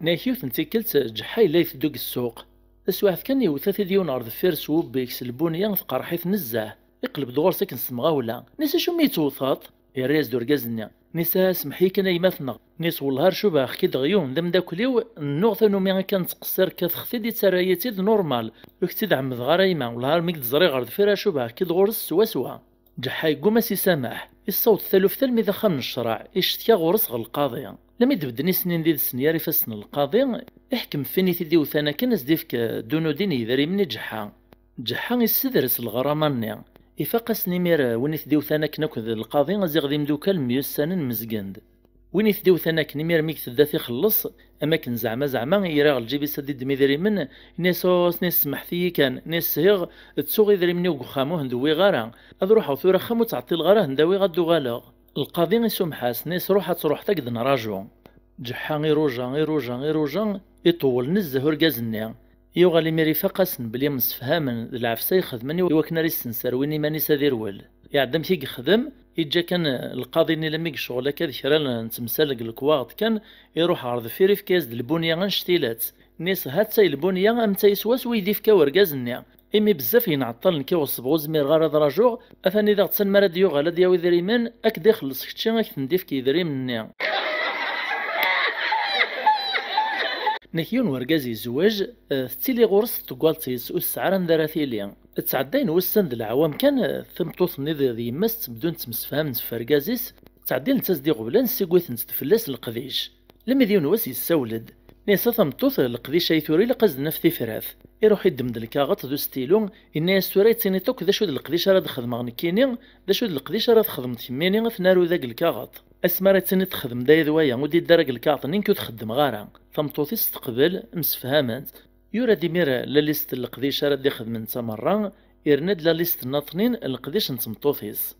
Nnak yiwet n tikkelt, Ǧeḥḥa yella iteddu deg ssuq. Taswiɛt kan, yewwet-it-id yiwen ɣer deffir s wubbig, s lbunya, tqerreḥ-it nezzeh. Iqleb-d ɣur-s akken s temɣawla. Yenna-yas: "Acu mi yettewteḍ?" Yerra-yas-d urgaz-nni. Yenna-yas: "Ah, semmeḥ-iyi kan a yemma-tneɣ." Yenna-yas: "Wellah ar cubaɣ-k-id ɣyun d ameddakel-iw, nnuɣ tanumi akka nettqeṣṣir, kkateɣ-t-id, ittarra-yi-tt-id normal. Ur k-tt-id-ɛemmdeɣ ara a yemma, wellah ar mi k-d-ẓriɣ ɣer deffir ar cubaɣ-k-id ɣur-s swaswa." Ǧeḥḥa yegguma s isameḥ, issaweḍ taluft almi d axxam n ccreɛ, icetk-aɣ ɣur-s ɣer lqaḍi. Lami d-bedden isnin d ides n yar ifassen n lqaḍi, iḥkem ɣef win i t-id-iwtan akken a s-d-ifk ddunudin n yedrimen i Ǧeḥḥa. Ǧeḥḥa issedres leɣrama-nni. Ifaq-asen imir win i t-id-iwtan akken akked lqaḍi, a ziɣ d imdukal myussanen mezgen-d. Win i t-id-iwtan akken imir mi i tedda ad t-ixelleṣ, am akken zeɛma zeɛma ira ɣer lǧib-is ad d-iddem idrimen, yenna-yas: "Oh," yenna-yas, "semḥet-iyi kan," yenna-yas, "shiɣ ttuɣ idrimen-iw deg uxxam ur hen-d-wwiɣ ara, ad ruḥeɣ tura axxam ur ttɛeṭṭileɣ ara ad hen-d-awiɣ ad d-uɣaleɣ." Lqaḍi isumḥ-as, yenna-yas: "Ruḥ ad truḥeḍ ad k-d-nraǧu." Ǧeḥḥa iruja, iruja, iruja, iṭewwel nezzeh urgaz-nni. Yuɣal imir ifaq-asen belli msefhamen d lɛefsa i xedmen i wakken ara yessenserwin iman-is ad irwel. Iɛedda amek i yexdem, iǧǧa kan lqaḍi-nni lammi yecɣel akka d kra n temsal deg lekwaɣeḍ kan, iruḥ ɣer deffir, ifka-yas-d lbunya annect-ilatt. Yenna-yas: "Ha-tt-ay lbunya am ta-yi swaswa i yi-d-ifka urgaz-nni. Imi bezzaf yenɛeṭṭal nekk i ɣeṣbeɣ ur zmireɣ ara ad rajuɣ, atan i d aɣ-ttan mi ara d-yuɣal ad d-yawi idrimen, ad k-d-ixelleṣ kečči ad k-ten-d-ifk yidrimen-nni." Nek yiwen wergaz yezweǧ, eh, tettili ɣur-s tḍeggalt-is, ur tesɛi ara anda ara tili. Ttɛeddayen wussan d leɛwam kan, eh, tameṭṭut-nni d, d yemma-s ttebdun ttemsefhamen ɣef wergaz-is, ttɛeddilent-as-d iɣeblan, ssigutent-d fell-as leqdic. Lemmi d yiwen wass yessawel-d. Yenna-yas: "A tameṭṭut, leqdic ay tura ilaq ad s-d-naf tifrat." Iruḥ iddem-d lkaɣeṭ d ustilu, yenna-yas: "Tura i d-tiniḍ akk d acu d leqdic ara d-xedmeɣ nekkini, d acu d leqdic ara txedmeḍ kemmini, ad t-naru dagi lkaɣeṭ. Asmi ara d-tiniḍ texdem-d aya d waya, ur d-yeddi ara deg lkaɣeṭ, nekk ur t-xeddmeɣ ara." Tameṭṭut-is teqbel, msefhament. Yura-d imir la liste n leqdic ara d-ixedmen d tamerra, yerna-d la liste nnaṭnin n leqdic n tmeṭṭut-is.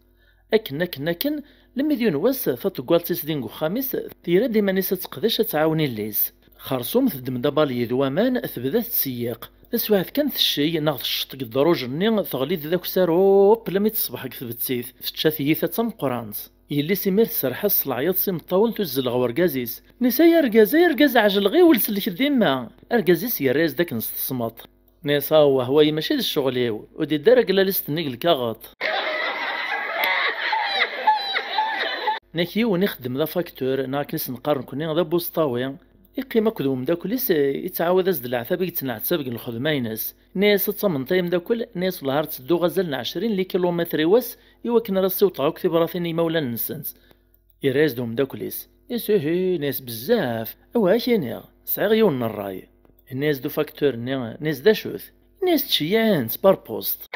Akken, akken, akken, lemmi d yiwen wass, taṭeggalt-is din deg uxxam-is, tira-d iman-is ad teqdec ad tɛawen illi-s. Xersum teddem-d abalyi d waman, tebda tettseyyiq. Taswiɛt kan tecciy, neɣ tecceṭ deg ddruj-nni, teɣli-d d akessar, up, lammi teṣbeḥ deg tbettit, tečča tiyita d tameqqrant. Yelli-s imir tserreḥ-as s leɛyaḍ s imeṭṭawen, tuzzel ɣer urgaz-is. Tenna-yas: "Ay argaz, ay argaz, ɛjel, ɣiwel, sellek-d imma!" Argaz-is yerra-yas-d akken s tesmeṭ. Nniɣ-as: "Awah, wayi mačči d ccɣel-iw, ur d-iddi ara deg la liste-nni deg lkaɣeṭ." Nek yiwen ixeddem d afaktur, neɣ akken i s-neqqar nekni d abuṣṭawi, iqqim akked umeddakel-is, ittɛawad-as-d leɛtab i yettneɛtab deg lxedma-ines. Nniɣ-as: "Ad tamneḍ ay ameddakel?" Nniɣ-as: "Wellah ar ttedduɣ azal n ɛecrin n likilumitr i wass i wakken ara ssiwḍeɣ akk tibratin i yimawlan-nsent." Yerra-yas-d umeddakel-is. Is ihi, nniɣ-as, bezzaf. Awa, ad k-iniɣ, sɛiɣ yiwen n ṛṛay. Nniɣ-as-d ufaktur-nni, nniɣ-as, d acu-t? Nniɣ-as, ttceyyiɛen-tt par post.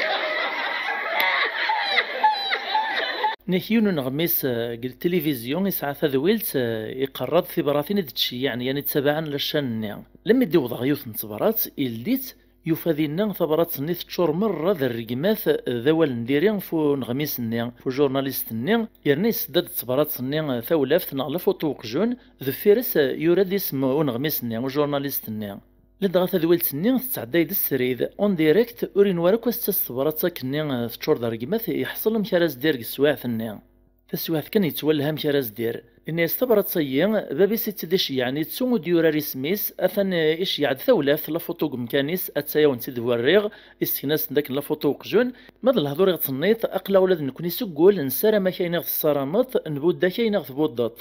Nniɣ-as, yiwen uneɣmis, eh, deg tilivizyu, yesɛa tadwilt, eh, iqerra-d tibratin i d-ttceyyiɛen, yani ttabaɛen la chaîne-nni. Lemmi d-iwḍeɣ yiwet n tebrat, ildi-tt, Yufa dinna tabṛat-nni teččur merra d rregmat d awal n diri f uneɣmis-nni, f ujurnalist-nni, yerna yessedda-d d tebṛat-nni tawlaft neɣ la photo uqjun, deffir-s yura-d isem uneɣmis-nni, ujurnalist-nni. Ladɣa tadwilt-nni tettɛedday-d srid, en direct, ur inwa ara akk ad s-tas tebṛat akkenni teččur d rregmat, yeḥṣel amek ara s-d-irr deg teswiɛt-nni. Taswiɛt kan yettwallah amek ara s-d-irr. Ini-as tabṛat-agi, bab-is i tt-id-iceyyɛen yettu ur d-yurar isem-is, atan iceyyeɛ-d tawlaft, la photo deg umkan-is, atta-yawen-tt-id-werriɣ, isken-asen-d akken la photo uqjun, ma d lehdur i ɣ-tenniḍ, aql-aɣ ula d nekkni seg wul, nessaram-ak ayen i ɣ-tessarameḍ, nbudda-k ayen i ɣ-tbuddeḍ.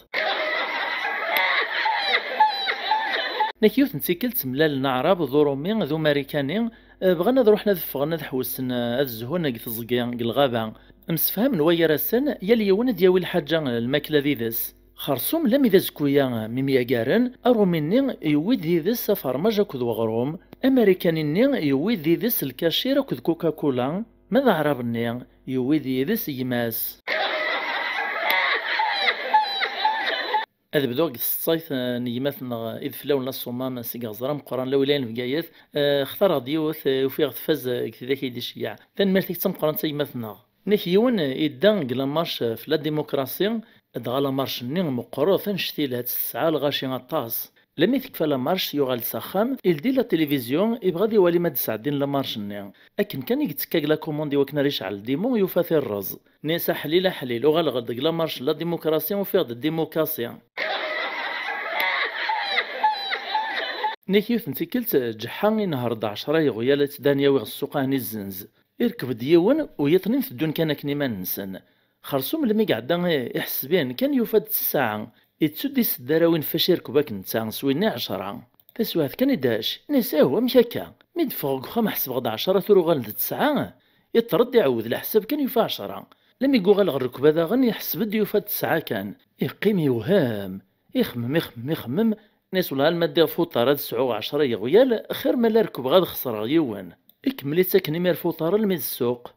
Nek yiwet n tikkelt mlalen Aɛrab d Urumi d Umarikani, eh, bɣan ad ruḥen ad ffɣen ad ḥewsen, eh, ad zhun deg teẓgi, deg lɣaba. Msefhamen waygar-asen, yal yiwen ad d-yawi lḥaǧa, eh, lmakla d ides. Xersum lami d azekku-ya, eh, mi myagaren, Arumi-nni yewwi-d yid-s afermaj akked weɣrum, Amarikani-nni yewwi-d yid-s lkacir akked Coca-Cola, ma d Aɛrab-nni yewwi-d yid-s gma-s. Ad bduɣ deg tseḍsayt, eh, n gma-tneɣ, eh, i d fell-awen la Ṣummam, eh, seg Iɣẓer Ameqqran, lawilaya n Bgayet. Eh, xtareɣ-d yiwet, eh, ufiɣ tfaz, eh, deg tidak i d-iceyyeɛ. Tanemmirt-ik d tameqqrant a gma-tneɣ. Nek yiwen, eh, idda deg lamarc, eh, f la démocratie, dɣa lamarc-nni meqqret, annect-ilat, tesɛa lɣaci aṭas. Lami tekfa lamarc, yuɣal-d s axxam, ildi la télévision, ibɣa ad iwali ma d-sɛeddin lamarc-nni. Akken kan i yettekka deg la commande i wakken ara yecɛel ldimu, yufa-t irreẓ. Nni-as: "Aḥlil, aḥlil, uɣaleɣ-d deg lamarc n la démocratie, ufiɣ-d ddimukasi." Nek yiwet n tikkelt, Ǧeḥḥa inehher-d ɛecra yeɣyal ad tt-d-yawi ɣer ssuq, ahni zzenz. Irkeb-d yiwen, u yiṭnin teddun kan akken iman-nsen. Xersum lmi iɛedda iḥseb-in kan, yufa-d tesɛa. Ittu-d iseddarawin fac irkeb akk netta s winni ɛecra. Taswiɛt kan idac, nni-as: "Aw, amek akka? Mi d-ffɣeɣ deg uxxam ḥesbeɣ-d ɛecra, tura uɣalen d tesɛa." Iṭṭer-d iɛewwed leḥsab kan yufa ɛecra. Lami yuɣal ɣer rrekba daɣen, iḥseb-d yufa-d tesɛa kan. Iqqim yewhem. Ixemmem, ixemmem, ixemmem. Nni-as: "Wellah, alma ddiɣ f uṭar ad sɛuɣ ɛecra yeɣyal, xir ma la rekbeɣ ad xesreɣ yiwen." Ikemmel-itt akken imir f uṭar almi d ssuq.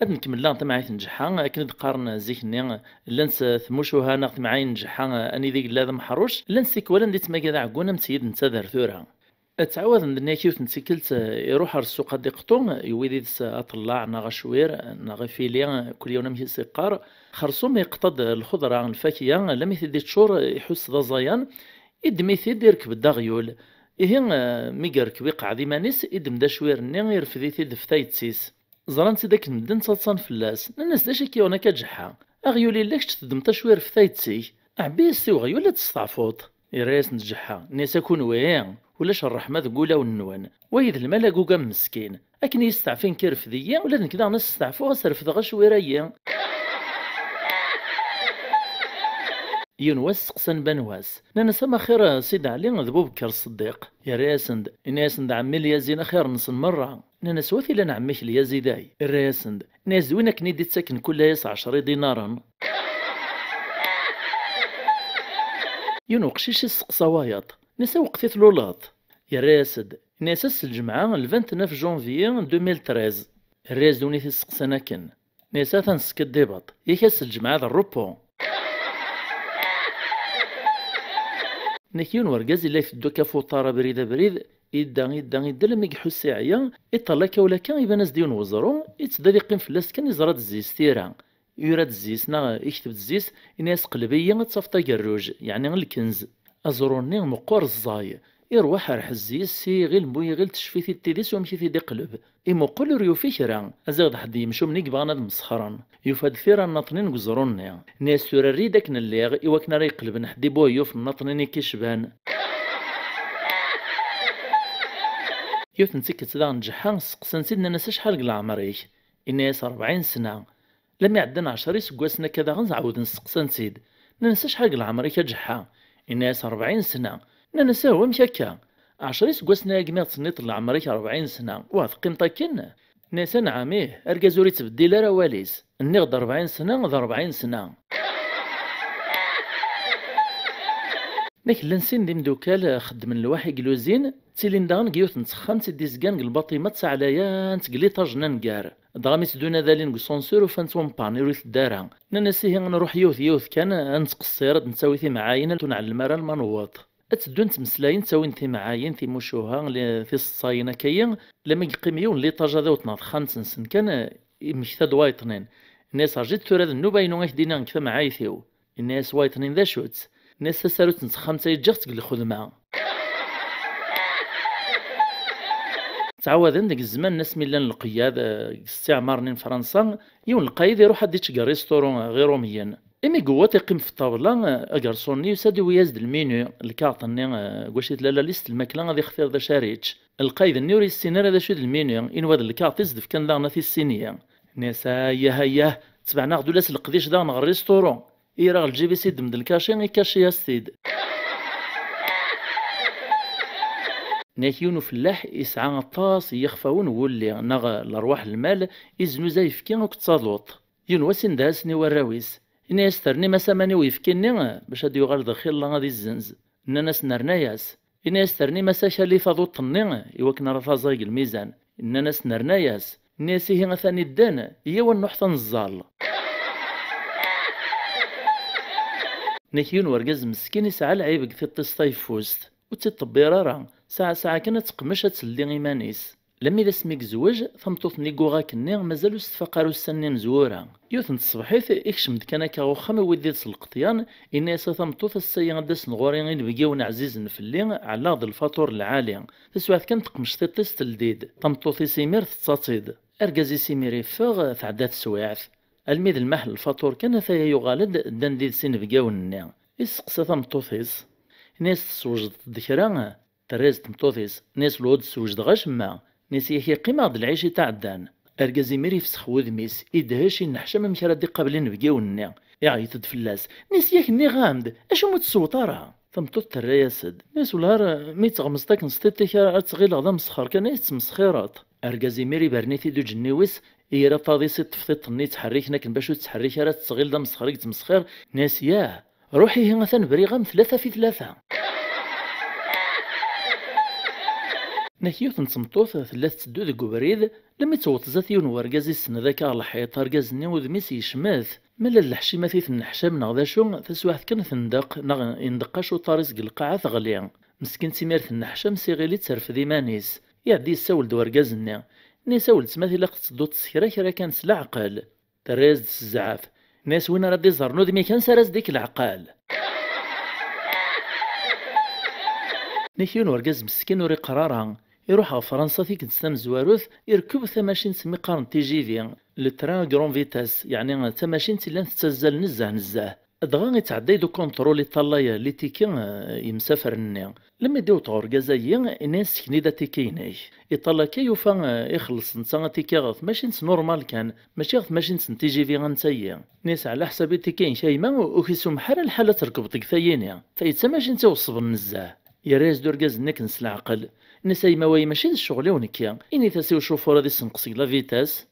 Ad nkemmel daɣen tamɛayt n Ǧeḥḥa, akken i d-qqaren zik-nni, llant tmucuha neɣ temɛayin n Ǧeḥḥa, anida i yella d ameḥruc, llant tikwal anda yettmagad aɛeggun am tiyid n tadar tura. Ttɛawaden-d nni-ak yiwet n tikkelt, iruḥ ɣer ssuq ad iqṭu, yewwi did-s aṭellaɛ neɣ acwir neɣ ifili, kul yiwen amek i s-iqqar. Xersum iqṭa-d lxeḍra, lfakya, lami t-id-iččur, iḥuss d aẓayan, iddem-it-id, irkeb-d aɣyul. Ihi, mi yerkeb iqeɛɛed iman-is, iddem-d acwir-nni, irfed-it-id f tayet-is. Ẓran-tt-id akken medden ttaḍsan fell-as. Nnan-as: "D acu i k-yuɣen akka, Ǧeḥḥa? Aɣyul illa, kečč teddmeḍ acwir f tayet-ik? Ɛebbi-yas-t i weɣyul ad testeɛfuḍ." Yerra-yasen-d Ǧeḥḥa, nni-as: "A kunwi, ulac ṛṛeḥma deg wulawen-nwen. Wa d lmal agugam meskin. Akken i yi-steɛfin irfed-iyi, ula d nekk daɣen ad s-steɛfuɣ, ad s-refdeɣ acwir-ayi." Yiwen wass seqsan Banwas. Nnan-as: "Ama axir, Sidi Ɛli d Bubekker Ṣeddiq?" Yerra-yasen-d, inna-yasen-d: "Ɛemmi Lyazin axir-nsen merra." Nnan-as: "Wa t-ilan ɛemmi-k Lyaziday?" Irra-yasen-d, inna-as: "D win akken i d-ittaken kul ass ɛecra idinaren." Yiwen uqcic isteqsa wayeḍ, nni-as: "A weqt i tluleḍ?" Yerra-yas-d, inna-as: "Ass n lǧemɛa, le vingt-neuf janvier deux mille treize." Irra-yas-d win i t-isteqsan akken. Nni-as: "Atan teskiddibeḍ, yak ass n lǧemɛa d rrupu." Nek yiwen wergaz yella iteddu akka f uṭar abrid abrid, idda, idda, idda, almi iḥuss iɛya, iṭṭal akka ula akka, iban-as-d yiwen weẓru, ittedda ad iqqim fell-as kan, iẓra-d zzis tira. Yura-d zzis neɣ ikteb-d zzis, ini-as: "Qleb-iyi ad tafeḍ agerruj", yeɛni lkenz. Aẓru-nni meqqer ẓẓay, iṛwaḥ rrḥez yes-s i yiɣil n bu yiɣil, tecfi-t-id tidi s wamek i t-id-iqleb. Imuqel ur yufi kra, aziɣ d ḥedd yemcumen i yebɣan ad mesxren. Yufa-d tira nnaṭnin deg uẓru-nni. Nni-as: "Tura err-iyi-d akken lliɣ, i wakken ara iqelben ḥedd i bu ayyuf nnaṭnin i k-icban." Yiwet n tikkelt daɣen Ǧeḥḥa, sseqsan-tt-id, nnan-as: "Acḥal deg leɛmer-ik?" Inna-as: "Ṛebɛin sna." Lami ɛeddan ɛecra iseggasen akka daɣen, ɛawden sseqsan-tt-id. Nnan-as: "Acḥal deg leɛmer-ik a Ǧeḥḥa?" Inna-as: "Ṛebɛin sna." Nnan-as: "Aw, amek akka? Ɛecra iseggasen aya degmi ɣ-d-tenniḍ leɛmer-ik ṛebɛin sna, wah, teqqimeḍ akken?" Nnan-as: "Anɛam, ih, argaz ur ittbeddil ara awal-is. Nniɣ-d ṛebɛin sna d ṛebɛin sna." Nek llan sin d imdukal, xeddmen lwaḥi deg luzin, ttilin daɣen deg yiwet n texxamt i d-izgan deg lbaṭima d taɛlayant deg liṭaj n angar. Dɣa mi tteddun ad alin deg usansur, ufan-tt umpan, ur iteddu ara. Nnan-as: "Ihi, nruḥ yiwet yiwet kan, ad nettqeṣṣir, ad nettawi timɛayin, ur nɛellem ara alma newweḍ." Ad teddun ttmeslayen, ttawin timɛayin, timucuha, li-, tiseḍsayin akka-yi, lami yeqqim yiwen liṭaj ad awten ɣer texxamt-nsen kan, eh, yemmekta-d wayeṭnin. Inna-yas: "Rǧit tura d nnuba-inu ad k-d-iniɣ deg tamɛayt-iw." Inna-yas wayeṭnin: "D acu-tt?" Inna-yas: "Tasarut n texxamt-a ǧǧiɣ-tt deg lxedma." Ttɛawaden deg zzman n asmi llan lqeyyad, eh, deg istiɛmar-nni n Fransa, yiwen lqayed iruḥ ad d-ičč deg rrisṭuru, eh, ɣer Iṛumyen. Imi yewweḍ iqqim ɣef ṭṭabla, eh, agarṣun-nni yusa-d iwwi-yas-d lminu, lkaɣeṭ-nni, eh, deg wacu i tella la liste n lmakla ad ixtir d acu ara yečč. Lqayed-nni ur yessin ara d acu i d lminu, inwa d lkaɣeṭ i s-d-fkan daɣen ad t-issini. Inna-yas: "Ayyah, ayyah, tebɛen-aɣ-d ula s leqdic daɣen ɣer rrisṭuru." Ira ɣer lǧib-is, iddem-d lkaci, ikaci-yas-t-id. Nnak yiwen ufellaḥ yesɛa aṭas n yixfawen n wulli neɣ lerwaḥ n lmal, iznuza ayefki akked taḍuṭ. Yiwen wass indeh-asen i warraw-is, inna-yas: "Ternim-as aman i uyefki-nni bac ad d-yuɣal d xilla ad izzenz." Nnan-as: "Nerna-yas." Inna-yas: "Ternim-as akal i taḍuṭ-nni i wakken ara taẓay deg lmizan." Nnan-as: "Nerna-yas." Inna-yas: "Ihi atan iddan, iyyaw ad nruḥ ad neẓẓal." Nnak yiwen wergaz meskin yesɛa lɛib deg tiṭ-is tayeffust, ur tt-iṭebbir ara, saɛa saɛa kan ad teqmec ad teldi iman-is. Lemmi d asmi yezweǧ, tameṭṭut-nni n uɣak-nni mazal ur s-tfaq ara ussan-nni imezwura. Yiwet n tṣebḥit, ikcem-d kan akka ɣer uxxam, iwwi-d yid-s lqeṭyan, inna-yas: "A tameṭṭut, ass-agi ad d-asen ɣur-i inebgiwen ɛzizen fell-i, ɛellaɣ-d lfaṭur lɛali." Taswiɛt kan teqmec tiṭ-is teldi-d. Tameṭṭut-is imir tettaṭi-d. Argaz-is imir iffeɣ, tɛedda teswiɛt. Almi d lmaḥ n lfaṭur kan, ataya yuɣal-d, ddan-d yid-s inebgawen-nni. Isteqsa tameṭṭut-is, inna-yas: "Tessewjdeḍ-d kra?" Terra-yas tmeṭṭut-is, inna-yas: "Ur d-ssewjdeɣ acemma." Inna-yas: "Yak iqqim-aɣ-d lɛic i tɛeddan." Argaz imir ifsex wudem-is, idhec, inneḥcam amek ara d-iqabel inebgiwen-nni. Iɛeyyeḍ-d fell-as, inna-yas: "Yak nniɣ-am-d, acu ur tessewweḍ ara?" Tameṭṭut terra-yas-d, inna-yas: "Wellah ar mi teɣmzeḍ akken s tiṭ-ik, ad tɣileɣ d amesxer kan ay tettmesxireḍ." Argaz imir ibren-it-id uǧenniw-is, ira aṭaḍ-is, iṭṭef tiṭ-nni yettḥerriken akken bac ur tettḥerrik ara, ad tettɣil d amesxer i yettmesxir, inna-yas: "Yah, ruḥ ihi, atan briɣ-am tlata fi tlata." Nek yiwet n tmeṭṭut tella tetteddu deg ubrid, lemmi tewweḍ zdat yiwen wergaz issenned akka ɣer lḥiṭ, argaz-nni udem-is yecmet, ma la d lḥcimat i tenneḥcam neɣ d acu, taswiɛt kan tendeq, neɣ indeq acuṭar-is deg lqaɛa teɣli. Meskin timir tenneḥcam s iɣil-itt terfed iman-is. Iɛeddi yessawel-d wergaz-nni. Nni-as: "A weltma, tilaq tettedduḍ s kra kra kan s leɛqel." Terra-yas-d s zzɛaf. Nni-as: "Win ara d-iẓren udem-ik, ansi ara s-d-ikk leɛqel?" Nek yiwen urgaz meskin ur iqqar ara. Iruḥ ɣer Fransa tikkelt tamezwarut, irkeb tamacint mi qqaren T G V, le train à grande vitesse, yeɛni tamacint illan tettazzal nezzeh nezzeh. Dɣa ittɛedday-d ukunṭrul, iṭallay litiki, eh, yemsafren-nni. Lemmi d-iwweḍ ɣer urgaz-agi, inna-yas: "Sken-iyi-d atiki-inek." Iṭall akka yufa, eh, ixelleṣ netta atiki ɣer tmacint normal kan, mačči ɣer tmacint n T G V am tayi. Inna-yas: "Ɛla ḥsab itiki-inek a yemma, ur k-isummeḥ ara lḥal ad trekbeḍ deg tayi-nni. Tayi d tamacint iweṣṣben nezzeh." Yerra-yas-d urgaz-nni akken s leɛqel. Inna-yas: "A yemma, wayi mačči d ccɣel-iw nekki. Init-as i ucufur ad issenqes deg la vitesse."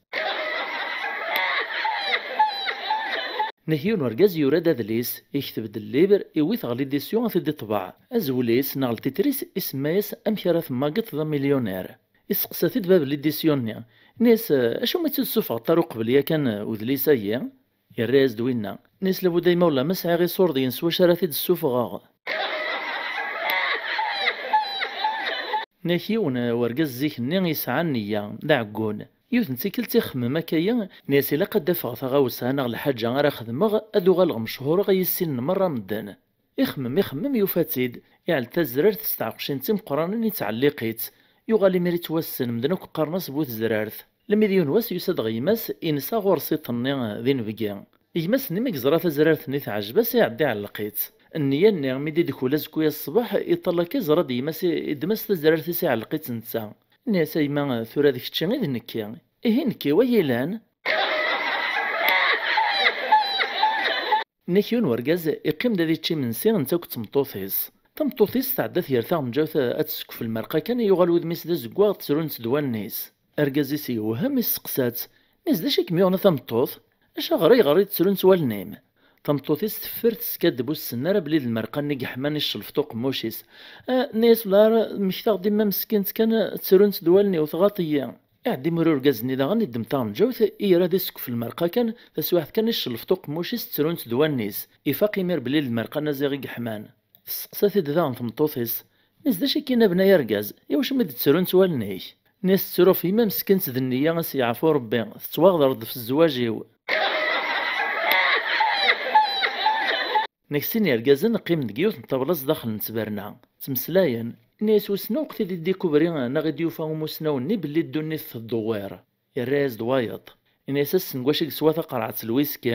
Nek yiwen urgaz yura-d adlis, ikteb-d llibr, iwwi-t ɣer l'édition ad t-id-iṭbeɛ. Azwel-is neɣ ltitr-is isemma-yas Amek ara temmageḍ d amilyuner. Isteqsa-t-id bab n l'édition-nni. Inna-yas: "Acu mi tt-id-tessufɣeḍ ara uqbel yakan, eh, udlis-agi?" Yerra-yas-d winna. Inna-yas: "Labudd a yemma, wellah ma sɛiɣ iṣurdiyen s wacu ara t-id-ssufɣeɣ." Nek yiwen, eh, urgaz zik-nni yesɛa nniya, d aɛeggun. Yiwet n tikkelt ixemmem akka-yi, inna-yas: "Ilaq ad d-afeɣ taɣawsa neɣ lḥaǧa ara xedmeɣ, ad uɣaleɣ mechuṛeɣ i yissinen merra medden." Ixemmem, ixemmem, yufa-tt-id. Iɛell tazrart s tɛeqcin d timeqqranin, ittɛelliq-itt. Yuɣal imir ittwassen, medden akk qqaren-as bu tezrart. Lemmi d yiwen wass yusa-d ɣer gma-s, insa ɣur-s iṭ-nni d inebgi. Gma-s-nni mi yeẓra tazrart-nni teɛjeb-as, iɛedda iɛelleq-itt. Nniya-nni mi d-idkul azekka-ya ṣṣbeḥ, iṭall akka iẓra-d gma-s, iddem-as tazrart-is, iɛelleq-itt netta. Inna-yas: "A yemma, tura d kečči i d nekki." "Ihi nekki, wa yilan?" Nek yiwen urgaz iqqim-d ad yečč imensi netta akked tmeṭṭut-is. Tameṭṭut-is tɛedda-t gar taɣenǧawt ad tessekf lmerqa kan, yuɣal wudem-is d azeggaɣ, ttrunt-d wallen-is. Argaz-is yewhem, isteqsa-tt: "Nni-as, d acu i kem-yuɣen a tameṭṭut? Acaɣer, ayɣer i ttrunt wallen-im?" Tameṭṭut-is teffer, teskaddeb, ur tsennu ara belli d lmerqa-nni yeḥman i tcelfeḍ uqemmuc-is. "Ah," nni-as, "la, mmektaɣ-d i yemma meskint kan, ttrunt-d wallen-iw, tɣaḍ-iyi." Iɛedda imir urgaz-nni daɣen, iddem taɣenǧawt, ira ad isekf lmerqa kan, taswiɛt kan icelfeḍ uqemmuc-is ttrunt-d wallen-is. Ifaq imir belli d lmerqa n Aziɣ i yeḥman. Tesseqsa-t-id daɣen tmeṭṭut-is, tenna-yas: "D acu-agi a bnay argaz, iwacu mi d-ttrunt wallen-ik?" Tenna-yas: "Ttruɣ f yemma meskint d nniya a s-yeɛfu Rebbi, tettwaɣder-d f zzwaǧ-iw." Nek sin yergazen qqimen deg yiwet n ṭṭabla sdaxel n ttberna, ttmeslayen. Tenna-yas: "Wissen akk t-id-idikubri neɣ i d-yufa umusnaw-nni belli ddunit teddewwir." Yerra-yas-d wayeḍ. Yenna-yas: "Ass n wacu i yeswa taqerɛet n lwiski?"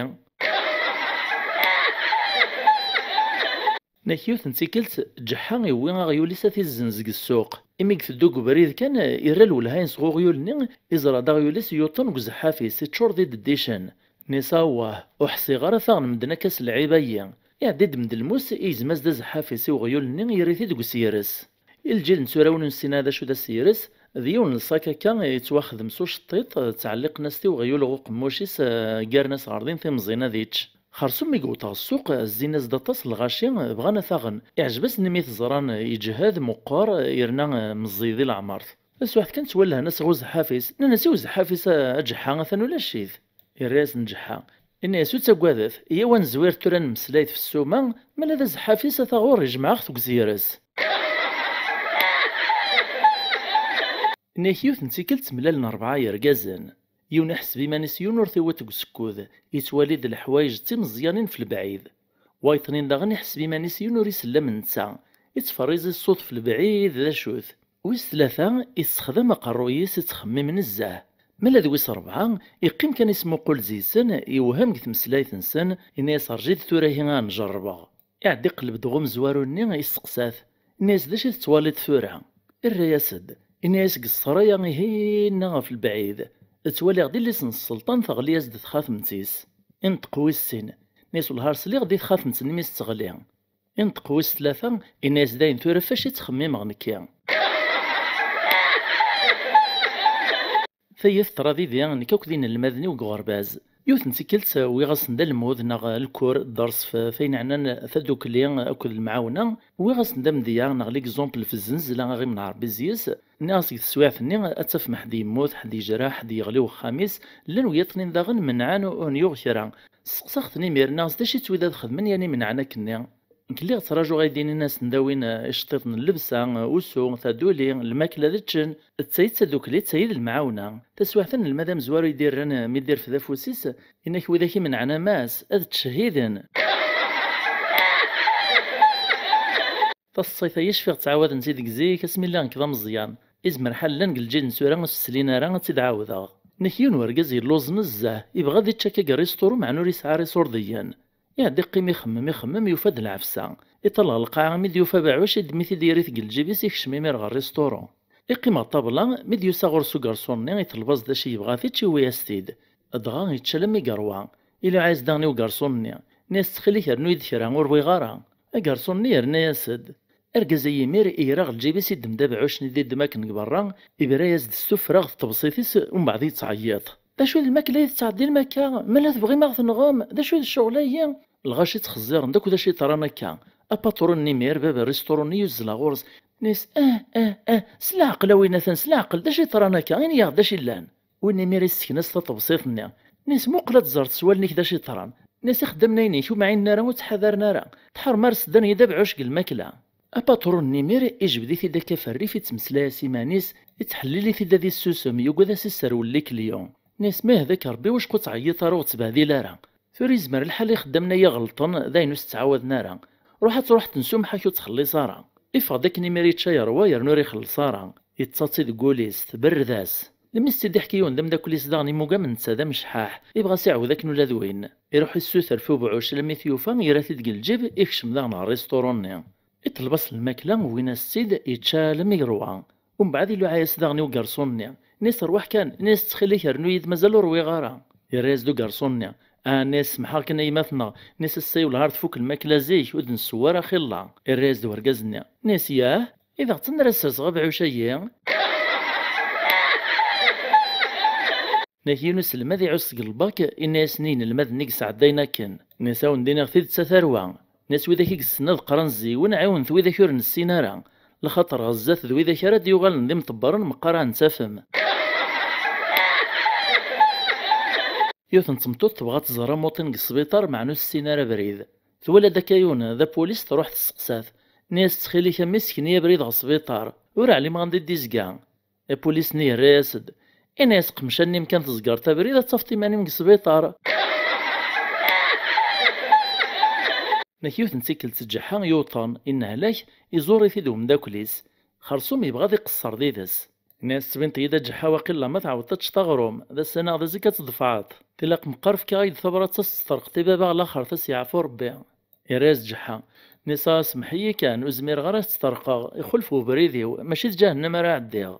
Nek yiwet n tikkelt, Ǧeḥḥa iwwi aɣyul-is ad t-izzenz deg ssuq. Imi i iteddu deg ubrid kan, irra lwelha-ines ɣer uɣyul-nni, iẓra-d aɣyul-is yuṭen deg uzeḥḥaf-is, iččur d ideddicen. Nni-as: "Awah, ur ḥṣiɣ ara taɣen medden akka s lɛib-ayi." Iɛeddi-d mdelmus, igzem-as-d azeḥḥaf-is i uɣyul-nni, yerra-t-id deg useyres. I lǧil n tura ur nessin ara d acu d aseyres, d yiwen n lṣak akka yettwaxdem s uceṭṭiṭ, ttɛelliqen-as-t i uɣyul ɣer uqemmuc-is, eh, ggaren-as ɣer din timẓin ad ičč. Xersum mi yewweḍ ɣer ssuq, zzin-as-d aṭas n lɣaci, bɣan ad t-aɣen. Iɛjeb-asen imi t-ẓran iǧhed, meqqer, yerna, eh, meẓẓiy di leɛmert. Taswiɛt kan ttwellhen-as ɣer uzeḥḥaf-is, nnan-as i uzeḥḥaf-is: "A Ǧeḥḥa, atan ulac-it." Yerra-yasen Ǧeḥḥa. Inna-yas: "Ur ttagadet, iyyaw ad nezwir tura nemmeslay-d f ssuma, ma ala d azeḥḥaf-is ata ɣur-i, jemɛeɣ-t deg useyres." Inna-yak yiwet n tikkelt ttemlalen rebɛa yergazen. Yiwen iḥseb iman-is yiwen ur t-iwit deg usekkud, yettwali-d leḥwayeǧ d timeẓyanin f lebɛid. Wayeḍ-nni daɣen iḥseb iman-is yiwen ur isell am netta, ittferriẓ i ṣṣut f lebɛid d acu-t. Wis tlata, issexdam aqerruy-is, ittxemmim nezzeh. Ma ala d wis rebɛa, iqqim kan ismuqul zi-sen, yewhem deg tmeslayt-nsen, yenna-yas: "Rǧu-d tura ihi ad njerrbeɣ." Iɛedda iqelleb-d ɣer umezwaru-nni, isteqsa-t, inna-yas: "D acu i tettwaliḍ tura?" Irra-yas-d, inna-yas: "Deg ṣṣeḥra-ya ihinna ɣef lebɛid, ttwaliɣ-d illi-s n sselṭan teɣli-yas-d txatemt-is." Inṭeq wis sin, inna-yas: "Wellah ar sliɣ-d i txatemt-nni mi s-teɣli." Inṭeq wis tlata, inna-yas: "Dayen tura ɣef wacu i ttxemmimeɣ nekki?" Tayi teḍra didi, nekk akked inelmaden-iw deg uɣerbaz. Yiwet n tikkelt, wwiɣ-asen-d almud neɣ lkur, dders f, f ayen ɛnan tadukli akked lemɛawna. Wwiɣ-asen-d amedya neɣ l'exemple f zzenzla, aɣim n Ṛebbi zzis. Nniɣ-as deg teswiɛt-nni ad tafem ḥedd yemmut, ḥedd yejreḥ, ḥedd yeɣli wexxam-is. Llan wiyaḍ-nni daɣen menɛen, ur, ur n-yuɣ kra. Steqsaɣ-ten imir, nniɣ-as: "D acu i ttwid ad xedmen yan i menɛen akkenni?" Nekk lliɣ ttṛajuɣ ay d-inin ad sen-d-awin, eh, iceṭṭiḍen n llebsa, eh, usu, taduli, lmakla ad ččen. D tayi d tadukli, d tayi d lemɛawna. Taswiɛt-a, anelmad amezwaru i d-irran, eh, mi d-irfed afus-is, yenna-k: "Widak i menɛen a Mass, ad ttcehhiden." Taseḍsayt-a-yi cfiɣ ttɛawaden-tt-id deg zik, asmi lliɣ nekk d ameẓyan. Izmer ḥal llan deg lǧil n tura ur s-slin ara, ad tt-id-ɛawdeɣ. Nekk yiwen wergaz yelluẓ nezzeh, ibɣa ad ičč akka deg rrisṭuru, meɛna ur yesɛi ara iṣurdiyen. Iɛedda iqqim ixemmem, ixemmem, yufa-d lɛefsa. Iṭalleɣ lqaɛa, mi d-yufa abeɛɛuc, iddem-it-id, yerr-it deg lǧib-is, ikcem imir ɣer rrisṭuru. Iqqim ɣer ṭṭabla, mi d-yusa ɣur-s ugarṣun-nni, iṭleb-as-d acu yebɣa ad t-ičč, iwwi-as-t-id. Dɣa ičča alammi yeṛwa. Iluɛa-yas daɣen i ugarṣun-nni. Nni-as: "Ttxil-k, rnu-yi-d kra, ur ṛwiɣ ara." Agarṣun-nni yerna-yas-d. Argaz-a imir, iger ɣer lǧib-is, iddem-d abeɛɛuc-nni d-iddem akken deg berra, ibra-yas-d s tuffra ɣef tebṣit-is, umbeɛd yettɛeyyiḍ: "D acu d lmakla i tettɛeddim akka? Ma la tebɣim ad ɣ-tenɣem? D acu d ccɣel-agi?" Lɣaci ttxezziren-d akk d acu yeḍran akka. Apatṛun n imir, bab n rrisṭuru-nni, yuzzel ɣur-s, nni-as: "Ah, ah, ah, s leɛqel a winatan, s leɛqel, d acu yeḍran akka? Ini-yaɣ-d d acu yellan." Win imir issekna-s taṭebṣit-nni. Nni-as: "Muqel ad teẓreḍ s wallen-ik d acu yeḍran." Nni-as: "Ixeddamen-a-inek ur mɛinen ara, ur ttḥadaren ara. Tḥerrem ar sseddan-iyi-d abeɛɛuc deg lmakla." Apatṛun n imir ijbed-it-id akka f rrif, ittmeslay-as iman-is, ittḥellil-it-id ad issusem, yugad ad s-isserwel likli. Nni-as: "Ma yehda-k Ṛebbi, wacku ur ttɛeyyiḍ ara, ur ttbehdil ara. Tura yezmer lḥal ixeddamen-agi ɣelṭen, d ayen ur s-ttɛawaden ara. Ruḥ ad truḥ tensumeḥ-ak, ur ttxelliṣ ara." Iffeɣ-d akken imir yečča yerwa yernu ur ixelleṣ ara. Yettaḍsi deg wul-is, tberred-as. Lmi s-tt-id-iḥki yiwen d ameddakel-is daɣen, imuga am netta d amecḥaḥ, ibɣa a s-iɛawed akken ula d win. Iruḥ issuter f ubeɛɛuc, almi t-yufa, yerra-t-id deg lǧib, ikcem daɣen ɣer rrisṭuru-nni. Iṭleb-as lmakla, wwin-as-tt-id, yečča alammi yerwa. Umbeɛd iluɛa-yas daɣen i ugarṣun-nni. Nni-as: "Rwaḥ kan, nni-as ttxil-k rnu-yi-d, mazal ur rwiɣ ara." Yerra-yas-d ugarṣun-nni: "Ah," nni-as, "semḥeɣ kan a yemma-tneɣ," nni-as, "ass-a wellah ar tfuk lmakla zik, ur d-nsew ara xilla." Yerra-yas-d urgaz-nni, nni-as: "Yah? I d aɣ-tt-nra sserseɣ abeɛɛuc-agi?" Nni-ak yiwen uselmad iɛuss deg lbak, inna-yasen i yinelmaden i yesɛeddayen akken, nni-as: "A wen-d-iniɣ tidet a tarwa, nni-as, widak i yessen ad qqaren zziwen, ɛiwnet widak ur nessin ara, lxaṭer ɣer zdat d widak ara d-yuɣalen d imṭebbren meqqar ad ten-tafem." Yiwet n tmeṭṭut tebɣa ad tẓer amuṭin deg sbiṭar, meɛna ur tessin ara abrid. Twala-d akka yiwen d apulis, truḥ tesseqsa-t. Nni-as: "Ttxil-k a mmi, sken-iyi abrid ɣer sbiṭar. Ur ɛlimeɣ anda i d-izga." Apulis-nni yerra-yas-d: "Ini-as qemcan-nni kan tzegreḍ abrid ad tafeḍ iman-im deg sbiṭar." Nek yiwet n tikkelt ǧeḥḥa yuṭen, innehlak, iẓur-it-id umeddakel-is. Xersum yebɣa ad iqeṣṣer did-s. Ini-as: "Tettbineḍ-iyi-d a ǧeḥḥa, waqila ma tɛawdeḍ ad teččeḍ aɣrum, d ass-a neɣ d azekka ad tt-tdefɛeḍ. Tili ad kem-qqar fkiɣ-ak-d tabrat ad s-tesṭerqeḍ i baba, laxert ad s-yeɛfu Rebbi." Irra-yas ǧeḥḥa: "Nisa, semmeḥ-iyi kan, ur zmireɣ ara ad s-tt-terqeɣ, ixulef ubrid-iw, mačči d ǧahennam ara ɛeddiɣ."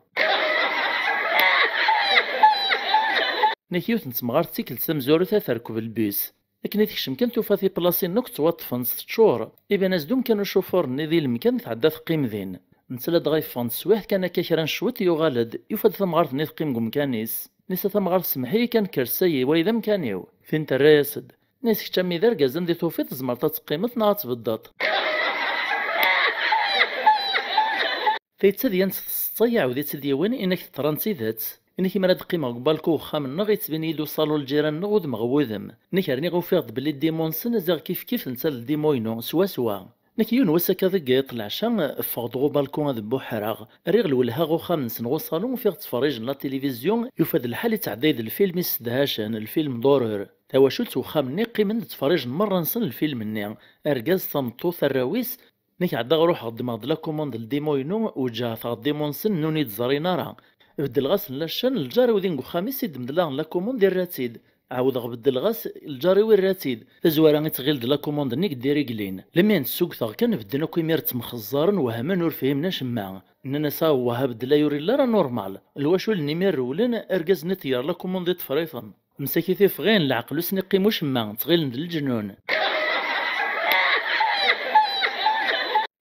Nek yiwet n temɣart d tikkelt tamezwarut ad terkeb lbus. Akken i tekcem kan tufa tiplasin akk ttwaṭṭfent teččur. Iban-as-d umkan ucufur-nni di lemkan tɛedda teqqim din. Netta ladɣa yeffeɣ n teswiɛt kan akka kra n cwiṭ yuɣal-d, yufa-d tamɣart-nni teqqim deg umkan-is. Nisa tamɣart: "Semmeḥ-iyi kan, kker sayi, wayi d amkan-iw." Tin terra-yas-d. Nni-as: "Kečč a mmi d argaz, anda i tufiḍ tzemreḍ ad teqqimeḍ neɣ ad tbeddeḍ?" Tayet tadyant tseṭṭa iɛawed-itt-id yiwen, inek teḍra n tidet. Inek: "Imir ad qqimeɣ deg balku uxxam-nneɣ, yettbin-iyi-d uṣalu n lǧiran-nneɣ udem ɣer wudem. Inek rniɣ ufiɣ-d belli ddimu-nsen ziɣ kif kif netta d ddimu-inu swaswa. Inek yiwen wass akka deg yiḍ leɛca, ffɣeɣ-d ɣer ubalku ad buḥreɣ. Rriɣ lwelha ɣer uxxam-nsen ɣer uṣalu, ufiɣ ttferrijen la télévision, yufa-d lḥal ittɛedday-d lfilm issedhacen, lfilm d'horreur. Tawacult n uxxam-nni qqimen-d ttferrijen merra-nsen lfilm-nni. Argaz, tameṭṭut, arraw-is." Nek ɛeddaɣ ruḥeɣ ddmeɣ-d la commande n ldimu-inu, weǧǧheɣ-t ɣer ddimu-nsen, nnun i d-ẓrin ara. Beddleɣ-asen la chaîne, lǧar-iw din deg uxxam-is i d-medleɣ la commande, irra-tt-id. Ɛawdeɣ beddleɣ-as, lǧar-iw irra-tt-id. Tazwara i tɣil d la commande-nni i yedda ireglin. Lemmer n-, ssugteɣ kan, bedden akk imir ttemxeẓẓaren, wehmen, ur fhimen acemma. Nnan-as: "Awah, abeddel-a ur illi ara normal." Lwacul-nni imir rewlen, argaz-nni iṭeyyer la commande iṭṭfer-iten. Msakit ifɣin, leɛqel ur sen-iqqim ucemma, ttɣilen d leǧnun.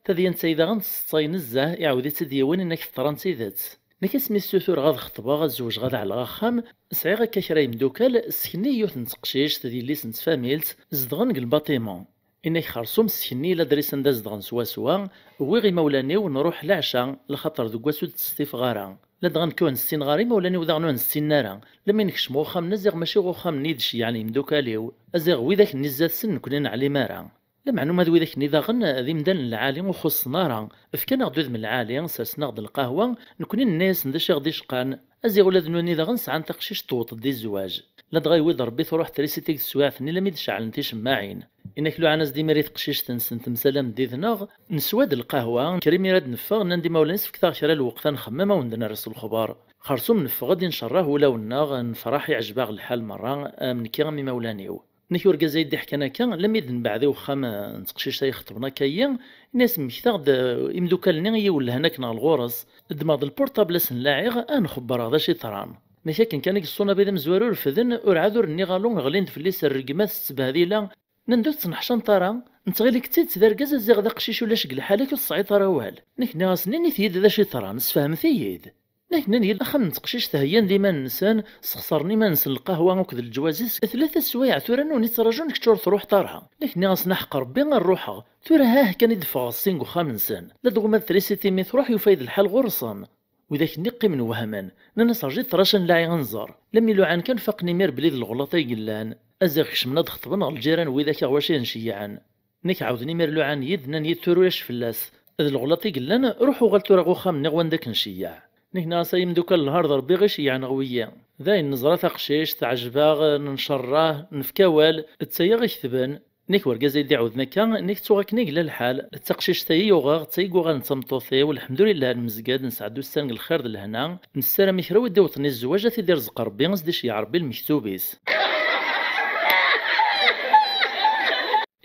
Tadyant-ayi daɣen tseṭṭay nezzeh, iɛawed-itt-id yiwen, inek teḍra n tidet. Nek asmi ssutureɣ ad xeṭbeɣ, ad zewǧeɣ, ad ɛelleɣ axxam, sɛiɣ akka kra yemdukal, sken-iyi yiwet n teqcict d yelli-s n tfamilt, zedɣen deg lbatimu. Inek xersum sken-iyi ladris anda zedɣen swaswa, wwiɣ imawlan-iw, nruḥ leɛca, lxaṭer deg wass ur d-ttestifeɣ ara. Ladɣa nekk ur nessineɣ ara, imawlan-iw daɣen ur nessinen ara. Lammi nekcem ɣer uxxam-nni, ziɣ mačči ɣer uxxam-nni i d-ceyyɛen yimdukal-iw. Aziɣ widak-nni zdat-sen nekkni ur neɛlim ara. Lameɛna uma d widak-nni daɣen d imdanen lɛali ur xuṣṣen ara. Fkan-aɣ-d udem lɛali, sersen-aɣ-d lqahwa, nekkni nenna-yasen d acu i ɣ-d-icqan. Aziɣ ula d nutni daɣen sɛan taqcict tewweḍ-d i zzwaǧ. Ladɣa yewwi-d Rebbi truḥ trisiti deg teswiɛt-nni lammi d-ceɛlen ticemmaɛin. Inek luɛan-as-d imir i teqcict-nsen temsalam-d yid-neɣ, neswa-d lqahwa, kker imir ad neffeɣ, nnan-d imawlan-is fket-aɣ kra n lweqt ad nxemmem a wen-d-nerr s lexbar. Xersum neffeɣ-d incerrah wulawen-nneɣ, nefreḥ, iɛjeb-aɣ lḥal merra, am nekki am imawlan-iw. Nek urgaz ay d-iḥkan akka, lammi d-nbeɛd i uxxam, eh, n teqcict ay ixeṭben akka-yi, ini-as mmektaɣ-d, eh, imdukal-nni i yi-wellhen akken ɣer ɣur-s, ddmeɣ-d lpurṭabl ad sen-laɛiɣ, ad nxebber-aɣ d acu yeḍran. Nek akken kan i yeṣṣun abrid amezwaru refden, urɛad ur nniɣ alu, ɣlin-d fell-i s rregmat s ttbehdila, nnan-d ur tettneḥcameḍ ara, nettɣil-ik d tidet d argaz, aziɣ d aqcic ulac deg lḥal-ik ur tesɛiḍ ara awal. Nek nniɣ-asen init-iyi-d d acu yeḍran, sfehmet-iyi-d. Nek nnan-iyi-d axxam n teqcict heyyan-d iman-nsen, sexṣaren iman-nsen lqahwa akked leǧwaz-is, tlata sswayeɛ tura nuni ttraǧun kečč ur truḥeḍ ara. Nek nniɣ-asen aḥeqq Rebbi ar ruḥeɣ, tura hah kan i d-ffɣeɣ ssin deg uxxam-nsen. Ladɣa ma d trisiti mi truḥ yufa-yi-d lḥal ɣur-sen. Widak-nni qqimen wehmen, nnan-as rǧit ṭṭrac ad nlaɛi ad nẓer. Lammi luɛan kan faqen imir belli d leɣlaṭ ay yellan. Aziɣ kecmen ad xeṭben ɣer lǧiran widak ɣer wacu i nceyyɛen. Nek ɛawden imir luɛan-iyi-d, nnan-iyi-d tura ulac fell-as. D leɣlaṭ i yellan, ruḥ uɣal tura ɣer uxxam-nni wanda k-nceyyeɛ. Nek nniɣ-as ay imdukal lhar d Rebbi i ɣ-iceyyɛen ɣer wiyi. Dayen neẓra taqcict, teɛjeb-aɣ, ncerrah, nefka awal, d tayi i ɣ-iketben. Nek urgaz ay d-iɛawden akka, nek ttuɣ akken i yella lḥal. D taqcict-ayi i uɣeɣ, d tayi i yuɣalen d tameṭṭut-iw, lḥemdulillah lmezged, nesɛedda ussan deg lxir d lehna, nessaram i kra wi d-iwṭen i zzwaǧ ad t-id-irzeq Rebbi, ad s-d-iceyyeɛ Rebbi lmektub-is.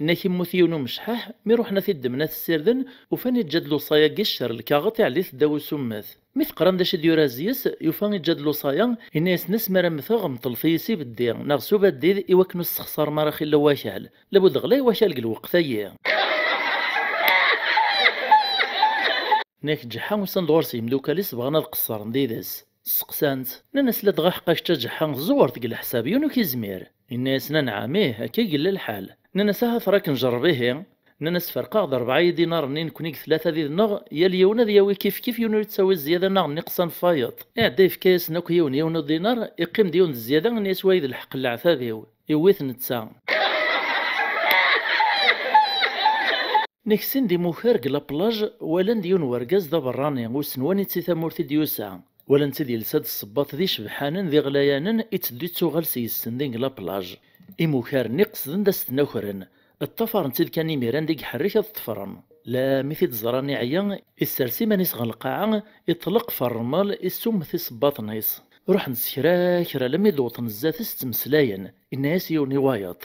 Inna-k immut yiwen umecḥaḥ, mi ruḥen ad t-id-ddmen ad t-ssirden, ufan iǧǧa-d lewṣaya-agi ccer lkaɣeṭ iɛelli-t ddaw usummet. Mi teqram d acu i d-yura zzi-s, yufa iǧǧa-d lewṣaya, inna-yasen asmi ara mmteɣ mṭlet-iyi s ibeddi, neɣ s ubaddid, i wakken ur ssexṣarem ara xilla n wakal. Labud ɣlay wakal deg lweqt-ayi. Nek ǧeḥḥa usan-d ɣur-s yimdukal-is bɣan ad qeṣṣren did-s. Steqsan-t, nnan-as ladɣa ḥeqqa kečč a ǧeḥḥa tẓewreḍ deg leḥsab yiwen ur k-izmir. Inna-yasen anɛam ih, akka i yella lḥal. Nnan-as ahat ra k-njerreb ihi. Nnan-as ferqeɣ-d rebɛa yidinaren-nni nekni deg tlata did-neɣ, yal yiwen ad yawi kif kif, yiwen ur yettawi zzyada neɣ nniqsan f wayeḍ. Iɛedda yefka-yasen akk yiwen yiwen udinar, iqqim-d yiwen d zzyada, inna-yas wayi d lḥeqq n leɛtab-iw. Iwwi-t netta. Nekk sin d imukar deg la plage, walan-d yiwen wergaz d aberrani, ur ssnen wanwa-tt i tamurt i d-yusa. Walan-tt-id yelsa-d ssebbaṭ d icebḥanen d iɣlayanen, itteddu ittuɣal s yes-sen din deg la plage. Imukar-nni qesden-d ad s-ten-akren. Ṭṭafaren-tt-id kan imiren d i iḥerrek ad ṭṭefren. La mi t-id-ẓran iɛya, issers iman-is ɣer lqaɛa, iṭleq f ṛṛmel, issummet isebbaṭen-is. Ruḥen s kra kra, lammi d-wwḍen zdat-s ttmeslayen. Inna-yas yiwen i wayeḍ: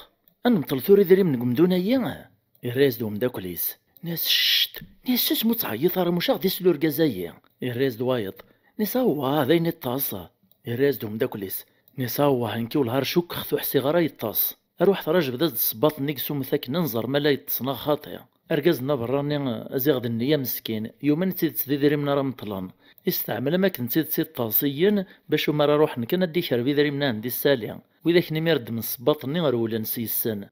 "Ad nemṭel tura idrimen deg umdun-ayi?" Irra-yas-d umeddakel-is. Nni-as: "Cct!" Nni-as: "Susem, ur ttɛeyyiḍ ara, mucaɣ d isel urgaz-ayi." Irra-yas-d wayeḍ. Nni-as: "Awah, d ayen iṭṭas." Irra-yas-d umeddakel-is. Nni-as: "Awah, nekki wellah ar cukkeɣ-t, ur ḥsiɣ ara yeṭṭes. Aruḥ tura jbed-as-d ssebbaṭ-nni i yessumet akken ad nẓer ma la yeṭṭes neɣ xaṭi." Argaz-nni aberrani, ziɣ d nniya meskin, yumen d tidet d idrimen ara meṭlen. Isteɛmel am akken d tidet iṭṭes, iyen, bac umar ara ruḥen kan ad d-ikerb idrimen-a n di ssali. Widak-nni mi reddmen ssebbaṭ-nni rewlen s yes-sen.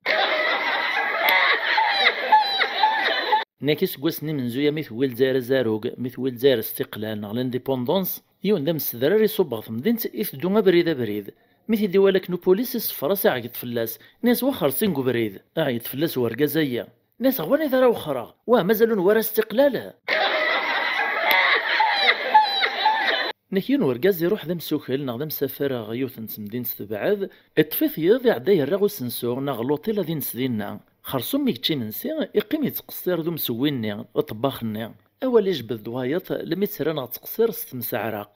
Nekk iseggasen imenzuya mi tewwi Lezzayer azarug, mi tewwi Lezzayer istiqlal neɣ l'indépendance, yiwen d amsedrar iṣubb ɣer temdint, iteddu abrid abrid. Mi t-id-iwala akken upulis iṣeffer-as, iɛeyyeḍ fell-as, inna-as: "Wexxer sin deg ubrid." Iɛeyyeḍ fell-as wergaz-ayi. Nna-as: "Ɣer wanida ara wexxreɣ? Wah, mazal ur nwala ara stiqlal?" Nekk yiwen wergaz iruḥ d amsukel neɣ d amsafer ɣer yiwet n temdint tebɛed, iṭṭef-it yiḍ, iɛedda yerra ɣer usensu neɣ ɣer luṭil ad ines dinna. Xersum mi yečča imensi, iqqim yettqeṣṣir d umsewwi-nni, ṭṭebbax-nni. Awal ijebbed-d wayeḍ, lemmi tterran ɣer ttqeṣṣir s temseɛraq.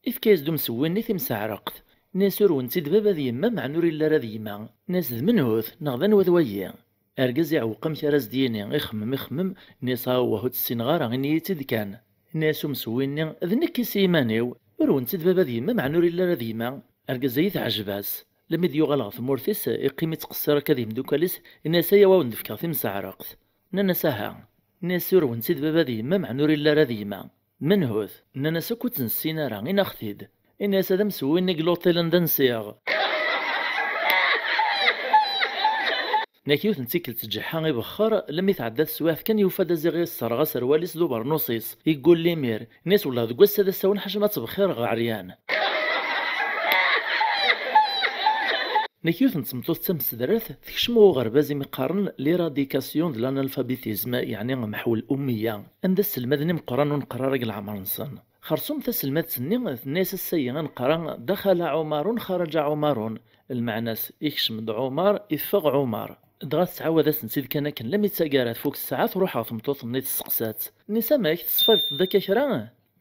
Ifka-yas-d umsewwi-nni timseɛraqt. Nna-as: "Ur wen-tt-id baba d yemma, meɛna ur illi ara d gma." Nna-as: "D menhu-t, neɣ d anwa-t wayi?" Argaz iɛewweq amek ara s-d-yini, ixemmem, ixemmem, nni-as: "Awah, ur tt-ssineɣ ara, ini-yi-tt-id kan." Nni-as umsewwi-nni: "D nekk i s yiman-iw, ur wen-tt-id baba d yemma, meɛna ur illi ara d gma." Argaz-ayi teɛjeb-as. Lammi d-yuɣal ɣer tmurt-is, iqqim ittqeṣṣir akka d yimdukal-is, ini-as: "Ayaw a wen-d-fkeɣ timseɛraqt." Nnan-as: "Aha." Nni-as: "Ur wen-tt-id baba d yemma, meɛna ur illi ara d gma." "Menhu-t?" Nnan-as: "Akk ur tt-nessin ara, inaɣ-t-id." Ini-as: "Ad am-sewwin i luṭil anda nsiɣ." Nek yiwet n tikkelt tǧeḥḥa ibexxer, lemmi tɛedda teswiɛt kan yufa-d aziɣ yesserɣ aserwal-is d ubernus-is, yeggul limir. Ini-as: "Wellah deg wass-a d asawen ḥaca ma ttbexxireɣ ɛeryan." Nek yiwet n tmeṭṭut d tamsedrat tekcem ɣer uɣerbaz imi qqaren l'éradication de l'analphabétisme, yeɛni mḥu l'ummiya, anda sselmaden imeqqranen ur neqqar ara deg leɛmer-nsen. Xersum taselmadt-nni tenna-yas: "Ass-agi ad neqqar daxala Ɛumarun, xaraǧa Ɛumarun." Lmeɛna-s, ikcem-d Ɛumar, iffeɣ Ɛumar. Dɣa tettɛawad-asen-tt-id kan akken, lammi d taggara tfuk ssaɛa, truḥ ɣer tmeṭṭut-nni tesseqsa-tt. Nni-as: "Amek, tesfaydeḍ-d akka kra?"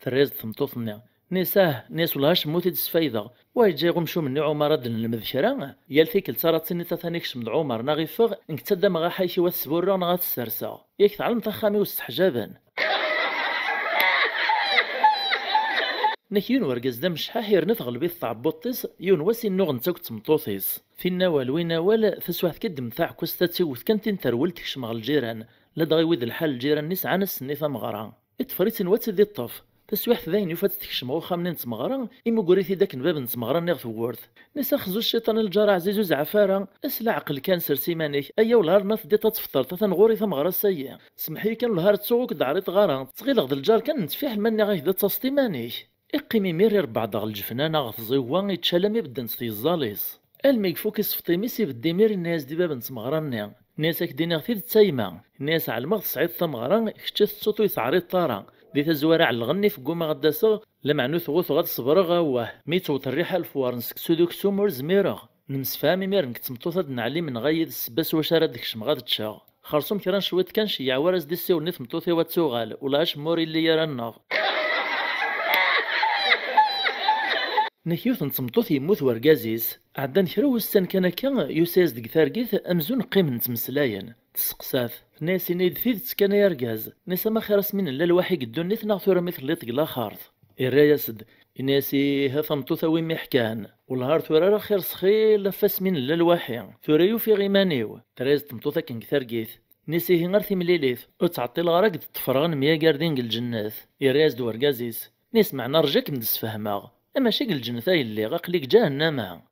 Terra-yas-d tmeṭṭut-nni. Nni-as: "Ah," nni-as, "wellah acemma ur t-id-sfaydeɣ. Wa yeǧǧa-yaɣ umcum-nni Ɛumar ad d-nelmed kra? Yal tikkelt ara d-tiniḍ atan ikcem-d Ɛumar neɣ iffeɣ, nekk ttaddameɣ aḥayek-iw ad t-sburreɣ neɣ ad t-sserseɣ. Yak tɛelmeḍ axxam-iw sseḥjaben." Nek yiwen wergaz d amecḥaḥ yerna teɣleb-it tɛebbuḍt-is, yiwen wass innuɣen-tt akk d tmeṭṭut-is. Tin awal, win awal, taswiɛt kan ddem taɛekkazt ad tiwet kan tin terwel tekcem ɣer lǧiran, ladɣa iwid lḥal lǧiran-nni sɛan ass-nni tameɣra. Iṭṭfer-itt inwa ad tt-id-iṭṭef. Taswiɛt dayen yufa-tt tekcem ɣer uxxam-nni n tmeɣra, imugger-it-id akken bab n tmeɣra-nni ɣer tewwurt. Nni-as: "Axzu cciṭan a lǧar aɛziz, ur zeɛɛef ara. Aslaɛqel kan, sers iman-ik. Aya wellah ar ma teddiḍ ad tefṭreḍ, atan ɣur-i tameɣra ass-ayi. Semmeḥ-iyi kan wellah ar ttuɣ ur k-d-ɛriḍeɣ ara. Ttɣileɣ d lǧar kan, nettfiḥel ma nniɣ-ak-d ad taseḍ iman-ik." Iqqim imir irebbeɛ-d ɣer lǧefnana ɣer tẓiwa, ičča alammi bedden-tt teẓẓal-is. Almi yefuk isefṭim-is, ibedd imir, inna-yas-d i bab n tmeɣra-nni. Inna-yas: "Ad k-d-iniɣ tidet a yemma." Inna-yas: "Ɛelmeɣ tesɛiḍ tameɣra, kečč ad tettuḍ ur yi-teɛriḍeḍ ara. Di tazwara ɛelleɣ-nni f ggumaɣ ad d-aseɣ, lameɛna ur t-ɣuteɣ ad ṣebreɣ, awah. Mi yettewweḍ rriḥa lefwar n seksu d uksum ur zmireɣ. Nemsefham imir nekk d tmeṭṭut ad d-neɛlim neɣ a yid-s ssebba s wacu ara d-kecmeɣ ad ččeɣ. Xersum kra n cwiṭ kan, ceyyeɛ war as-d-issiwlen i tmeṭṭut-iw ad tuɣal, ulac ma ur illi ara nneɣ." Nek yiwet n tmeṭṭut yemmut wergaz-is. Ɛeddan kra wussan kan akka, yusa-yas-d deg targit amzun qqimen ttmeslayen. Tesseqsa-t, tenna-yas: "Ini-yi-d tidet kan ay argaz, nni-as ama xir asmi nella lwaḥi deg ddunit neɣ tura mi telliḍ deg laxert?" Irra-yas-d, ini-as: "Ih a tameṭṭut a wi mi ḥkan, wellah ar tura ara xir s xil ɣef asmi nella lwaḥi, tura i ufiɣ iman-iw." Terra-yas-d tmeṭṭut akken deg targit. Nni-as: "Ihi ar timlilit, ur ttɛeṭṭileɣ ara ad k-d-ṭṭfreɣ ad nemyagar din deg lǧennet." Irra-yas-d wergaz-is, nni-as: "Meɛna rju ad kem-d-sfehmeɣ. Amac deg lǧennet ay lliɣ, aql-i deg ǧahennama."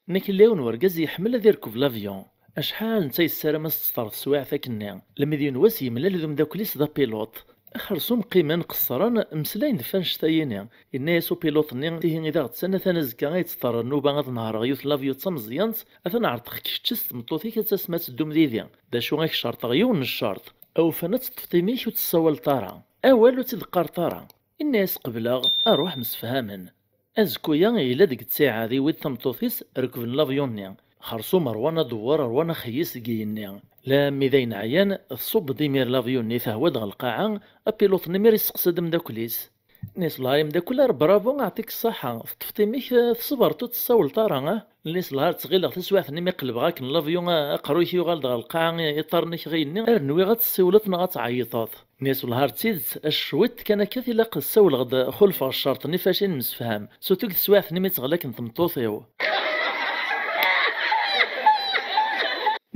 Nekk illa yiwen wergaz yeḥmel ad irkeb l'avion. Acḥal netta yessaram ad s-teḍru teswiɛt akkenni. Lemmi d yiwen wass yemlal d umeddakel-is d apiluṭ. Xersum qqimen qeṣṣren, mmeslayen ɣef annect-a-yini. Yenna-yas upiluṭ-nni: "Ihi i d aɣ-d-ssan atan azekka ay tt-terr nnuba ad nehreɣ yiwet n l'avion d tameẓyant, atan ɛerḍeɣ-k kečč s tmeṭṭut-ik ad tasem ad teddum didi. D acu, ad k-cerṭeɣ yiwen n ccerṭ. Awufan ad teṭṭfeḍ imi-k ur tessawaleḍ ara. Awal ur tt-id-qqareḍ ara." Yenna-yas: "Qebleɣ, aruḥ msefhamen." Azekka-ya, yella deg ttiɛad, iwwi-d tameṭṭut-is, rekben l'avion-nni. Xersum rwan adewwer, rwan axeyyes deg yigenni. Lammi d ayen ɛyan, tṣubb-d imir l'avion-nni, tehwa-d ɣer lqaɛa. Apiluṭ-nni imir yesteqsa-d ameddakel-is. Nni-as: "Llah ay ameddakel, ar bravo, aɛṭik ṣṣaḥa, teṭṭfeḍ imi-k, eh, tṣebreḍ ur tessawleḍ ara, eh?" Nni-as: "Llah, ar ttɣileɣ taswiɛt-nni mi qelbeɣ akken l'avion, eh, aqerruy-ik yuɣal-d ɣer lqaɛa, eh, iṭarren-ik ɣiyenni, ar nwiɣ ad tessiwleḍ neɣ ad tɛeyṭeḍ." Nni-as: "Wellah ar d tidet, a cwiṭ kan akka tilaq ssawleɣ-d, xulfeɣ ccerṭ-nni, faci nemsefham. Surtout deg teswiɛt-nni mi tt-ɣlak n tmeṭṭut-iw."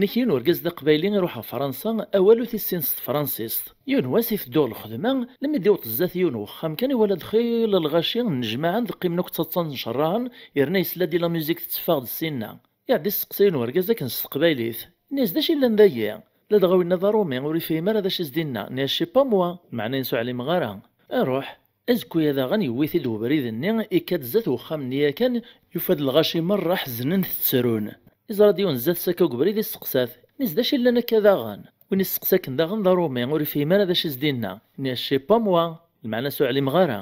Nek yiwen urgaz d aqbayli iruḥ ɣer Fransa, awal ur t-issin s tefransist. Yiwen wass iteddu ɣer lxedma, lemmi d-iwweḍ zdat yiwen wexxam kan iwala-d xil lɣaci nnejmaɛen d qqimen akk ttaḍsan ncerraɛen, yerna yesla-d i la musique tetteffeɣ-d ssinna. Iɛedda isteqsa yiwen urgaz akken s teqbaylit. Nni-as: "D acu yellan dagi? Ladɣa winna d aṛumi, ur ifhim ara d acu i s-d-inna." Nni-as: "Je sais pas moi, meɛna ur ɛlimeɣ ara." Aruḥ. Azekka-ya daɣen yewwi-t-id webrid-nni, ikka-d zdat wexxam-nni yakan, yufa-d lɣaci merra ḥeznen ttrun. Iẓra-d yiwen zdat-s akka deg ubrid, isteqsa-t: "Nni-as: 'D acu yellan akka daɣen?'" Win isteqsa akken daɣen d aṛumi, ur ifhim ara d acu i s-d-inna. Nni-as: "Je sais pas moi, lmeɛna ur ɛlimeɣ ara."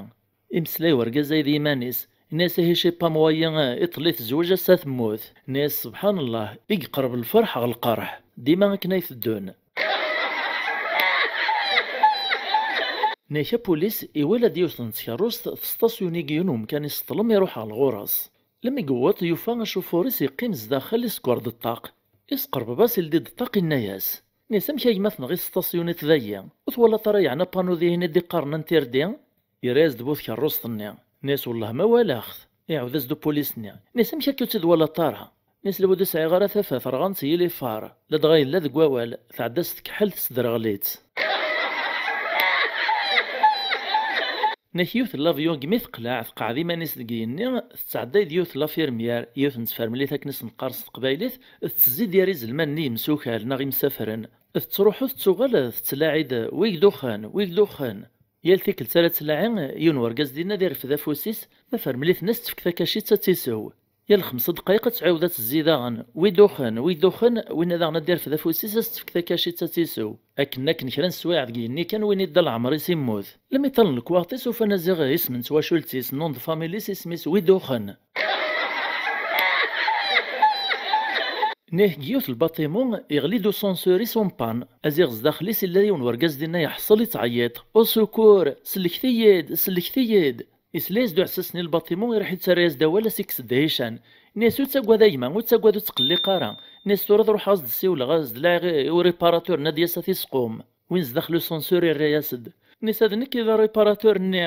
Imeslay urgaz-a d yiman-is. Nni-as: "Ihi je sais pas moi-yi, iṭelli tezweǧ, ass-a temmut." Nni-as: "Sebḥan Llah, i yeqreb lferḥ ɣer lqerḥ. Dima akken ay teddun." Nek apulis iwala-d yiwet n tkerrust tesṭasyuni deg yiwen umkan iseṭṭlem iruḥ ɣer lɣur-s. Lemmi yewweḍ, yufa acufur-is yeqqim zdaxel, iskeṛ-d ṭṭaq. Isqerbeb-as, ildi-d ṭṭaq, inna-yas: "Nni-as, amek a gma tenɣiḍ tesṭasyuniḍ dagi? Ur twalaḍ ara yeɛni apanu dihin i d-iqqaren interdit?" Yerra-yas-d bu tkerrust-nni. Nni-as: "Wellah ma walaɣ-t." Iɛawed-as-d upulis-nni. Nni-as: "Amek akka ur tt-id-twalaḍ ara?" Nni-as: "Lbud ur sɛiɣ ara tafat, rɣan-tt yili far. Ladɣa yella deg wawal, tɛedda s tkeḥḥelt, tesderɣel-itt." Nek yiwet n l'avion deg mi teqleɛ, teqɛed iman-is deg yigenni, tettɛedday-d yiwet n lafirmyar, yiwet n tfermlit akken i s-neqqar s teqbaylit, tettezzi-d gar izelman-nni yemsukal neɣ imsafren. Tettruḥu tettuɣal tettlaɛi-d: "Wi yeduxen, wi yeduxen." Yal tikkelt ara tettlaɛi, yiwen wergaz dinna ad irfed afus-is, tafermlit-nni ad s-tefk takacit ad tt-isew. Yal xemsa ddqayeq ad tɛiwed ad tezzi daɣen: "Wi duxen, wi duxen", winna daɣen ad d-irfed afus-is ad s-tefk takacit ad tt-isew. Akken, akken kra n sswayeɛ deg yigenni kan, win idda leɛmer-is immut. Lmi ṭṭalen lekwaɣeḍ-is ufan aziɣ isem n twacult-is, nom de famille-is, isem-is Wi duxen. Nek deg yiwet lbaṭimu, yeɣli-d usansur-is en panne. Aziɣ zdaxel-is illa yiwen wergaz dinna yeḥṣel ittɛeyyiṭ: "Au secours! Sellket-iyi-d! Sellket-iyi-d!" Isla-yas-d uɛessas-nni n lbaṭimu, iruḥ ittarra-yas-d awal, as-ikkes-d dhican. Nni-as: "Ur ttagad a gma, ur ttagad, ur ttqelliq ara." Nni-as: "Tura ad ruḥeɣ ad s-d-siwleɣ, ad s-d-laɛiɣ i, i uriparatur-nni ad d-yas ad t-isqum." Win zdaxel usansur irra-yas-d. Nni-as: "D nekk i d ariparatur-nni."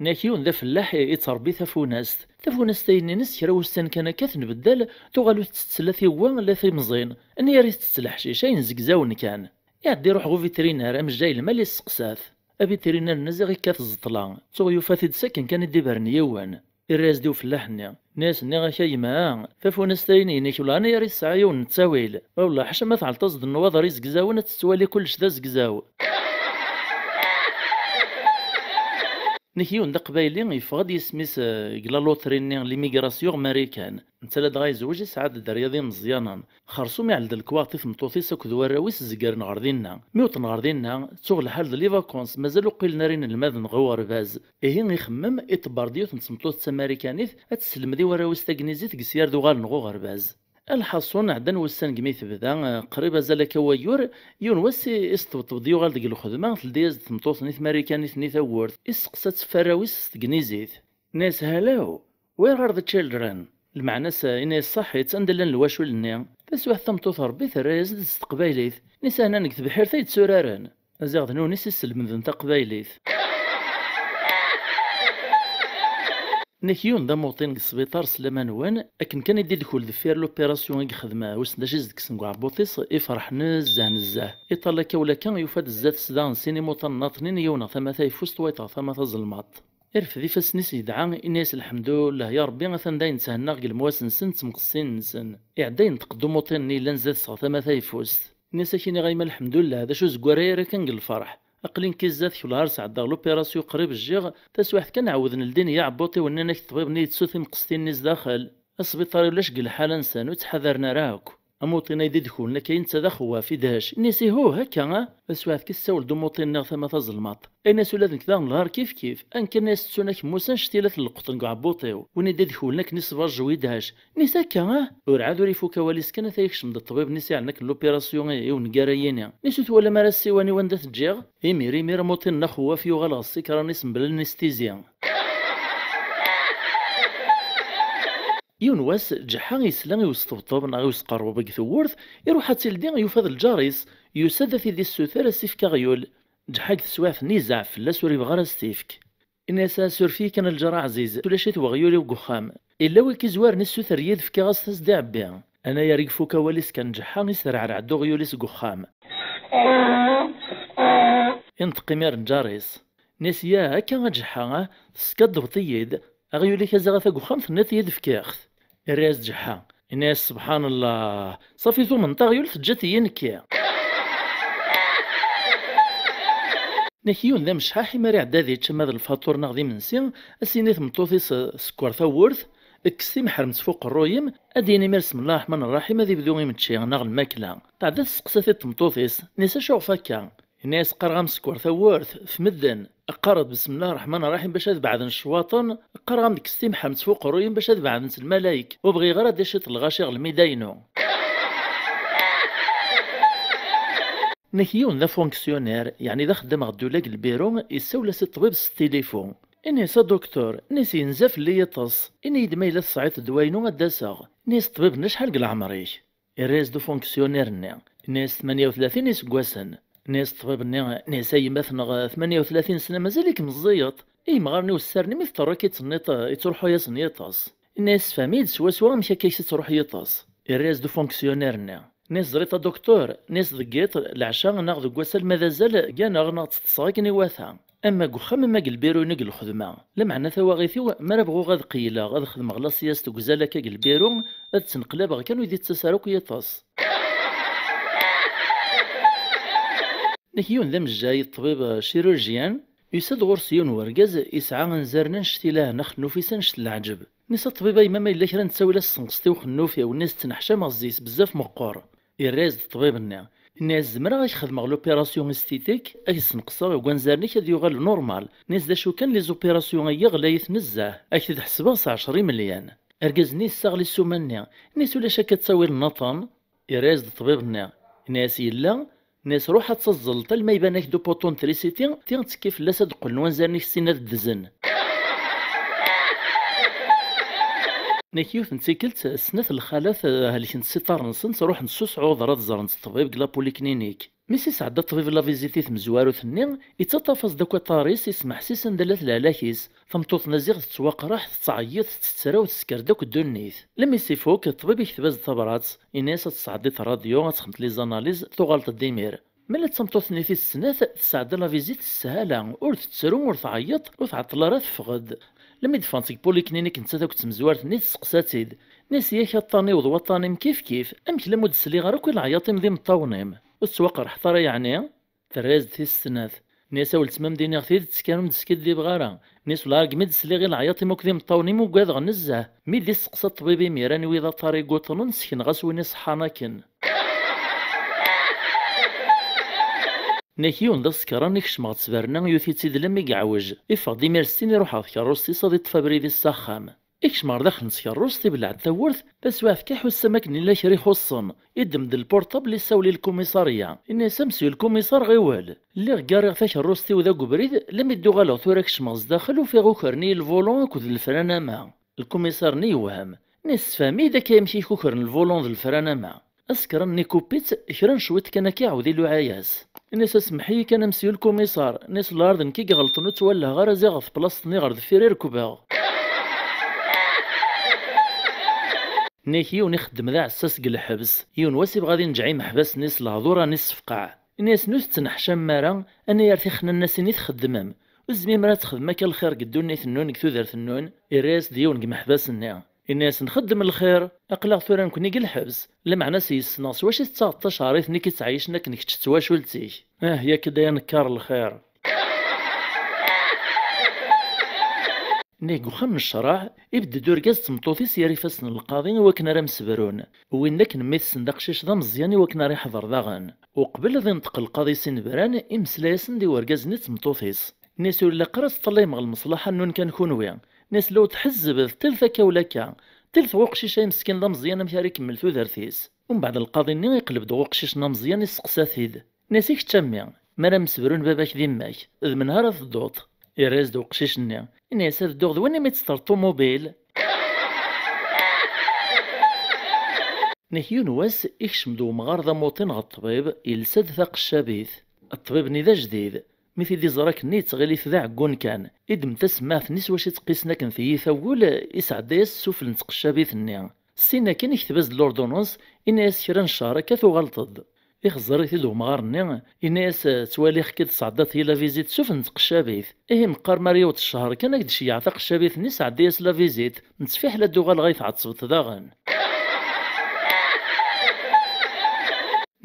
Nek yiwen d afellaḥ i, ittṛebbi tafunast. Tafunast-a-ines kra wussan kan akka tenbeddal, tuɣal ur tettett la tiwwa la timẓin. Nni-as: "Tettet leḥcic, ayen zegzawen kan." Iɛedda iruḥ ɣer uvitrinar, amejjay lmal, isteqsa-t. Avitrinar-nni ziɣ ikkat ẓẓeṭla, tuɣ yufa-t-id sakken kan i d-ibren yiwen. Irra-yas-d i ufellaḥ-nni. Nni-as: "Nniɣ-ak a gma, tafunast-a-ines-inek ula ɛni ara tesɛa yiwen n ttawil. Wellah ḥaca ma tɛelṭaẓ-d nnwaḍer izegzawen ad tettwali kullec d azegzaw." Nek yiwen d aqbayli yeffeɣ-d yisem-is, eh, deg la loterie-nni, l'immigration marikan. Netta ladɣa yezweǧ, yesɛa-d dderya d imeẓyanen. Xersum iɛell-d lekwaɣeḍ i tmeṭṭut-is akked warraw-is zegren ɣer dinna. Mi wwḍen ɣer dinna, ttuɣ lḥal d les vacances, mazal ur qqilen ara inelmaden ɣer uɣerbaz. Ihi ixemmem, iṭebber-d yiwet n tmeṭṭut d tamarikanit ad tesselmed i warraw-is tagnizit deg sya ar d-uɣalen ɣer uɣerbaz. Lḥaṣun, ɛeddan wussan deg mi tebda, eh, qrib azal akka wayyur, yiwen wass i, isṭebṭeb-d yuɣal deg lxedma, teldi-yas-d tmeṭṭut-nni tamarikanit-nni tawwurt, isteqsa-tt ɣef warraw-is s tegnizit. Nni-as: "Hello, where are the children?" Lmeɛna-s, ini-as: "Ṣaḥit, anda llan lwacul-nni?" Taswiɛt tameṭṭut Ṛebbi terra-yas-d s teqbaylit. Nni-as: "Ahnan deg tebḥirt ay tturaren." Aziɣ d nuni s-isselmden taqbaylit. Nek yiwen d amuṭin deg sbiṭar s laman-nwen, akken kan i d-idkul deffir l'opération i yexdem, wissen d acu i s-d-kksen deg uɛebbuḍ-is, ifreḥ nezzeh nezzeh. Iṭal akka u lakka, yufa-d zdat-s daɣen sin imuṭanen nnaṭnin, yiwen ɣer tama tayeffust, wayeḍ ɣer tama tazelmaḍt. Irfed ifassen-is yedɛa, ini-as: "Lḥemdullah, ya Ṛebbi, atan dayen tthennaɣ deg lemwas-nsen d temqessin-nsen." Iɛedda yenṭeq-d umuṭin-nni yellan zdat-s ɣer tama tayeffust. Ini-as ak-iniɣ a yemma lḥemdullah, d acu zeggar ara kan deg lferḥ. Aql-i nekki zdat-k, wellah ar sɛeddaɣ l'opération qrib jjiɣ, taswiɛt kan ɛawden ldin-iyi aɛebbuṭ-iw, nnan-ak ṭṭbib-nni yettu timqestin-nni zdaxel. Asbiṭar ulac deg lḥala-nsen, ur ttḥadaren ara akk. Amuṭin ay d-idekulen akka netta d axewwaf, idhec. Ini-as ihuh, akka, ah? Taswiɛt kan tessawel-d umuṭin-nni ɣer tama tazelmaḍt. Ini-as ula d nekk daɣen lhar kif kif. Ankan ay as-ttun akemmus annect-ila tleqqeḍ deg uɛebbuṭ-iw. Win i d-idekulen akken i ṣṣbajju idhec. Ini-as akka, ah? Urɛad ur ifuk awal-is kan ata yekcem-d ṭṭbib-nni s iɛenna akken l'opération i, i uneggar ay ini. Ini-as ur twalam ara ssiwan-iw anda t-ǧǧiɣ? Imir imir amuṭin-nni axewwaf yuɣal ɣer ṣṣikra-nni s mebla anesthésie. Yiwen wass, Ǧeḥḥa yesla i usṭebṭeb neɣ i usqerrub deg tewwurt, iruḥ ad tt-ildi, yufa d lǧar-is, yusa-d ad t-id-issuter ad s-ifk aɣyul. Ǧeḥḥa deg teswiɛt-nni yezɛef fell-as, ur yebɣi ara ad s-t-ifk. Ini-as asuref-iyi kan a lǧar aɛziz, ulac-it weɣyul-iw deg uxxam. Illa wi k-izwaren issuter-iyi-d, fkiɣ-as-t ad s-d-iɛebbi. Anayer i ifuk awal-is kan Ǧeḥḥa, iserreɛreɛ-d uɣyul-is deg uxxam. Inṭeq imir lǧar-is. Ini-as ya akka a Ǧeḥḥa, ah, teskadbeḍ-iyi-d. Aɣyul-ik a ziɣ ata deg uxxam, tenniḍ-iyi-d fkiɣ-t. Irra-yas-d Ǧeḥḥa. Ini-as sebḥan llah, ṣafi tumneḍ aɣyul teǧǧiḍ-iyi nekki. Nek yiwen d amecḥaḥ, imi ara iɛedda ad yečč ama d lfaṭur neɣ d imensi, ad s-yini i tmeṭṭut-is, eh, sekker tawwurt, kkes timeḥremt f uqerruy-im, ad d-yini imir bismillah ṛṛeḥman ṛṛaḥim, ad ibdu imečči neɣ lmakla. Tɛedda tesseqsa-t-id tmeṭṭut-is, ini-as acuɣef akka? Ini-as qqareɣ-am sekker tawwurt f medden, qqar-d bismillah ṛṛeḥman ṛṛaḥim bac ad beɛden ccwaṭen, qqareɣ-am-d kkes timeḥremt f uqerruy-im bac ad beɛdent lmalayek, ur bɣiɣ ara ad d-iciṭ lɣaci ɣer lmida-inu. Nek yiwen d afunksyuner, yeɛni d axeddam ɣer ddula deg lbiru, issawel-as i ṭṭbib s tilifu. Ini-as a duktur, ini-as yenza fell-i yiṭes, ini-yi-d ma yella tesɛiḍ ddwa-inu ad d-aseɣ. Ini-as ṭṭbib-nni acḥal deg leɛmer-ik? Irra-yas-d ufunksyuner-nni. Ini-as tmanya u tlatin iseggasen. Ini-as ṭṭbib-nni, ini-as a yemma-tneɣ tmanya u tlatin sna mazal-ik meẓẓiyeḍ. I yimɣaren-iw ssarn imi teṭṭerru-k i tenniḍ yettruḥu-yasen yiṭes. Ini-as sefhem-iyi-d swaswa amek akka i k-ittruḥ yiṭes. Irra-yas-d ufunksyuner-nni. Ini-as ẓriḍ a duktur, ini-as deg yiḍ, leɛca neɣ deg wass alma d azal gganeɣ neɣ tteṭṭseɣ akken iwata. Ama deg uxxam ama deg lbiru-inu deg lxedma. Lameɛna tawaɣit-iw, mi ara bɣuɣ ad qeyyleɣ, ad xedmeɣ la sieste deg uzal akka deg lbiru, ad ttneqlabeɣ kan ur yi-d-ittas ara akk yiṭes. Nek yiwen d amejjay, ṭṭbib, eh, chirurgien, yusa-d ɣur-s yiwen wergaz yesɛa anzaren annect-ilahen, axennuf-is annect n leɛǧeb. Ini-as a ṭṭbib a yemma ma yella kra n ttawil ad tessenqseḍ i uxennuf-iw, ini-as ttneḥcameɣ zzi-s bezzaf meqqer. Irra-yas-d ṭṭbib-nni. Ini-as zemreɣ ad k-xedmeɣ l'opération esthétique, ad k-sneqseɣ deg wanzaren-ik ad yuɣal normal. Ini-as d acu kan les opérations-agi ɣlayit nezzeh, ad k-t-id-ḥesbeɣ s ɛecra imelyan. Argaz-nni yessaɣli ssuma-nni. Ini-as ulac akka ttawil nniḍen? Irra-yas-d ṭṭbib-nni. Ini-as yella. Ini-as ruḥ ad taẓẓleḍ alma iban-ak-d upuṭu n trisiti, ti ttekki fell-as ad d-qqlen wanzaren-ik sin ad ddzen. Nek yiwet n tikkelt, snat lxalat, eh, helkent s iṭarren-nsent, ruḥent s usɛuḍer ad ẓrent ṭṭbib deg la polyclinique. Mi s-isɛedda ṭṭbib la visite i tmezwarut-nni, ittaṭṭaf-as-d akk iṭar-is, ismeḥsis anda llat lehlak-is. Tameṭṭut-nni ziɣ tettwaqraḥ, tettɛeyyiḍ, tettraw, tesker-d akk ddunit. Lmi s-ifuk, ṭṭbib ikteb-as-d tabrat, ini-as ad tesɛeddiḍ rradyu, ad texdmeḍ les analyses, tuɣaleḍ-d imir. Ma d tameṭṭut-nni tis snat, tesɛedda la visite s sshala, ur tettru, ur tɛeyyeḍ, ur tɛeṭṭel ara, teffeɣ-d. Lmi d-ffɣent seg polyclinique nettat akked tmezwart-nni, testeqsa-tt-id. Ini-as yak aṭṭan-iw d waṭṭan-im kif kif, amek lammu d-sliɣ ara akk i leɛyaḍ-im d imeṭṭawen-im? Ur tettwaqerḥeḍ ara yeɛni? Terra-yas-d tis snat. Ini-as a weltma, m d-iniɣ tidet kan, ur m-d-skiddibeɣ ara. Ini-as wala argmi d-sliɣ i leɛyaḍ-im akked imeṭṭawen-im ugadeɣ nezzeh. Mi d-isteqsa ṭṭbib imir anwi d aṭar i yuṭnen, sekneɣ-as win iṣeḥḥan akken. Nek yiwen d asekran, ikcem ɣer ttberna, yuti-tt-id lammi yeɛwej. Iffeɣ-d imir s tin, iruḥ ɣer tkerrust-is ad iṭṭef abrid-is s axxam. Ikcem ɣer daxel n tkerrust, ibleɛ-d tawwurt, taswiɛt kan iḥuss am akken yella kra ixuṣṣen. Iddem-d lpurṭabl, issawel i lkumiṣarya. Ini-as a mesyu lkumiṣar, ɣiwel. Lliɣ gariɣ takerrust-iw da deg ubrid, lammi d-uɣaleɣ tura kecmeɣ zdaxel, ufiɣ ukren-iyi lvulun akked lefranama. Lkumiṣar-nni yewhem. Ini-as sefhem-iyi-d akka amek i k-ukren lvulun d lefranama. Asekran-nni ikupi-tt, kra n cwiṭ kan akka iɛawed iluɛa-yas. Ini-as asemmeḥ-iyi kan a mesyu lkumiṣar, ini-as lɛar d nekk i iɣelṭen, ur ttwalleheɣ ara, ziɣ ɣer teblaṣt-nni ɣer deffir i rekbeɣ. Nek yiwen ixeddem d aɛessas deg lḥebs, yiwen wass ibɣa ad inǧeɛ imeḥbas-nni s lehdur ad issefqeɛ. Ini-asen ur tettneḥcamem ara, anayer tixnannasin i txeddmem. Ur tezmirem ara ad txedmem akka lxir deg ddunit-nnun, deg tudert-nnun? Irra-yas-d yiwen deg imeḥbas-nni. Inna-yasen: "Xeddem lxir, aql-aɣ tura nekni deg lḥebs, lameɛna s yes-neɣ s wacu i tettaɣeḍ tacehṛit-nni i k-ittɛeyyicen akken kečč d twacult-ik? Ah, yak-d ay anekkar lxir." Nnig uxxam n ccreɛ, ibedd-d urgaz d tmeṭṭut-is yer ifassen n lqaḍi i wakken ara msebrun. Wwin-d akken mmi-tsen d aqcic d ameẓyan i wakken ara iḥḍer daɣen. Uqbel ad inṭeq lqaḍi s inebran, imeslay-asen-d i urgaz-nni d tmeṭṭut-is. Nni-as: "Ur ilaq ara ad teṭṭallayem ɣer lmeṣlaḥa-nnun kan kunwi." Nni-as: "La ur tḥezzeb, telt akka ula akka. Telt ɣer uqcic-a imeskin d ameẓyan amek ara ikemmel tudert-is." Umbeɛd lqaḍi-nni iqleb-d ɣer uqcic-nni ameẓyan, isteqsa-t-id. Nni-as: "I kečč a mmi, mi ara msebrun baba-k d yemma-k, d menhu ara tedduḍ?" Irra-yas-d uqcic-nni, inna-yas: "Ad dduɣ d win imi tt-ter ṭumubil." Nek yiwen wass, ikcem-d umɣar d amuṭin ɣer ṭṭbib, yelsa-d taqeccabit. Ṭṭbib-nni d ajdid. Mi t-id-iẓra akkenni, yettɣil-it d aɛeggun kan. Iddem tasemmaɛt-nni s wacu i tt-qqisen akken tiyita n wul, isɛedda-yas ssufel n tqeccabit-nni. Syin akkin, ikteb-as-d lurdunans, inna-yas: "Kra n ccher akka tuɣaleḍ-d." Ixẓer-it-id umɣar-nni, inna-yas: "Ttwaliɣ-k-id tesɛeddaḍ-iyi la visite ssufel n tqeccabit. Ihi meqqar mi ara yaweḍ ccher kan ad k-d-ceyyeɛ taqeccabit-nni, sɛeddi-yas la visite, nettfiḥel ad d-uɣaleɣ ad yi-tɛettbeḍ daɣen."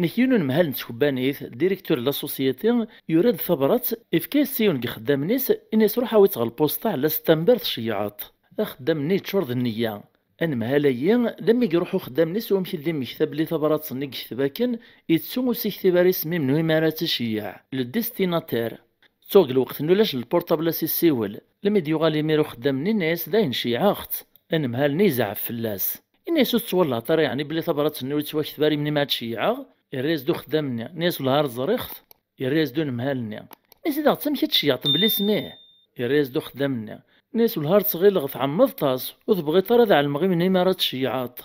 Nek yiwen unemhal n tkebbanit, directeur n la société, yura-d tabrat, ifka-yas-tt i yiwen deg ixeddamen-is, inna-yas: "Ruḥ awi-tt ɣer lpusṭa, ɛella September tceyyeɛ-tt." Axeddam-nni yeččur d nneyya. Anemhal-agi, lammi iruḥ uxeddam-nni s wamek i d-immekta belli tabrat-nni i yekteb akken, yettu ur s-iktib ara isem-im n wimi ara tt-iceyyeɛ, le destinataire. Ttuɣ deg lweqt-nni ulac lpurṭabl a s-isiwel. Lammi d-yuɣal imir uxeddam-nni, inna-yas: "Dayen, ceyyeɛeɣ-tt." Anemhal-nni yezɛef fell-as. Inna-yas: "Ur tettwallaɛeḍ ara yeɛni belli tabrat-nni ur yettwakteb ara imni mi ara tt-ceyyeɛeɣ?" Yerra-yas-d uxeddam-nni, inna-yas: "Wellah ar ẓriɣ-t." Yerra-yas-d unemhal-nni, inna-yas: "I daɣ d tamek i tt-ceyyeɛtem belli isem-ih?" Yerra-as-d uxeddam-nni. Nni-as: "Wellah ar ttɣileɣ tɛemmeḍ-t-as, ur tebɣiḍ ara ad ɛelmeɣ imni mi ara tceyyeɛeḍ."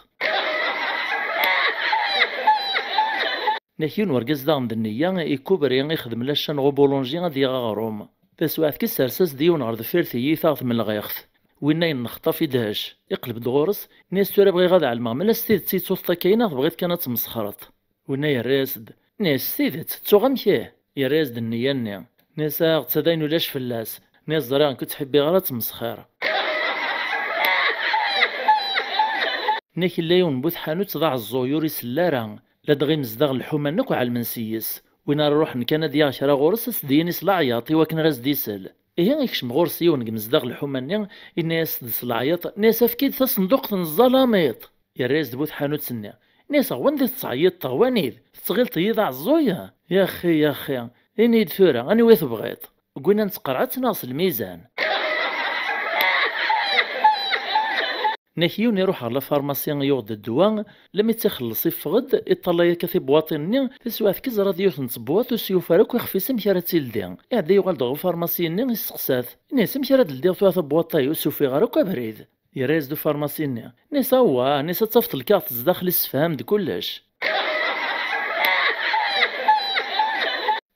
Nek yiwen urgaz daɣen d nneyya, ikubri, ixdem la chaîne ɣer ubulunji ad yaɣ aɣrum. Taswiɛt kan, issers-as-d yiwen ɣer deffir tiyita ɣer tmelɣiɣt. Winna yennexṭaf idhec, iqleb-d ɣur-s, nni-as: "Tura bɣiɣ ad ɛelmeɣ ma la s tidet i tettuḍ akka-in neɣ tebɣiḍ kan ad tmesxreḍ." Winna yerra-yas-d, nni-as: "S tidet, ttuɣ amek ih?" Yerra-yas-d nneyya-nni. Nni-as: "Aɣ-tt, d ayen ulac fell-as." Nni-as: "Ẓriɣ nekk ur tt-ḥibbiɣ ara ad tmesxir." Nek yella yiwen bu tḥanut d aɛeẓẓuy ur isell ara. Ladɣa imezdaɣ n lḥuman akk ɛelmen s yes. Win ara iruḥen kan ad yaɣ kra ɣur-s, ad s-d-yini s leɛyaṭ i wakken ara s-d-isell. Ihi ikcem ɣur-s yiwen deg imezdaɣ n lḥuma-nni, inna-yas-d s leɛyaṭ, nni-as: "Efk-iyi-d tasenduqt n ẓẓalamiṭ!" Yerra-yas-d bu tḥanut-nni. Nni-as: "Ɣer wanda i tettɛeyyiḍeḍ, ɣer wanid? Tettɣileḍ-iyi d aɛeẓẓuy? Yaxi, yaxi, ini-yi-d tura, aniwa i tebɣiḍ? Deg win n tqerɛet neɣ s lmizan?" Nek yiwen iruḥ ɣer lafarmasi, yuɣ-d ddwa, lammi tt-ixelleṣ, iffeɣ-d, iṭṭalay akka tibwaṭin-nni, taswiɛt kan iẓra-d yiwet n tebwaṭ ur s-yufi ara akk ixef-is amek ara tt-ildi. Iɛedda yuɣal-d ɣer ufarmasi-nni, isteqsa-t, inna-yas: "Amek ara d-ldiɣ tura tabwaṭ-ayi, ur s-ufiɣ ara akk abrid?" Yerra-yas-d ufarmasi-nni, inna-yas: "Awah, inna-yas ad tafeḍ lkaɣeṭ zdaxel, issefham-d kullec."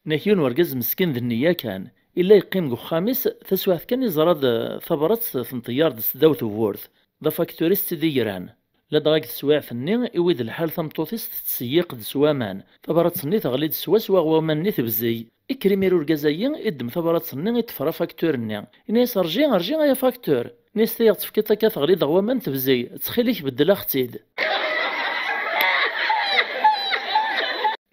Nek yiwen urgaz meskin d nneyya kan, illa yeqqim deg uxxam-is, taswiɛt kan iẓra-d tabrat tenṭeyyer-d s ddaw tewwurt, d afaktur i s-tt-id-igran. Ladɣa deg teswiɛt-nni, iwwi-d lḥal tameṭṭut-is tettseyyiq-d s waman, tabrat-nni teɣli-d swaswa ɣer waman-nni tebzeg. Ikker imir urgaz-ayi, iddem tabrat-nni, iṭṭfer afaktur-nni. Inna-yas: "Rji, rji ay afaktur! Nni-as ta i ɣ-tefkiḍ akka teɣli-d ɣer waman tebzeg, ttxil-k beddel-aɣ-tt-id."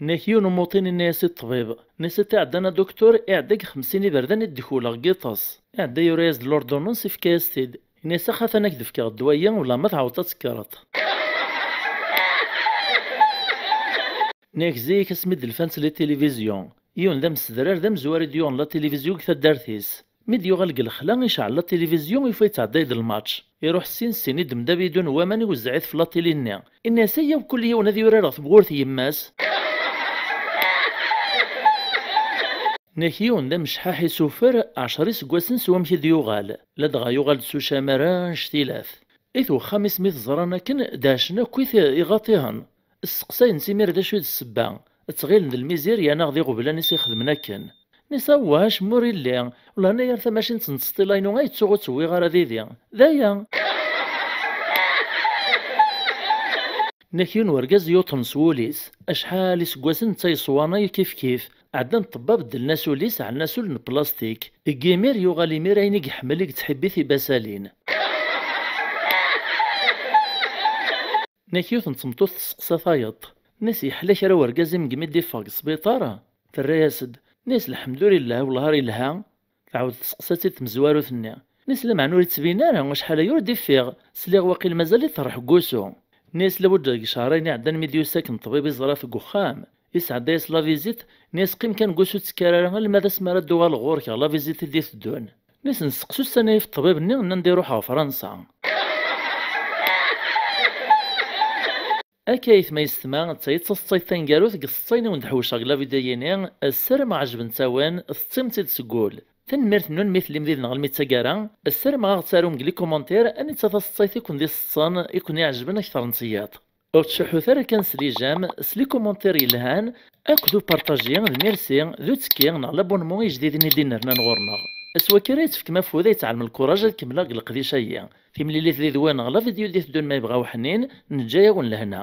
Nek yiwen umuṭin inna-yas i ṭṭbib, nni-as: "Iṭ iɛeddan a duktur, iɛedda deg xemsin iberdan i d-dkuleɣ deg yiṭes." Iɛedda yura-yas-d lurdunans, ifka-yas-t-id. Inna-yas: "Axat ad ak-d-fkeɣ ddwa-yi, wala ma tɛawdeḍ ad tekkreḍ." Nek zik asmi d-lfant les télévisions, yiwen d amsedrar d amezwar i d-yuɣen la télévision deg taddart-is. Mi d-yuɣal deg lexla, iceɛl la télévision, yufa yettɛedday-d lmatch. Iruḥ sin sin, iddem-d abidun n waman, iwezzeɛ-it ɣef la télé-nni. Inna-yas: "Ayya, kul yiwen ad yurar ɣer tewwurt n yemma-s." Nek yiwen d amecḥaḥ isuffer, ɛecra iseggasen s wamek i d-yuɣal, ladɣa yuɣal-d s ucamar annect-ilat. It wexxam-is mi t-ẓran akken, dehcen akk-it iɣaṭihen. Sseqsayen-tt imir d acu i d ssebba. Ttɣilen d lmizir yerna d iɣeblan i s-ixedmen akken. Nni-as: "Awah, acemma ur illi. Wellah, anayer tamacint n ttseṭṭila-inu ay ttuɣ ur tt-wwiɣ ara didi. D aya." Nek yiwen urgaz yuṭen s wul-is. Acḥal iseggasen netta yeṣwanay kifkif. Ɛeddan ṭṭebba, beddlen-as ul-is, ɛellen-as ul n plastik. Deg imir yuɣal imir ayen i iḥemmel, i yettḥibbi tibasalin. Yak yiwet n tmeṭṭut testeqsa tayeḍ. Nni-s yeḥla kra urgaz-im deg mi d-iffeɣ deg sbiṭar? Terra-yas-d. Nni-s lḥemdulillah, wellah ar yelha. Tɛawed testeqsa-tt-id tmezwarut-nni. Nni-s lameɛna ur yettbin ara, acḥal aya ur d-iffiɣ. Sliɣ waqil mazal-it terḥ deg wusu. Nni-s labuǧǧa deg cehrayen iɛeddan mi d-yusa akken ṭṭbib iẓra-t deg uxxam. Isɛedda-yas la visite, nni-as qqim kan deg wusu ur ttekkar ara alma d asmi ara d-uɣaleɣ ɣur-k ɣer la visite i d-iteddun. Nni-as nesteqsi ussan-a ɣef ṭṭbib-nni nnan-d iruḥ ɣer Fransa. Akka aytma yessetma, d ta i d taseḍsayt taneggarut deg tseḍsayin i wen-d-ḥewceɣ deg la vidéo-yini, ssarameɣ ɛejbent-awen, tettim-tt-id seg wul. Tanemmirt-nwen mi tellim did-neɣ almi d taggara, ssarameɣ ad aɣ-tarum deg les commentaires anita taseḍsayt i ken-d-iseḍsen, i ken-iɛejben akter n tiyaḍ. Ur ttcuḥḥut ara kan s les j'aime, s les commentaires yelhan, akked upartaji d merci, d uttekki neɣ l'abonnement ijdiden i d-innernan ɣur-neɣ. S wakka ara yi-tefkem afud ad yi-tɛellem lkuraj ad kemmleɣ deg leqdic-agi. Timlilit did-wen ɣer la vidéo d-iteddun ma yebɣa uḥnin, neǧǧa-yawen lehna.